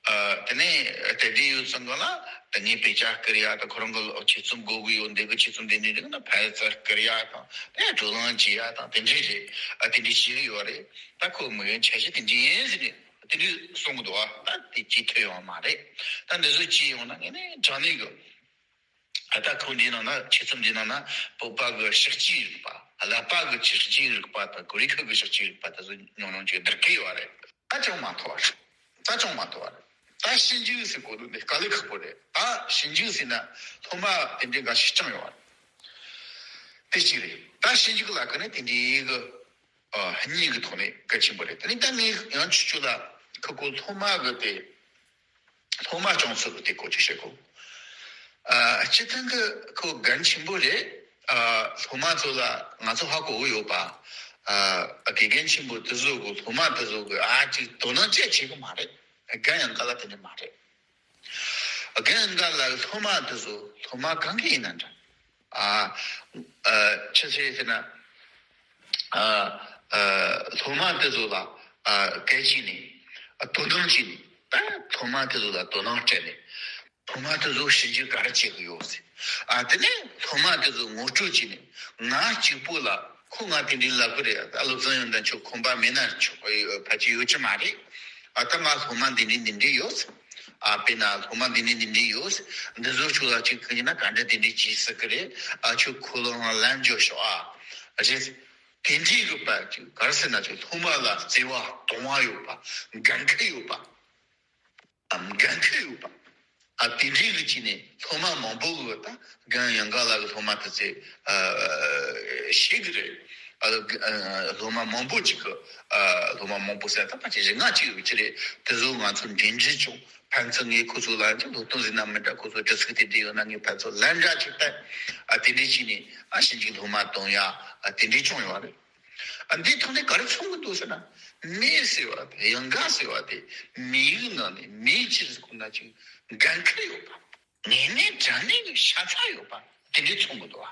ཨ་དེ་ནས་སྟབས་བདེ་ཡོད་ཙང་གང་ལ་ད་ངས་དཔེ་ཆ་བསྐུར་ཡ་དང་ཁོ་རང་གི་ཆེད་རྩོམ་དགོས་ཀྱི་ཡོད་འདི་གི་ཆེད་རྩོམ་དེ་འདྲའི་རིགས་ན་ཕར་ཚུར་བསྐུར་ཡ་དང་དེ་བགྲོ་གླེང་བྱེད་ཡ་དང་དེ་འདྲའི་རེད། ཨ་དེ་འདྲའི་བྱེད་ཀྱི་ཡོད་རེད། ད་ཁོ་མི་ཡོན་འཆར་གཞི་དེ་འདྲའི་ཡིན་ཟེར་ནས། དེ་འདྲའི་གསུང་གི་འདུག་ཨ། ད་དེ་བྱེད་ཐུབ་ཡོད་མ་རེད། ད་འདི་ཚོ་བྱེད་ཡོང་ན་ངས་ནས་དྲང་གནས་ཀྱི་ཨ་ད་ཁོང་འདིའི་ནང་ན་ཆེད་རྩོམ་འདིའི་ནང་ན་བོད་པ་གི་ཤག་སྐྱིའི་རིག་པ། ཀླད་པ་གི་ཤག་སྐྱིའི་རིག་པ་དང་གོ་རིག་ཁུལ་གི་ཤག་སྐྱིའི་རིག་པ་དེ་ཚོ་ཉུང་ཉུང་ཅིག་བསྡུར་གི་ཡོད་རེད། ད་ཅང་མ་ཐོབ་པ་རེད། ད་ཅང་མ་ཐོབ་པ་རེད། ད་ཞིབ་འཇུག་ཟེར་གོ་དུས་འདི་དཀའ་ལས་ཁག་པོ་རེད། ད་ཞིབ་འཇུག་ཟེར་ན་སློབ་མ་དེ་འདྲའི་འགའ་ཞིག་བསྐྱངས་ཡོད་རེད། དེ་གཅིག་རེད། ད་ཞིབ་འཇུག་ལ་ཁ་ནས་དེ་འདྲའི་གི་ཨ་གཉིས་ཀྱི་ཐོག་ནས་གལ་ཆེན་པོ་རེད། དེ་ནས་ད་ངས་ཡང་ཆུ་ཆུ་ལ་ཁ་ཁོ་སློབ་མ་གི་དེ་སློབ་མ་སྐྱོང་ཚུལ་གྱི་དེ་སྐོར་ཅིག་བཤད་གོ། ཨ་སྤྱིར་བཏང་གི་ཁོ་འགན་ཆེན་པོ་རེད། ཨ་སློབ་མ་ཚོ་ལ་ང་ཚོ་ཧ་གོ་གི་ཡོད་པ། ཨ་དགེ་རྒན་ཆེན་པོ་དེ་ཚོ་གི་སློབ་མ་དེ་ཚོ་གི་ཨ་ཅིག་དོ་སྣང་བྱེད་བྱེད་གི་མ་རེད། རྒན་ཡང་ག་ལ་དེ་འདྲ་མ་རེད། རྒན་ཡང་ག་ལ་སློབ་མ་དེ་ཚོ་སློབ་མ་གང་གི་ཡིན་ན་འདྲ། ཨ་ཨ་ཆི་ཟེར་ཟེར་ན། ཨ་ཨ་སློབ་མ་དེ་ཚོ་ལ་ཨ་གལ་ཆེ་ནས་ཨ་དོ་སྣང་བྱས་ནས་ད་སློབ་མ་དེ་ཚོ་ལ་དོ་སྣང་སྤྲད་ནས། སློབ་མ་དེ་ཚོ་ཞིབ་འཇུག་ག་རེ་བྱེད་གི་ཡོད་ཟེར། ཨ་དེ་ནས་སློབ་མ་དེ་ཚོ་ངོ་སྤྲོད་བྱས་ནས། ང་གཅིག་པོ་ལ་ཁོ་ང་དེ་འདྲའི་ལབ་གི་རེད། ཨ་བློ་བཟང་ཡོན་ཏན་ཁྱོད་ཁོམ་པ་མེད་ན་ཆོག་ཕལ་ཆེར་ཡོད་ཀྱི་མ་རེད། ཨ་ད་ང་སློབ་མ་འདི་འདྲའི་འདི་འདྲའི་ཡོད། ཨ་དཔེར་ན་སློབ་མ་འདི་འདྲའི་འདི་འདྲའི་ཡོད། འདི་ཚོ་ཁྱོད་ལ་གཅིག་གི་ཡིན་ན་ག་འདྲ་དེ་འདྲའི་བྱེད་སྲིད་གི་རེད། ཨ་ཁྱོད་ཁོ་ལ་ལན་རྒྱོབ་ཤོག་ཨ་རེད། དེ་འདྲའི་གི་པ་ཅིག་ག་རེ་ཟེར་ན་ཅིག་སློབ་མ་ལ་བརྩེ་བ་དང་བ་ཡོད་པ། འགན་འཁྲི་ཡོད་པ། འགན་འཁྲི་ཡོད་པ། ཨ་དེ་འདྲའི་གི་ཅིག་ནས་སློབ་མ་མང་པོ་གི་ད་རྒན་ཡང་ག་ལ་གི་སློབ་མ་དེ་ཚོས་ཨ་ཤེས་གི་རེད། ཨ་སློབ་མ་མང་པོ་ཅིག་གི་ཨ་སློབ་མ་མང་པོ་ཟེར་ད་ཕལ་ཆེར་རིགས་ལྔ་ཅིག་ཡོད་ཀྱི་རེད། དེ་ཚོ་ང་ཚོ་འབྲེལ་འདྲིས་བྱུང་། ཕན་ཚུན་ངས་ཁོ་ཚོ་ལ་ཅིག་སློབ་སྟོན་ཟེར་ན་མི་འདྲ། ཁོ་ཚོ་དྲི་ཚིག་དེ་འདྲ་ཡོད་ན་ངས་ཕན་ཚུན་ལན་འདྲ་ཅིག་བསྟན། ཨ་དེ་འདྲའི་ཅིག་ནས་ཨ་ཞིབ་འཇུག་སློབ་མ་གཏོང་ཡ་ཨ་དེ་འདྲའི་བྱུང་ཡོད་རེད། ཨ་འདིའི་ཐོག་ནས་ག་རེ་མཚོན་གི་འདུག་ཟེར་ན། མི་ཟེར་བ་དེ་ཡང་ག་ཟེར་བ་དེ་མི་ཡི་ནང་ནས་མི་ཅི་ཟེར་ཁོ་ན་ཅིག་འགན་འཁྲི་ཡོད་པ། ངེས་གནས་དྲང་གནས་ཀྱི་ཤ་ཚ་ཡོད་པ་དེ་འདྲའི་མཚོན་གི་འདུག་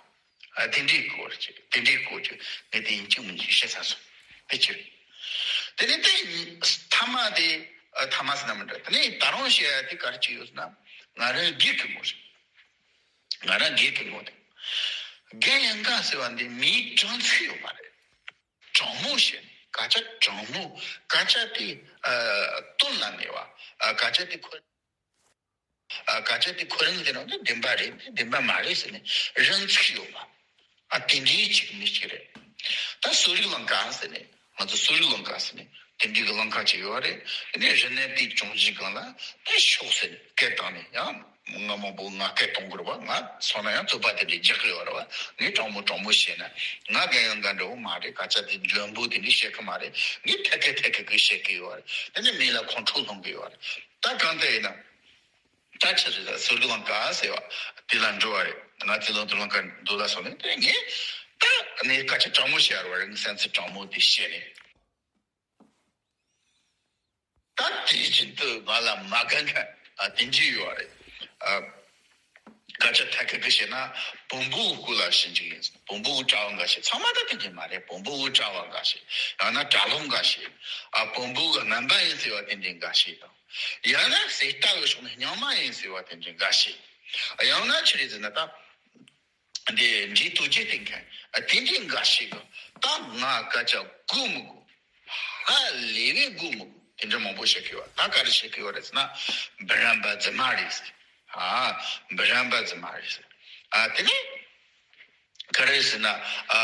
ཨ་དེ་འདྲའི་སྐོར་ཅིག་དེ་འདྲའི་སྐོར་ཅིག་ངས་དེ་ཡིན་གཅིག་མིན་གཅིག་བཤད་ཚར་སོང་། དེ་ཕྱིར། དེ་ནས་དེ་ཐ་མ་དེ་ཨ་ཐ་མ་ཟེར་ན་མི་འདྲ། དེ་ནས་ད་རུང་བཤད་ཡ་དེ་ག་རེ་ཅིག་ཡོད་ཟེར་ན། ང་རང་སྒེར་གྱི་ངོ་རེད། ང་རང་སྒེར་གྱི་ངོ་དེ། རྒན་ཡང་ག་ཟེར་བ་འདི་མིའི་དྲང་ཚིག་ཡོད་མ་རེད། དྲང་མོ་བཤད་ནས་སྐད་ཆ་དྲང་མོ། སྐད་ཆ་དེ་ཨ་དོན་ལ་གནས་པ། ཨ་སྐད་ཆ་དེ་ཁོ་ཨ་སྐད་ཆ་དེ་ཁོ་རང་གི་དེ་རང་དེ་བདེན་པ་རེད། བདེན་པ་མ་རེད་ཟེར་ནས་རང་ཚིག་ཡོད་པ། ཨ་དེ་འདྲའི་ཅིག་མི་ཞིག་རེད། ད་གསོ་རིག་ལམ་ཀ་ཟེར་ནས། ང་ཚོ་གསོ་རིག་ལམ་ཀ་ཟེར་ནས་དེ་འདྲའི་གི་ལམ་ཀ་ཅིག་ཡོད་རེད། དེ་ནས་རིག་གནས་དེ་སྦྱོང་བྱེད་སྒང་ལ་ད་ཤོག་ཟེར་ནས་སྐད་བཏང་ནས། ཡང་ང་མང་པོ་ང་སྐད་གཏོང་དགོས་རེད་བ། ང་སོང་ན་ཡང་རྩོད་པ་དེ་འདྲའི་རྒྱག་གི་ཡོད་རེད་བ། ངས་དྲང་མོ་དྲང་མོ་བཤད་ན། ང་རྒན་ཡང་ག་འདྲ་བོ་མ་རེད། སྐད་ཆ་དེ་འཇོན་པོ་དེ་འདྲའི་བཤད་གི་མ་རེད། ངས་ཐད་ཀའི་ཐད་ཀའི་གི་བཤད་གི་ཡོད་རེད། དེ་ནས་མི་ལ་ཁོང་ཁྲོ་སློང་གི་ཡོད་རེད། ད་གང་ལྟར་ཡིན་ན། ད་ཆི་ཟེར་ཟུར་དུ་ལང་ཀ་ཟེར་བ་དེ་ལ་འགྲོ་བ་རེད། ང་ཚོ་ལོ་དུ་ལང་ཀ་འདུག་ལ་སོང་ནས་དེ་ངས་ད་ངས་སྐད་ཆ་དྲང་མོ་བཤད་ར་བ་རེད། ངས་སེམས་ཚོར་དྲང་མོ་དེ་བཤད་ནས། ད་དེ་བཞིན་དུ་ང་ལ་མ་དགའ་མཁན་ཨ་དེ་འདྲ་ཡོད་རེད། ཨ་སྐད་ཆ་ཐད་ཀར་གི་བཤད་ན་བོན་པོའི་སྐོར་ལ་ཞིབ་འཇུག་ཡིན། བོན་པོའི་གྲྭ་བ་འགའ་ཤས། ཚང་མ་ད་དེ་འདྲ་མ་རེད། བོན་པོའི་གྲྭ་བ་འགའ་ཤས། ཡང་ན་གྲྭ་ལོག་འགའ་ཤས། ཨ་བོན་པོ་གི་རྣམ་པ་ཡིན་ཟེར་བ་དེ་འདྲ་འགའ་ཤས་དང་། ཡང་ན་གསེར་རྟ་གི་ཕྱོགས་ནས་རྙིང་མ་ཡིན་ཟེར་བ་དེ་འདྲའི་འགའ་ཤས། ཡང་ན་ཆི་རེད་ཟེར་ན་ད། འདི་འདྲའི་དོལ་རྒྱལ་བསྟེན་མཁན་ཨ་དེ་འདྲའི་འགའ་ཤས་ཀྱིས་ད་ང་སྐད་ཆ་གོ་མི་གོ། ཧ་ལས་པའི་གོ་མི་གོ། དེ་འདྲ་མང་པོ་བཤད་ཀྱི་ཡོད། ད་ག་རེ་བཤད་ཀྱི་ཡོད་རེད་ཟེར་ན། འབུམ་རམས་པ་རྫུན་མ་རེད་ཟེར། ཨ་འབུམ་རམས་པ་རྫུན་མ་རེད་ཟེར། ཨ་དེ་ནས་ག་རེ་ཟེར་ན། ཨ་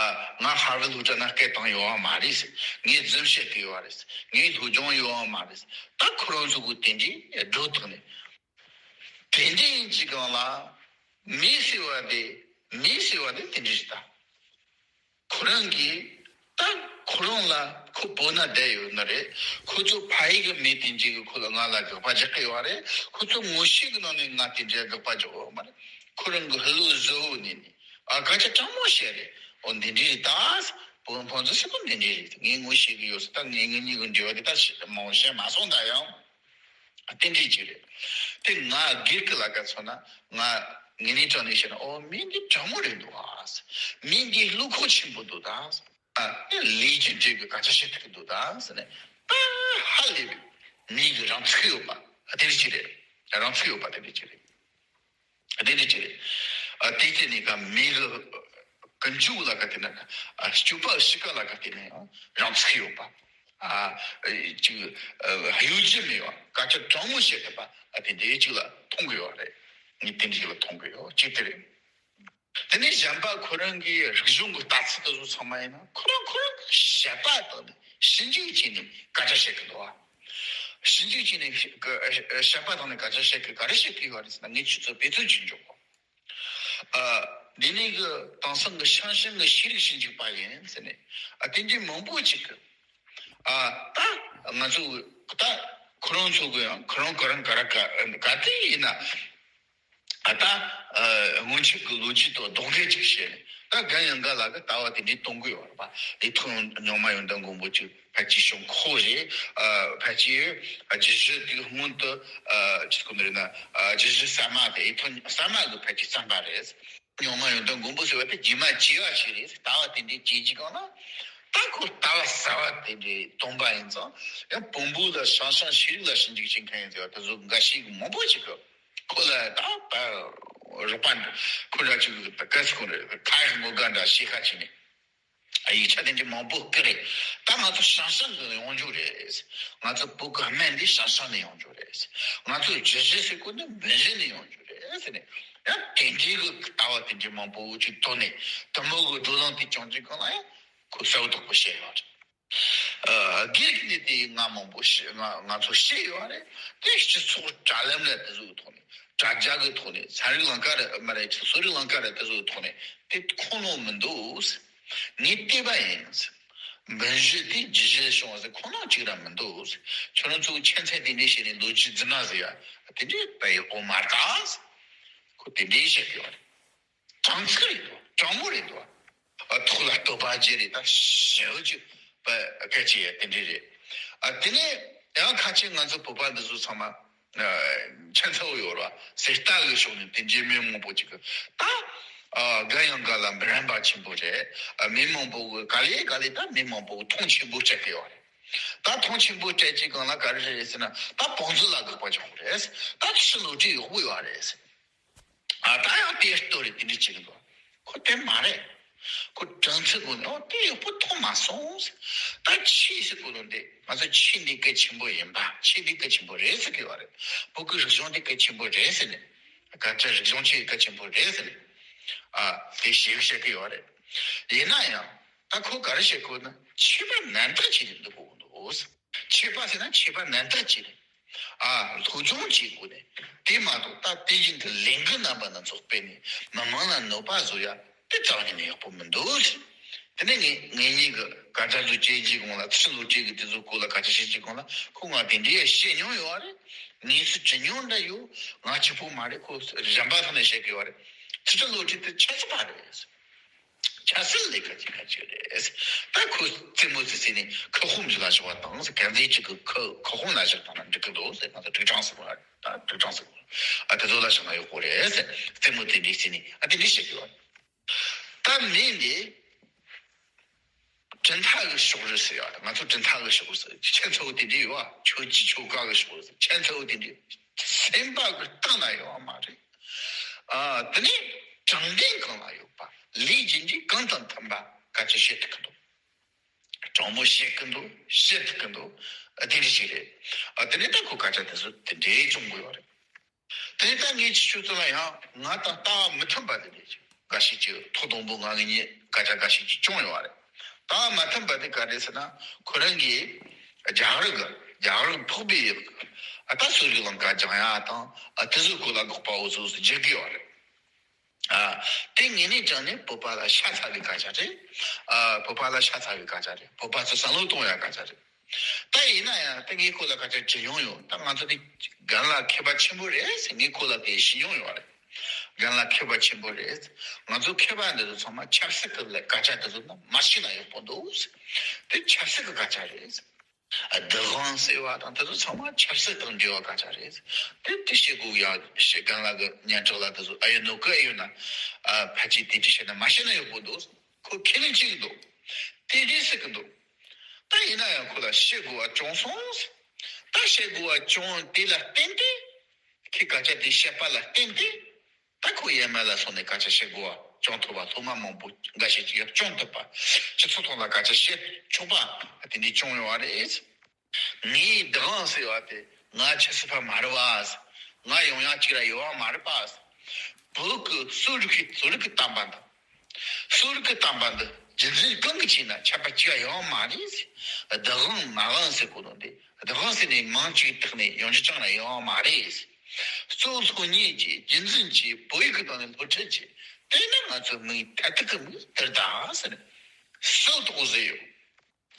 ང་ཧར་ཝརཌ་སློབ་གྲྭ་ན་སྐད་བཏང་ཡོད་པ་མ་རེད་ཟེར། ངས་རྫུན་བཤད་ཀྱི་ཡོད་རེད་ཟེར། ངས་སློབ་སྦྱོང་ཡོད་པ་མ་རེད་ཟེར། ད་ཁོ་རང་ཚོ་གིས་དེ་འདྲའི་སྒྲོ་བཏགས་ནས། དེ་འདྲ་ཡིན་གྱི་སྒང་ལ་མི་ཟེར་བ་དེ། མི་ཟེར་བ་དེ་དེ་འདྲ་ཞིག་ད། ཁོ་རང་གིས་ད་ཁོ་རང་ལ་ཁོ་བོད་ན་བསྡད་ཡོད་ནི་རེད། ཁོ་ཚོ་ཕ་ཡུལ་གྱི་མི་དེ་འདྲ་གིས་ཁོ་ལ་ང་ལ་དགག་པ་རྒྱག་གི་ཡོད་རེད། ཁོ་ཚོ་ངོ་ཤེས་ཀྱི་ནང་ནས་ང་དེ་འདྲ་དགག་པ་རྒྱག་ཡོད་མ་རེད། ཁོ་རང་གི་ཧི་ལོ་བཟོ་བོ་ནས་ནི་ཨ་སྐད་ཆ་དྲང་མོ་བཤད་རེད། འོ་འདི་འདྲ་རེད་ད། བོད་ཕན་ཚུན་ཟེར་གོ་འདི་འདྲ་རེད། ངས་ངོ་ཤེས་ཀྱི་ཡོད་ཟེར། ད་ངས་ངེད་གཉིས་ཀྱི་འབྲེལ་བ་དེ་ད་མང་པོ་བཤད་མ་སོང་། ད་ཡང་། དེ་འདྲ་ཅིག་རེད། དེ་ང་སྒེར་གྱི་ལ་ཀ་མཚོན་ན། ང་ངེད་གཉིས་དྲང་ནས་བཤད་ན། ཨོ་མི་འདི་དྲང་མོ་རེད་འདུག་ཨ། མི་འདི་བློ་ཁོག་ཆེན་པོ་འདུག་ད། ཨ་ལས་ཀྱི་འབྲས་ཀྱི་སྐད་ཆ་བཤད་ཐུབ་ཀྱི་འདུག་ད་ཟེར་ནས་ད་ཧ་ལས་པའི་མི་གི་རང་ཚུགས་ཡོད་པ་དེ་འདྲ་ཅིག་རེད། རང་ཚུགས་ཡོད་པ་དེ་འདྲ་ཅིག་རེད། དེ་འདྲ་ཅིག་རེད། ཨ་དེ་དེ་ནས་ཀ་མི་གི་ཀུན་སྤྱོད་ལ་ཀ་དེ་ན་ཨ་སྤྱོད་པ་གཤིས་ཀ་ལ་ཀ་དེ་ནས་ཡང་རང་ཚུགས་ཡོད་པ། ཨ་ཅིག་ཨ་གཡོ་ཇུས་མེད་པ། སྐད་ཆ་དྲང་མོ་བཤད་ཐུབ་པ། ཨ་དེ་འདྲ་ཅིག་ལ་མཐོང་གི་ཡོད་རེད། ངས་དེ་འདྲ་ཅིག་ལ་མཐོང་གི་ཡོད། གཅིག་དེ་རེད། དེ་ནས་གཞན་པ་ཁོ་རང་གི་རིག་གཞུང་གི་ལྟ་ཚུལ་དེ་ཚོ་ཚང་མ་ཡིན་ན། ཁོ་རང་ཁོ་རང་གི་དཔྱད་པ་བཏང་ནས་ཞིབ་འཇུག་བྱས་ནས་སྐད་ཆ་བཤད་གི་འདུག་ཨ། ཞིབ་འཇུག་བྱས་ནས་དཔྱད་པ་བཏང་ནས་སྐད་ཆ་བཤད་གི། ག་རེ་བཤད་གི་ཡོད་རེད་ཟེར་ན། ངས་ཁྱོད་ཚོ་དཔེ་མཚོན་ཅིག་འཇོག་གོ། ཨ་འདི་ནས་གི་དེང་སང་གི་ཤང་ཤང་གི་ཤེས་རིག་ཞིབ་འཇུག་པ་ཡིན་ཟེར་ནས། ཨ་དེ་འདྲའི་མང་པོ་ཅིག་གི། ཨ་ད་ང་ཚོ་ད་ཁོ་རང་ཚོ་གི་ཡང་ཁོ་རང་ག་རང་ག་ར་ག་ག་དེ་ཡིན་ན། ཨ་ད་ཨ་སྔོན་ཆད་ཀྱི་ལོ་རྒྱུས་དང་ལྡོག་འགལ་ཅིག་བྱས་ནས། ད་རྒན་ཡང་ག་ལ་གི་ལྟ་བ་དེ་འདྲའི་གཏོང་གི་ཡོད་རེད་པ། ལི་ཐང་རྙིང་མ་ཡོན་ཏན་མགོན་པོ་ཅིག་ཕལ་ཆེར་གཞུང་ཁོག་རེད། ཨ་ཕལ་ཆེར་ཨ་རྒྱུད་བཞི་དེའི་སྔོན་དུ་ཨ་ཅི་སྐོར་ནི་རེད་ན། ཨ་རྒྱུད་བཞི་གསར་མ་དེ་ལི་ཐང་གསར་མ་གི་ཕལ་ཆེར་བརྩམས་པ་རེད། རྙིང་མ་ཡོན་ཏན་མགོན་པོ་ཟེར་བ་དེ་རྗེས་མ་བྱས་པ་ཞིག་རེད། ལྟ་བ་དེ་འདྲའི་བྱས་ཀྱི་གང་ན། ད་ཁོ་ལྟ་བ་གསར་བ་དེ་འདྲའི་སྟོན་པ་ཡིན་ཙང་། ཡང་བོན་པོ་ལ་ཤང་ཤང་ཤེས་རིག་ལ་ཞིབ་འཇུག་བྱེད་མཁན་ཡིན་ཟེར་བ་དེ་ཚོ་འགའ་ཤས་ཀྱིས་མང་པོ་ཞིག་གིས་ཁོ་ལ་ད། པ་འདི་ཁོ་འདྲ་ཅིག་གི་ད་ག་ཟེར་དགོས་རེད། ཁ་ཡག་ངོ་དགའ་འདྲ་ཤེས་ཁ་ཅིག་ནས་ཡིག་ཆ་དེ་འདྲ་མང་པོ་བསྐུར་རེད། ད་ང་ཚོ་ཧྲང་ཧྲང་གི་ཡོང་རྒྱུ་རེད། ང་ཚོ་བོད་ཀྱི་སྨན་འདི་ཧྲང་ཧྲང་ནས་ཡོང་རྒྱུ་རེད། ང་ཚོ་ཇི་ཞིག་ཟེར་དགོས་ན་འབུམ་བཞི་ནས་ཡོང་རྒྱུ་རེད་ཟེར་ནས་ཡང་དེ་འདྲའི་གི་ལྟ་བ་དེ་འདྲ་མང་པོ་ཅིག་བཏོན་ནས་དུ་མོ་གི་བགྲོ་གླེང་དེ་བྱུང་རྗེས་གང་ལ་ཡང་ཁོ་གསལ་པོ་དག་པོ་བཤད་ཡོད་རེད། ཨ། སྒེར་གྱི་ནི་དེ་ང་མང་པོ་ཤེས། ང་ང་ཚོ་ཤེས་ཡོད་རེད། དེ་སྤྱི་ཚོགས་དྲ་ལམ་ལ་དེ་ཚོའི་ཐོག་ནས། དྲ་རྒྱ་གི་ཐོག་ནས། ཚན་རིག་ལམ་ཁ་རེད་མ་རེད། གསོ་རིག་ལམ་ཁ་རེད། དེ་ཚོའི་ཐོག་ནས་དེ་ཁུངས་ལུང་མི་འདུག། ངས་བལྟས་པ་ཡིན། འབུམ་བཞི་དེ་ཇི་བཞིན་བྱུང་ཟེར་ཁུངས་ལུང་གཅིག་ར་མི་འདུག། ཁྱོད་རང་ཚོའི་ཁྱད་མཚར་དེ་འདྲ་བཤད་ནས་ལོ་རྒྱུས་རྫུན་མ་ཟེར་ཡ་དེ་འདྲ་ད་ཡག་པོ་མ་རེད་ད། ཁོ་དེ་འདྲ་བཤད་ཀྱི་ཡོད་རེད། དྲང་ཚིག་རེད་དོ། དྲང་མོ་རེད་དོ། ཨ། ཐོག་ལ་བསྟོད་པ་བརྗོད་རེད། ད་ཞེ་པོ་ཅིག་པ་སྐད་ཆ་ཡ་དེ་འདྲ་རེད། ཨ། དེ་ནས་ཡང་ཁ་ཆེ་ང་ཚོ་བོད་པ་འདི་ཚོ་ཚང་མ་ཨ་ཁྱད་མཚར་པོ་ཡོད་རེད་བ། གསེར་རྟ་གི་ཕྱོགས་ནས་དེ་འདྲའི་མི་མང་པོ་ཅིག་གི་ད་ཨ་དགའ་ཡང་དགའ་ལ་འབུམ་རམས་པ་ཆེན་པོ་རེད། ཨ། མི་མང་པོ་གི་ག་ལེ་ག་ལེ་ད་མི་མང་པོ་གི་མཐོང་ཆེན་པོ་སྤྲད་གི་ཡོད་རེད། ད་མཐོང་ཆེན་པོ་སྤྲད་ཀྱི་སྒང་ལ་ག་རེ་རེད་ཟེར་ན། ད་བང་མཛོད་ལ་དགག་པ་བྱུང་རེད། ད་ཕྱི་ལོགས་བྲིས་ཡག་པོ་ཡོད་རེད། ཨ། ད་ཡང་དེ་ལྟོས་རེད། དེ་འདྲ་བྱེད་ཀྱི་འདུག། ཁོ་དེ་མ་རེད། ཁོ་དྲང་ཚིག་གོ་ནས། ཨོ། དེ་ཡག་པོ་མཐོང་མ་སོང་། ད་ཆོས་ཟེར་གོ་ནོ་འདི་ང་ཚོ་ཆོས་འདི་གལ་ཆེན་པོ་ཡིན་པ། ཆོས་འདི་གལ་ཆེན་པོ་རེད་ཟེར་གི་ཡོད་རེད། བོད་ཀྱི་རིག་གཞུང་འདི་གལ་ཆེན་པོ་རེད་ཟེར་ནས། སྐད་ཆ་རིག་གཞུང་ཆོས་གལ་ཆེན་པོ་རེད་ཟེར་ནས། ཨ། དེ་ཞིག་བཤད་གི་ཡོད་རེད། ཡིན་ན་ཡང་ད་ཁོ་ག་རེ་བཤད་གོ་ན། ཆོས་པ་རྣམ་དག་བྱས་ནས་འདུག་གོ་འདུག། ཆོས་པ་ཟེར་ན་ཆོས་པ་རྣམ་དག་ཅིག་རེད། ཨ། སློབ་སྦྱོང་བྱེད་དགོས་ནས། དེ་མ་གཏོགས་ད་དེ་བཞིན་དུ་ལས་འགུལ་རྣམ་པ་སྣ་ཚོགས་སྤེལ་ནས་མི་མང་ལ་གནོད་པ་བཟོ་ཡ་དེ་རྩ་བ་ཉིད་ནས་ཡག་པོ་མི་འདུག། དེ་ནས་ངས་ངེད་གཉིས་ཀྱི་སྐད་ཆ་ཚོ་བྱེད་ཀྱི་གོང་ལ། ཕྱི་ལོགས་བྱེད་ཀྱི་དེ་ཚོ་སྐོར་ལ་སྐད་ཆ་བཤད་ཀྱི་གོང་ལ། ཁོ་ང་དེ་འདྲའི་བཤད་མྱོང་ཡོད་རེད། ངས་སུ་དྲི་མྱོང་འདྲ་ཡོད། ང་གཅིག་པོ་མ་རེད། ཁོ་གཞན་པ་ཚང་ནས་བཤད་ཀྱི་ཡོད་རེད། ཕྱི་དྲིལ་ལོ་ཁྲིད་དེ་ཆབ་སྲིད་པ་རེད། ཆབ་སྲིད་ལས་ཀ་བྱེད་མཁན་ཅིག་རེད། ད་ཁོ་རྩེད་མོ་རྩེ་རྩེ་ནས་ཁུ་ཧོམ་ཞིག་ལ་བཞག་པ་དང་། གན་རྩེ་གཅིག་གི་ཁུ་ཁུ་ཧོམ་ལ་བཞག་བཏང་ན་འགྲིག་གི་འདུག་ཟེར། ང་ཚོ་དྲུག་སྦྲང་ཟེར་བ། ད་དྲུག་སྦྲང་ཟེར་བ། ཨ། དེ་ཚོ་ལ་བཞག་ན་ཡག་པོ་རེད་ཟེར། རྩེད་མོ་དེ་འདྲས་རྩེ་ནས། ཨ། དེ་འདྲས་བཤད་ཀྱི་ཡོད། ད་མི་འདི་གྲུབ་མཐའ་གི་ཕྱོགས་རིས་ཟེར་ཡ། ང་ཚོ་གྲུབ་མཐའ་གི་ཕྱོགས་རིས་ཟེར། ཁྱད་མཚར་པོ་དེ་འདྲས་ཡོད་ཨ། ཆོས་ཀྱི་ཆོལ་ཁ་གི་ཕྱོགས་རིས་ཟེར། ཁྱད་མཚར་པོ་དེ་འདྲས་སེམས་པ་གི་གཏིང་ན་ཡོད་མ་རེད། ཨ། དེ་ནས་དྲང་བདེན་གང་ལ་ཡོད་པ། ལས་རྒྱུ་འབྲས་གང་དང་མཐུན་པ་སྐད་ཆ་བཤད་ཐུབ་ཀྱི་འདུག། དྲང་མོ་བཤད་ཀྱི་འདུག། བཤད་ཐུབ་ཀྱི་འདུག། ཨ། དེ་འདྲ་ཞིག་རེད། ཨ། དེ་ནས་ད་ཁོ་སྐད་ཆ་དེ་ཚོ་དེ་འདྲས་བྱུང་དགོས་པ་རེད། དེ་ནས་ད་ངས་ཁྱེད་ཚོ་ལ་ཡང་ང་དང་ལྟ་བ་མི་མཐུན་པ་དེ་འདྲས་ཅིག་འགའ་ཞིག་ཅིག་ཐོག་དང་པོ་ང་ངེད་གཉིས་སྐད་ཆ་འགའ་ཞིག་ཅིག་བྱུང་ཡོད་རེད། ལྟ་བ་མ་མཐུན་པ་དེ་ག་རེ་ཟེར་ན། ཁོ་རང་གིས་རྒྱ་གར་གི་རྒྱ་གར་འཕགས་པའི་ཡུལ་གི། ཨ། ད་གསོ་རིག་ལམ་ཁ་སྦྱང་ཡ་དང་། ཨ། དེ་ཚོའི་སྐོར་ལ་དགག་པ་འོ་ཚོ་བརྗོད་ཀྱི་ཡོད་རེད། ཨ། དེ་ངེད་གཉིས་ཀྱང་ནི་བོད་པ་ལ་ཤ་ཚ་བའི་སྐད་ཆ་རེད། ཨ། བོད་པ་ལ་ཤ་ཚ་བའི་སྐད་ཆ་རེད། བོད་པ་ཚོ་བསམ་བློ་གཏོང་ཡ་སྐད་ཆ་རེད། ད་ཡིན་ན་ཡང་ད་ངས་ཁོ་ལ་སྐད་ཆ་དྲིས་མྱོང་ཡོད། ད་ང་ཚོ་དེ་རྒན་ལགས་མཁས་པ་ཆེན་པོ་རེད་ཟེར་ངས་ཁོ་ལ་དེ་ཞུས་མྱོང་ཡོད་རེད། རྒན་ལགས་མཁས་པ་ཆེན་པོ་རེད། ང་ཚོ་མཁས་པ་འདི་ཚོ་ཚང་མ་ཆབ་སྲིད་ཀྱི་ལས་སྐད་ཆ་དེ་ཚོ་ན་མ་བཤད་ན་ཡག་པོ་འདུག་ཟེར། དེ་ཆབ་སྲིད་ཀྱི་སྐད་ཆ་རེད་ཟེར། བདག་དབང་ཟེར་བ་དང་དེ་ཚོ་ཚང་མ་ཆབ་སྲིད་དང་འབྲེལ་བ་སྐད་ཆ་རེད། དེ་དེ་བཤད་དགོས་ཡ་བཤད། རྒན་ལགས་ཀྱི་སྙན་གྲགས་ལ་དེ་ཚོ་ཨ་ཡོད་ནོ་ཀི་ཨ་ཡོད་ན། ཨ། ཕལ་ཆེར་དེ་དེ་བཤད་ན་མ་བཤད་ན་ཡག་པོ་འདུག། ཁོ་ཁས་ལེན་བྱེད་ཀྱི་འདུག། དེ་འདྲས་ཟེར་གྱི་འདུག། ད་ཡིན་ན་ཡང་ཁོ་ལ་བཤད་དགོས་པ་བྱུང་སོང་། ད་བཤད་དགོས་པ་བྱུང་དེ་ལ་བརྟེན་ཏེ། ཁོས་སྐད་ཆ་དེ་བཤད་པ་ལ་བརྟེན་ཏེ། ད་ཁོ་ཡར་མར་ལ་སོང་ནས་སྐད་ཆ་བཤད་དགོས་པ་བྱུང་ཐུབ་པ། སློབ་མ་མང་པོ་འགའ་ཞིག་ཅིག་ཡར་བྱུང་ཐུབ་པ། སྤྱི་ཚོགས་ཐོག་ལ་སྐད་ཆ་བཤད་ཆོག་པ་དེ་འདྲ་བྱུང་ཡོད་པ་རེད། ངའི་བདག་དབང་ཟེར་བ་དེ་ང་ཆབ་སྲིད་པ་མ་རེད་པ། ང་ཡོང་ཡག་ཅིག་ར་ཡོད་པ་མ་རེད་པ། བོད་ཀྱི་གསོ་རིག་གི་གསོ་རིག་གི་བསྟན་པ་འདི། གསོ་རིག་གི་བསྟན་པ་འདི་རྒྱུན་འཛིན་གང་གིས་བྱས་ན་ཆད་པ་གཅིག་ཡང་ཡོད་པ་མ་རེད། བདག་དབང་མ་དབང་ཟེར་གོ་ནོ་འདི། བདག་དབང་ཟེར་ནས་མིང་གཅིག་བཏགས་ནས་ཡོང་རྒྱུ་ཅང་ར་ཡོད་པ་མ་རེད། གཙོ་བོ་སློབ་གཉེར་གྱིས། རྒྱུན་འཛིན་གྱིས། བོད་ཡིག་གི་ཐོག་ནས་སློབ་ཁྲིད་ཀྱིས། དེས་ན་ང་ཚོ་མིའི་མཐར་ཐུག་གི་མིང་དེ་རེད་ད་ཟེར་ནས་སྲོལ་ཐོག་བཟོས་ཡོད།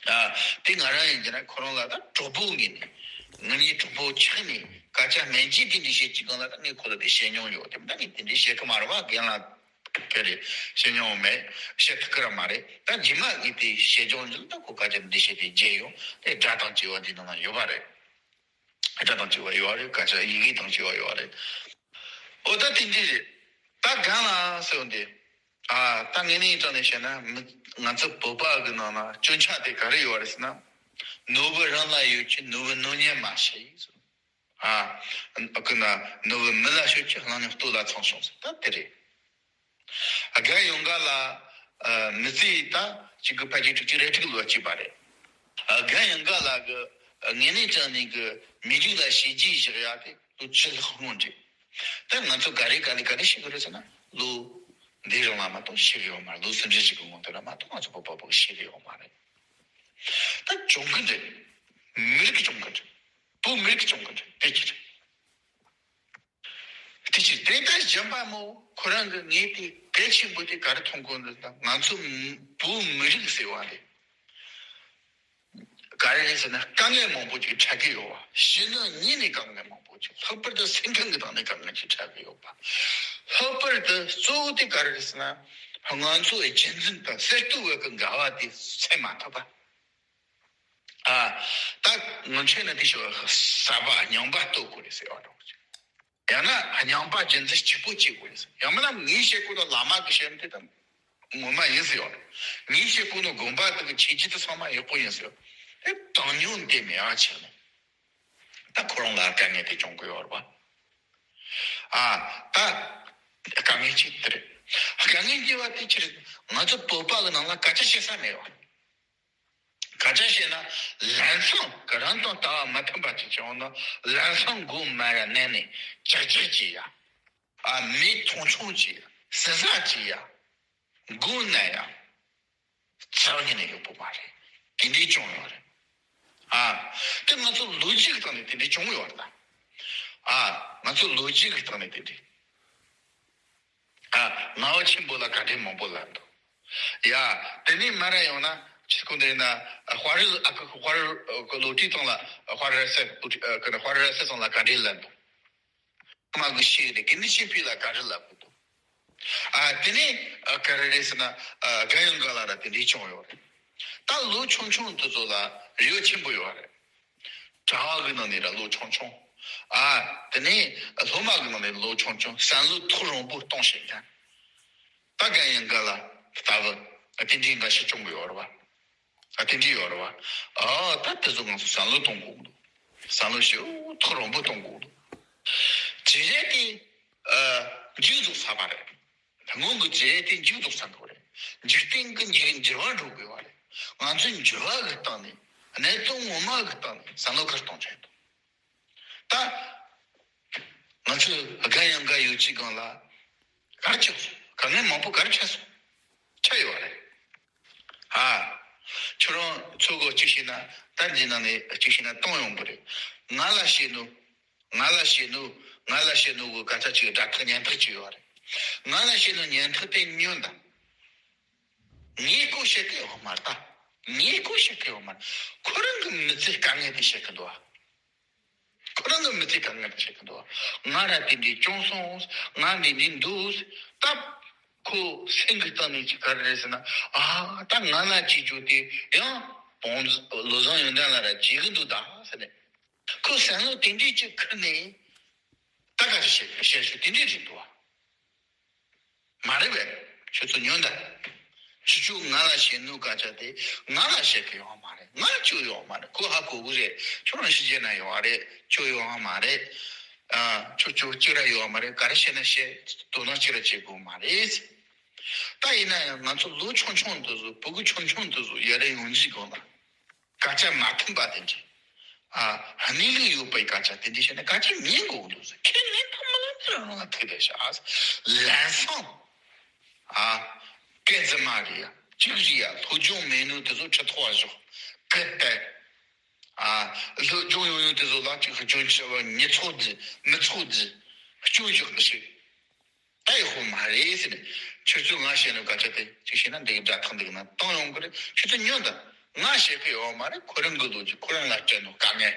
ཨ། དེ་ང་རང་ཡིན་གྱི་ན་ཁོ་རང་ལ་ད་གྲོགས་པོ་ངེས་ནས། ང་གཉིས་གྲོགས་པོ་ཆགས་ནས་སྐད་ཆ་སྨན་བཅོས་དེ་འདྲ་བཤད་ཀྱི་སྒང་ལ་ད་ངས་ཁོ་ལ་དེ་བཤད་མྱོང་ཡོད། དེ་མིན་ད་ངས་དེ་འདྲ་བཤད་གི་མ་རེད་པ། རྒན་ལགས་ཕེ་རེ་བཤད་མྱོང་མེད། བཤད་ཐུབ་ཀྱི་ར་མ་རེད། ད་རྗེས་མ་ངས་དེ་བཤད་ཀྱང་འདི་ལ་ད་ཁོ་སྐད་ཆ་འདི་བཤད་དེ་བརྗེད་ཡོང་། དེ་སྒྲ་དང་བཅས་པ་འདི་ནང་ན་ཡོད་པ་རེད། སྒྲ་དང་བཅས་པ་ཡོད་རེད། སྐད་ཆ་ཡི་གེ་དང་བཅས་པ་ཡོད་རེད། ཨོ་ད་དེ་འདྲ་རེད། ད་གང་ལ་ཟེར་བ་འདི། ཨ། ད་ངས་ནི་དྲང་ནས་བཤད་ན་མི་ང་ཚོ་བོད་པ་གི་ནང་ན་སྐྱོན་ཆ་དེ་ག་རེ་ཡོད་རེད་ཟེར་ན། ནོར་བུ་རང་ལ་ཡོད་ཀྱི་ནོར་བུ་ནོར་ཉན་མ་བྱེད་ཟེར། ཨ། ཀུན་ན་ནུ་བོ་མི་ལ་ཤོད་ཀྱི་གླང་སྙིང་སྟོད་ལ་འཚང་ཤོག་ཟེར་ད་དེ་རེད། རྒན་ཡོངས་འགའ་ལ། ཨ། མི་ཚེ་ད་གཅིག་གི་ཕལ་ཆེར་དྲུག་ཅུ་རེ་དྲུག་ལོ་གཅིག་པ་རེད། རྒན་ཡོངས་འགའ་ལ་གི་དངོས་གནས་དྲང་གནས་གི་མི་རིགས་ལ་བྱས་རྗེས་བཞག་ཡ་དེ་ལོ་བཅུ་ལྷག་སྔོན་རེད། ད་ང་ཚོ་ག་རེ་ག་ལེ་ག་ལེ་བྱེད་གི་རེད་ཟེར་ན་ལོ་འདི་རིང་ལ་མ་གཏོགས་ཤེས་གི་ཡོད་མ་རེད། ལོ་སུམ་ཅུ་ཅིག་གི་སྔོན་དེ་ལ་མ་གཏོགས་ང་ཚོ་བོད་པ་བོད་ཤེས་གི་ཡོད་མ་རེད། ད་གྱོང་གུན་རེད། མི་རིགས་གྱོང་གུན་རེད། བོད་མི་རིགས་གྱོང་གུན་རེད། དེ་ཅི་རེད། དེ་ཅི་དེ་ལྟར་གཞན་པ་མོ་ཁོ་རང་གི་ངས་དེ་གལ་ཆེན་པོ་དེ་ག་རེ་མཐོང་གོ་འདུག་ད་ང་ཚོ་བོད་མི་རིགས་ཟེར་བ་རེད། ག་རེ་རེད་ཟེར་ན་དཀའ་ངལ་མང་པོ་ཅིག་འཕྲད་ཀྱི་ཡོད་པ། གཞོན་ནུ་ཉིད་ནས་དཀའ་ངལ་མང་པོ་ཅིག་ལྷག་པར་དུ་སེམས་ཁམས་ཀྱི་སྟེང་ནས་དཀའ་ངལ་ཅིག་འཕྲད་ཀྱི་ཡོད་པ། ལྷག་པར་དུ་གཙོ་བོ་དེ་ག་རེ་རེད་ཟེར་ན་ང་ཚོ་རྒྱུན་འཛིན་དང་གསར་གཏོད་བར་གྱི་འགལ་བ་དེ་སེལ་མ་ཐུབ་པ། ཨ། ད་ངོ་ཆེ་ན་དེ་ཞོ་ཟབ་པ་རྙིང་པ་གཏོད་དགོས་རེད་ཟེར་བ་རེད། ཡང་ན་རྙིང་པ་རྒྱུན་འཛིན་གཅིག་པོ་བྱེད་དགོས་རེད་ཟེར། ཡང་མིན་ན་ངས་བཤད་གོ་ནོ་བླ་མ་གི་བཤད་དེ་དང་ངོ་མ་ཡིན་ཟེར་བ་རེད། ངས་བཤད་གོ་ནོ་དགོན་པ་དག་གི་ཆོས་བརྒྱུད་དེ་ཚང་མ་ཡག་པོ་ཡིན་ཟེར་བ་རེད། དེ་དང་ཉུང་དེ་མེད་ཨ་ཆེ་ནས་ད་ཁོ་རང་ལ་དཀའ་ངལ་དེ་བྱུང་གི་ཡོད་རེད་པ། ཨ། ད་དཀའ་ངལ་གཅིག་དེ་རེད། དཀའ་ངལ་གཉིས་པ་དེ་ཅི་རེད། ང་ཚོ་བོད་པ་གི་ནང་ལ་སྐད་ཆ་བཤད་ས་མེད་པ། སྐད་ཆ་བཤད་ན་ལམ་སང་གི་རང་དང་ལྟ་བ་མ་མཐུན་པ་ཅིག་བྱུང་ན་ལམ་སང་མགོ་མར་ར་མནན་ནས་ཅག་ཅག་བྱེད་ཡ། ཨ། མི་མཐོང་ཆུང་བྱེད་ཡ། ཟི་ཟ་བྱེད་ཡ། མགོ་མནན་ཡ། རྩ་བ་ཉིད་ནས་ཡག་པོ་མ་རེད། དེ་འདྲའི་བྱུང་ཡོད་རེད། ཨ། དེ་ང་ཚོ་ལོ་རྒྱུས་ཀྱི་སྟེང་ནས་དེ་འདྲའི་བྱུང་ཡོད་རེད་ད། ཨ། ང་ཚོ་ལོ་རྒྱུས་ཀྱི་སྟེང་ནས་དེ་འདྲའི། ཨ། རྔ་བ་ཆེན་པོ་ལ་བཀའ་དྲིན་མང་པོ་ལབ་འདུག་ཡ། དེ་ནས་མར་ཡོང་ན་ཆི་ཁུང་དེ་ན་དཔའ་རིས་ཨ་ཁུ་དཔའ་རིས་ལོ་ཁྲི་ཚང་ལ་དཔའ་རིས་སེ་དཔའ་རིས་སེ་ཚང་ལ་བཀའ་དྲིན་ལབ་འདུག་མ་གི་ཤེས་རེད། དགེ་འདུན་ཆོས་འཕེལ་ལ་བཀའ་དྲིན་ལབ་གི་འདུག་ཨ། དེ་ནས་ཨ་ག་རེ་རེད་ཟེར་ན་ཨ་རྒན་ཡོངས་འགའ་ལ་ར་དེ་འདྲའི་བྱུང་ཡོད་རེད། ད་ལོ་ཆུང་ཆུང་དེ་ཚོ་ལ་རེ་བ་ཆེན་པོ་ཡོད་རེད། གྲྭ་བ་གི་ནང་ནས་ར་ལོ་ཆུང་ཆུང་། ཨ། དེ་ནས་སློབ་མ་གི་ནང་ནས་ལོ་ཆུང་ཆུང་བསམ་བློ་ཐོག་རིང་པོ་གཏོང་ཤེས་མཁན། ད་རྒན་ཡོངས་འགའ་ལ་ལྟ་བུ་དེ་འདྲའི་འགའ་ཞིག་བྱུང་གི་ཡོད་རེད་བ། ཨ། དེ་འདྲའི་ཡོད་རེད་བ། ཨ། ད་དེ་ཚོ་ང་ཚོ་བསམ་བློ་གཏོང་དགོས་འདུག་བསམ་བློ་ཞེ་པོ་ཐོག་རིང་པོ་གཏོང་དགོས་འདུག་བྱས་རྗེས་དེ་ཨ་མཇུག་རྫོགས་ཚར་བ་རེད། སྔོན་གྱི་བྱས་རྗེས་དེ་མཇུག་རྫོགས་ཚར་འདུག་རེད། འཇིག་རྟེན་གྱི་འགྱུར་འགྱུར་བ་འགྲོ་དགོས་བ་རེད། ང་ཚོས་འགྱུར་བ་གི་སྟེང་ནས་གནད་དོན་ངོ་མ་གི་སྟེང་ནས་བསམ་བློ་ག་རེ་གཏོང་བྱས་འདུག་ད་ང་ཚོས་རྒན་ཡོངས་འགའ་ཡོད་ཀྱི་སྒང་ལ་ག་རེ་བྱས་སོང་། དཀའ་ངལ་མང་པོ་ག་རེ་བྱས་སོང་། ཆགས་ཡོད་པ་རེད། ཨ། ཁྱོད་རང་ཚོ་གོ་གཅིག་བྱས་ན་ད་འདི་ནང་ནས་གཅིག་བྱས་ན་གཏོང་ཡོང་གི་རེད། ང་ལ་བཤད་ནོ། ང་ལ་བཤད་ནོ། ང་ལ་བཤད་ནོ་གི་སྐད་ཆ་ཅིག་སྒྲ་ཐག་སྙན་ཐག་ཅིག་ཡོད་རེད། ང་ལ་བཤད་ནོ་སྙན་ཐག་དེ་ཉོན་དང་། ངས་ཁོ་བཤད་གི་ཡོད་མ་རེད་ད། ངས་ཁོ་བཤད་གི་ཡོད་མ་རེད། ཁོ་རང་གི་མི་ཚེ་དཀའ་ངལ་དེ་བཤད་གི་འདུག་ཨ། ཁོ་རང་གི་མི་ཚེ་དཀའ་ངལ་བྱེད་ཀྱི་འདུག་ང་ར་དེ་འདྲའི་བྱུང་སོང་། ང་འདི་འདྲའི་འདུག་ད་ཁོ་སེམས་ཀྱི་གཏིང་ནས་ཅིག་ག་རེ་རེད་ཟེར་ན། ཨ། ད་ང་ལ་བྱེད་རྒྱུ་དེ་ཡང་བོང་བུ་བློ་བཟང་ཡོན་ཏན་ལ་ར་བྱེད་ཀྱི་འདུག་ད་ཟེར་ནས་ཁོ་བསམ་བློ་དེ་འདྲའི་ཅིག་ཁུར་ནས་ད་ག་རེ་བྱེད་བཤད་རྒྱུ་དེ་འདྲའི་རེད་འདུག་མ་རེད་པས། ཁྱོད་ཚོ་ཉོན་དང་། ཁྱོད་ཚོས་ང་ལ་བཤད་ནོ་སྐད་ཆ་དེ་ང་ལ་བཤད་གི་ཡོད་མ་རེད། ང་སྐྱོ་ཡོད་མ་རེད། ཁོ་ཧ་གོ་གི་རེད། ཁྱོད་རང་ཕྱི་རྒྱལ་ན་ཡོད་རེད། སྐྱོ་ཡོད་མ་རེད། ཨ། ཁྱོད་སྐྱོ་སྐྱོ་ར་ཡོད་མ་རེད། ག་རེ་བཤད་ན་བཤད། དོ་སྣང་སྐྱོ་ར་བྱེད་དགོས་མ་རེད། ད་ཡིན་ན་ཡང་ང་ཚོ་ལོ་ཆུང་ཆུང་འདི་ཚོ་ཕྲུ་གུ་ཆུང་ཆུང་འདི་ཚོ་ཡར་རྒྱས་ཡོང་རྒྱུའི་སྒང་ལ། སྐད་ཆ་མ་མཐུན་པ་དེ་འདྲ། ཨ། གནས་ལུགས་ཡོད་པའི་སྐད་ཆ་དེ་འདྲ་བཤད་ན་སྐད་ཆ་ཉན་དགོས་འདུག་ཟེར། ཁས་ལེན་ཐུབ་མི་ལེན་དེ་རང་ལ་ཐུག་བསྡད་ཤག་ལམ་སང་། ཨ། སྐད་རྫུན་མ་རེད་ཡ། གཅིག་རེད་ཡ། སློབ་སྦྱོང་མེད་ནོ་དེ་ཚོ་ཁྲི་ཐོག་བཞག་སྐད་བཏང་། ཨ། སློབ་སྦྱོང་ཡོད་ནོ་དེ་ཚོ་ལ་གཅིག་སྐྱོན་ཆེ་བ་མི་ཚོགས་འདི་མི་ཚོགས་འདི་སྐྱོན་བཞག་གི་ཞིག་ད་ཡག་པོ་མ་རེད་ཟེར་ནས། ཁྱོད་ཚོས་ང་བཤད་ནོ་སྐད་ཆ་དེ་གཅིག་བཤད་ན་འདི་གི་སྒྲ་ཐག་འདི་གི་ནང་བཏང་ཡོང་གི་རེད། ཁྱོད་ཚོས་ཉོན་དང་། ང་བཤད་གི་ཡོད་མ་རེད། ཁོ་རང་གི་ལོ་རྒྱུས་ཁོ་རང་ལ་སྤྲད་ནོ་དཀའ་ངལ།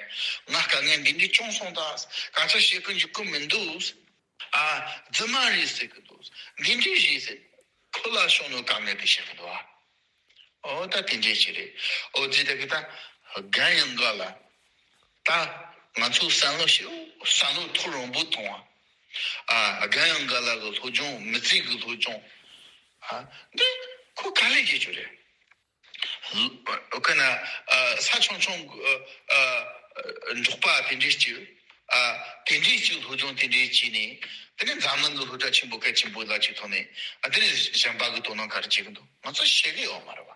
ང་དཀའ་ངལ་འདི་འདྲ་བྱུང་སོང་ད། སྐད་ཆ་བཤད་གི་འཇུག་གི་མི་འདུག་ཨ། རྫུན་མ་རེད་ཟེར་གི་འདུག་འདི་འདྲ་རེད་ཟེར། ཁོ་ལ་བྱུང་ནོ་དཀའ་ངལ་དེ་བཤད་གི་འདུག་ཨ། ཨོ་ད་དེ་འདྲས་ཅིག་རེད། ཨོ་ཙི་ད་གི་ད་རྒན་ཡོངས་འགའ་ལ་ད་ང་ཚོ་བསམ་བློ་ཞིག་བསམ་བློ་ཐོག་རིང་པོ་གཏོང་བ། ཨ། རྒན་ཡོངས་འགའ་ལ་གི་སློབ་སྦྱོང་མི་ཚེ་གི་སློབ་སྦྱོང་། ཨ། འདི་ཁོ་ག་ལེ་བྱེད་རྒྱུ་རེད། ཁོ་ན་ཨ་ས་ཆུང་ཆུང་གི་ཨ་འབྲོག་པ་དེ་འདྲས་ཅིག་ཨ། དེ་འདྲའི་ཅིག་སློབ་སྦྱོང་དེ་འདྲའི་བྱས་ནས། དེ་ནས་འཛམ་གླིང་གི་སློབ་གྲྭ་ཆེན་པོ་གལ་ཆེན་པོ་ལ་ཅིག་ཐོན་ནས། ཨ། དེ་ནས་གཞན་པ་གི་དོ་སྣང་ག་རེ་བྱེད་གི་འདུག་ང་ཚོ་ཤེས་གི་ཡོད་མ་རེད་བ།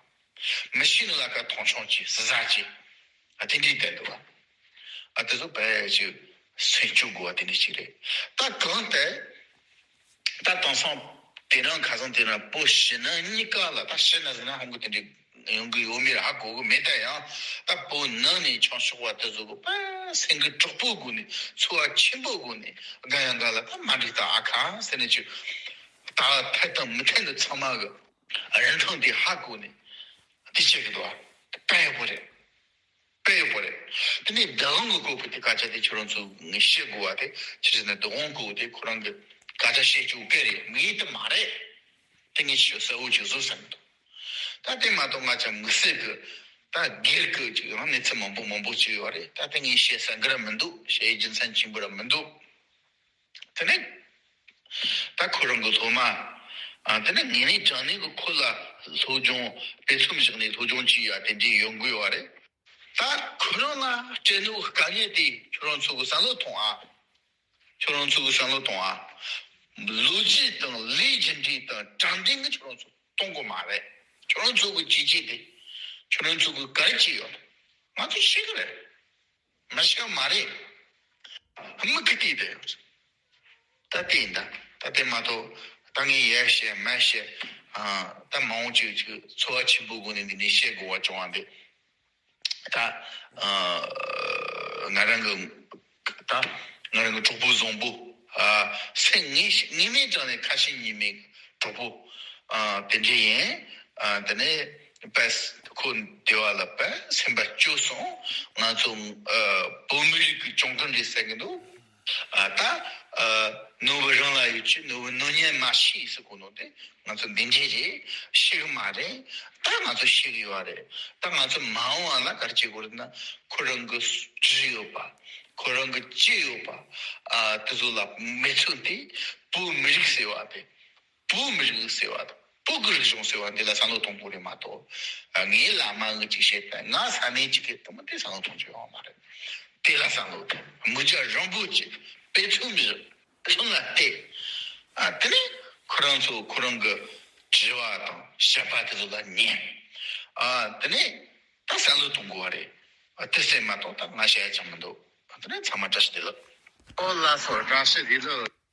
མི་ཤེས་ནི་ལ་ཁ་མཐོང་ཆུང་བྱས། སི་ཟ་བྱས། ཨ། དེ་འདྲའི་བསྡད་འདུག་བ། ཨ། དེ་ཚོ་དཔེ་ཅིག་སེམས་སྐྱོ་དགོས་པ་དེ་འདྲ་ཅིག་རེད། ད་གང་ལྟར། ད་དེང་སང་དེ་རིང་ཁ་སང་དེ་རིང་བོད་ཕྱི་ནང་གཉིས་ཀ་ལ། ད་ཕྱི་ན་ཟེར་ན་ཧང་གི་དེ་འདྲ་ཡོང་གི་ཡོད་མེད་ཧ་གོ་གི་མེད། ད་ཡང་ད་བོད་ནང་ནས་ཆང་ཤོག་པ་དེ་ཚོ་གི་དཔེ་སེམས་ཀྱི་གྲོགས་པོ་སྒོ་ནས། ཚོར་བ་ཆེན་པོ་སྒོ་ནས། དགའ་ཡང་དགའ་ལ་ད་མ་འགྲིག་ད་ཨ་ཁ་ཟེར་ནས་ཅིག་ད་འཐད་དང་མི་འཐད་འདི་ཚང་མ་གི་རིན་ཐང་དེ་ཧ་གོ་ནས་དེ་བྱེད་གི་འདུག་བ། དཔེ་ཡག་པོ་རེད། དཔེ་ཡག་པོ་རེད། དེ་ནས་བདག་དབང་གི་སྐོར་གྱི་དེ་སྐད་ཆ་དེ་ཁྱོད་རང་ཚོ་ངས་བཤད་དགོས་པ་དེ་ཅི་ཟེར་ན། བདག་དབང་གི་དེ་ཁོ་རང་གི་སྐད་ཆ་བཤད་རྒྱུ་སྐད་རེད། མི་ཡིན་དེ་མ་རེད། དེ་ངས་ཞུ་གསལ་བོ་ཅིག་བཟོ་བསམ་འདུག་ད་དེ་མ་གཏོགས་ང་ཅག་མི་སེར་གི་ད་སྒེར་གི་ཅིག་ཡང་གནས་ཚུལ་མང་པོ་མང་པོ་ཅིག་ཡོད་རེད། ད་དེ་ངས་བཤད་ས་འགའ་ར་མི་འདུག་བཤད་ཡི་རྒྱུ་མཚན་ཆེན་པོ་ར་མི་འདུག་དེ་ནས་ད་ཁོ་རང་གི་སློབ་མ། ཨ། དེ་ནས་ངེས་ནས་དྲང་ནས་གི་ཁོ་ལ་སློབ་སྦྱོང་དཔེ་མཚོན་བཞག་ནས་སློབ་སྦྱོང་བྱེད་ཡ་དེ་འདྲའི་ཡོང་གི་ཡོད་རེད། ད་ཁོ་རང་ལ་སྤྲད་ནོ་དཀའ་ངལ་དེ་ཁྱོད་རང་ཚོ་གི་བསམ་བློ་ཐོངས་ཨ། ཁྱོད་རང་ཚོ་གི་བསམ་བློ་ཐོངས་ཨ། ལོ་རྒྱུས་དང་ལས་རྒྱུ་འབྲས་དང་དྲང་བདེན་གི་ཁྱོད་རང་ཚོ་གཏོང་དགོས་མ་རེད། ཁྱོད་རང་ཚོ་གི་བྱས་རྗེས་དེ་ཁྱོད་རང་ཚོ་གི་ག་རེ་བྱས་ཡོད། ང་ཚོ་ཤེས་གི་རེད། མ་ཤེས་མ་རེད། མི་གི་དེ་དེ་ཡོད། ད་དེ་ཡིན་ད། ད་དེ་མ་གཏོགས་ད་ངས་ཡར་བཤད་མར་བཤད། ཨ། ད་མ་འོངས་ཅིག་ཅིག་ཚོར་བ་ཆེན་པོའི་སྒོ་ནས་འདི་ནས་བཤད་དགོས་པ་བྱུང་བ་འདི། ད། ཨ། ང་རང་གི། ད་ང་རང་གི་གྲོགས་པོ་བཟང་པོ། ཨ། སེམས་ངེས་ངེས་མེད་དྲང་ནས་ཁ་ཞེ་གཉིས་མེད་གྲོགས་པོ། ཨ། དེ་འདྲ་ཡིན། ཨ། དེ་ནས་དཔེ་ཁོ་འདི་བ་ལ་དཔེ་སེམས་པ་སྐྱོ་སོང་། ང་ཚོ། ཨ། བོད་མི་རིགས་ཀྱི་གྱོང་གུན་རེད་ཟེར་གི་འདུག་ཨ། ད། ཨ། ནོར་བུ་རང་ལ་ཡོད་ཅེས་ནོར་བུ་ནོར་ཉན་མ་ཤེས་ཟེར་གོ་ནོ་དེ་ང་ཚོ་འདི་འདྲས་རེད། ཤེས་གི་མ་རེད། ད་ང་ཚོ་ཤེས་གི་ཡོད་རེད། ད་ང་ཚོ་མ་འོངས་པ་ལ་ག་རེ་བྱེད་དགོས་རེད་ན། ཁོ་རང་གི་བྲིས་ཡོད་པ། ཁོ་རང་གི་བྲིས་ཡོད་པ། ཨ། དེ་ཚོ་ལ་མི་ཚོད་དེ་བོད་མི་རིགས་ཟེར་བ་དེ། བོད་མི་རིགས་ཟེར་བ་དང་བོད་ཀྱི་རིག་གཞུང་ཟེར་བ་འདི་ལ་བསམ་བློ་གཏོང་དགོས་རེད་མ་གཏོགས། ཨ། ངའི་བླ་མ་གི་ཅིག་བཤད་ད། ང་ས་གནས་ཅིག་གི་དེ་མོ་དེ་བསམ་བློ་གཏོང་རྒྱུ་ཡོད་མ་རེད། དེ་ལ་བསམ་བློ་གཏོང་། མི་རྒྱ་རིང་པོ་ཅིག་དཔེ་མཚོན་བཞག་དེ་ལ་བལྟས། ཨ། དེ་ནས་ཁོ་རང་ཚོ་ཁོ་རང་གི་དྲི་བ་དང་བཤད་པ་དེ་ཚོ་ལ་ཉན། ཨ། དེ་ནས་ད་བསམ་བློ་གཏོང་དགོས་པ་རེད། ཨ། དེ་ཟེར་མ་གཏོགས་ད་ང་བཤད་ཡ་ཅང་མི་འདུག་ཨ། དེ་ནས་ཚང་མ་བཀྲ་ཤིས་བདེ་ལེགས། ཨོ་ལགས་སོ། བཀྲ་ཤིས་བདེ་ལེགས།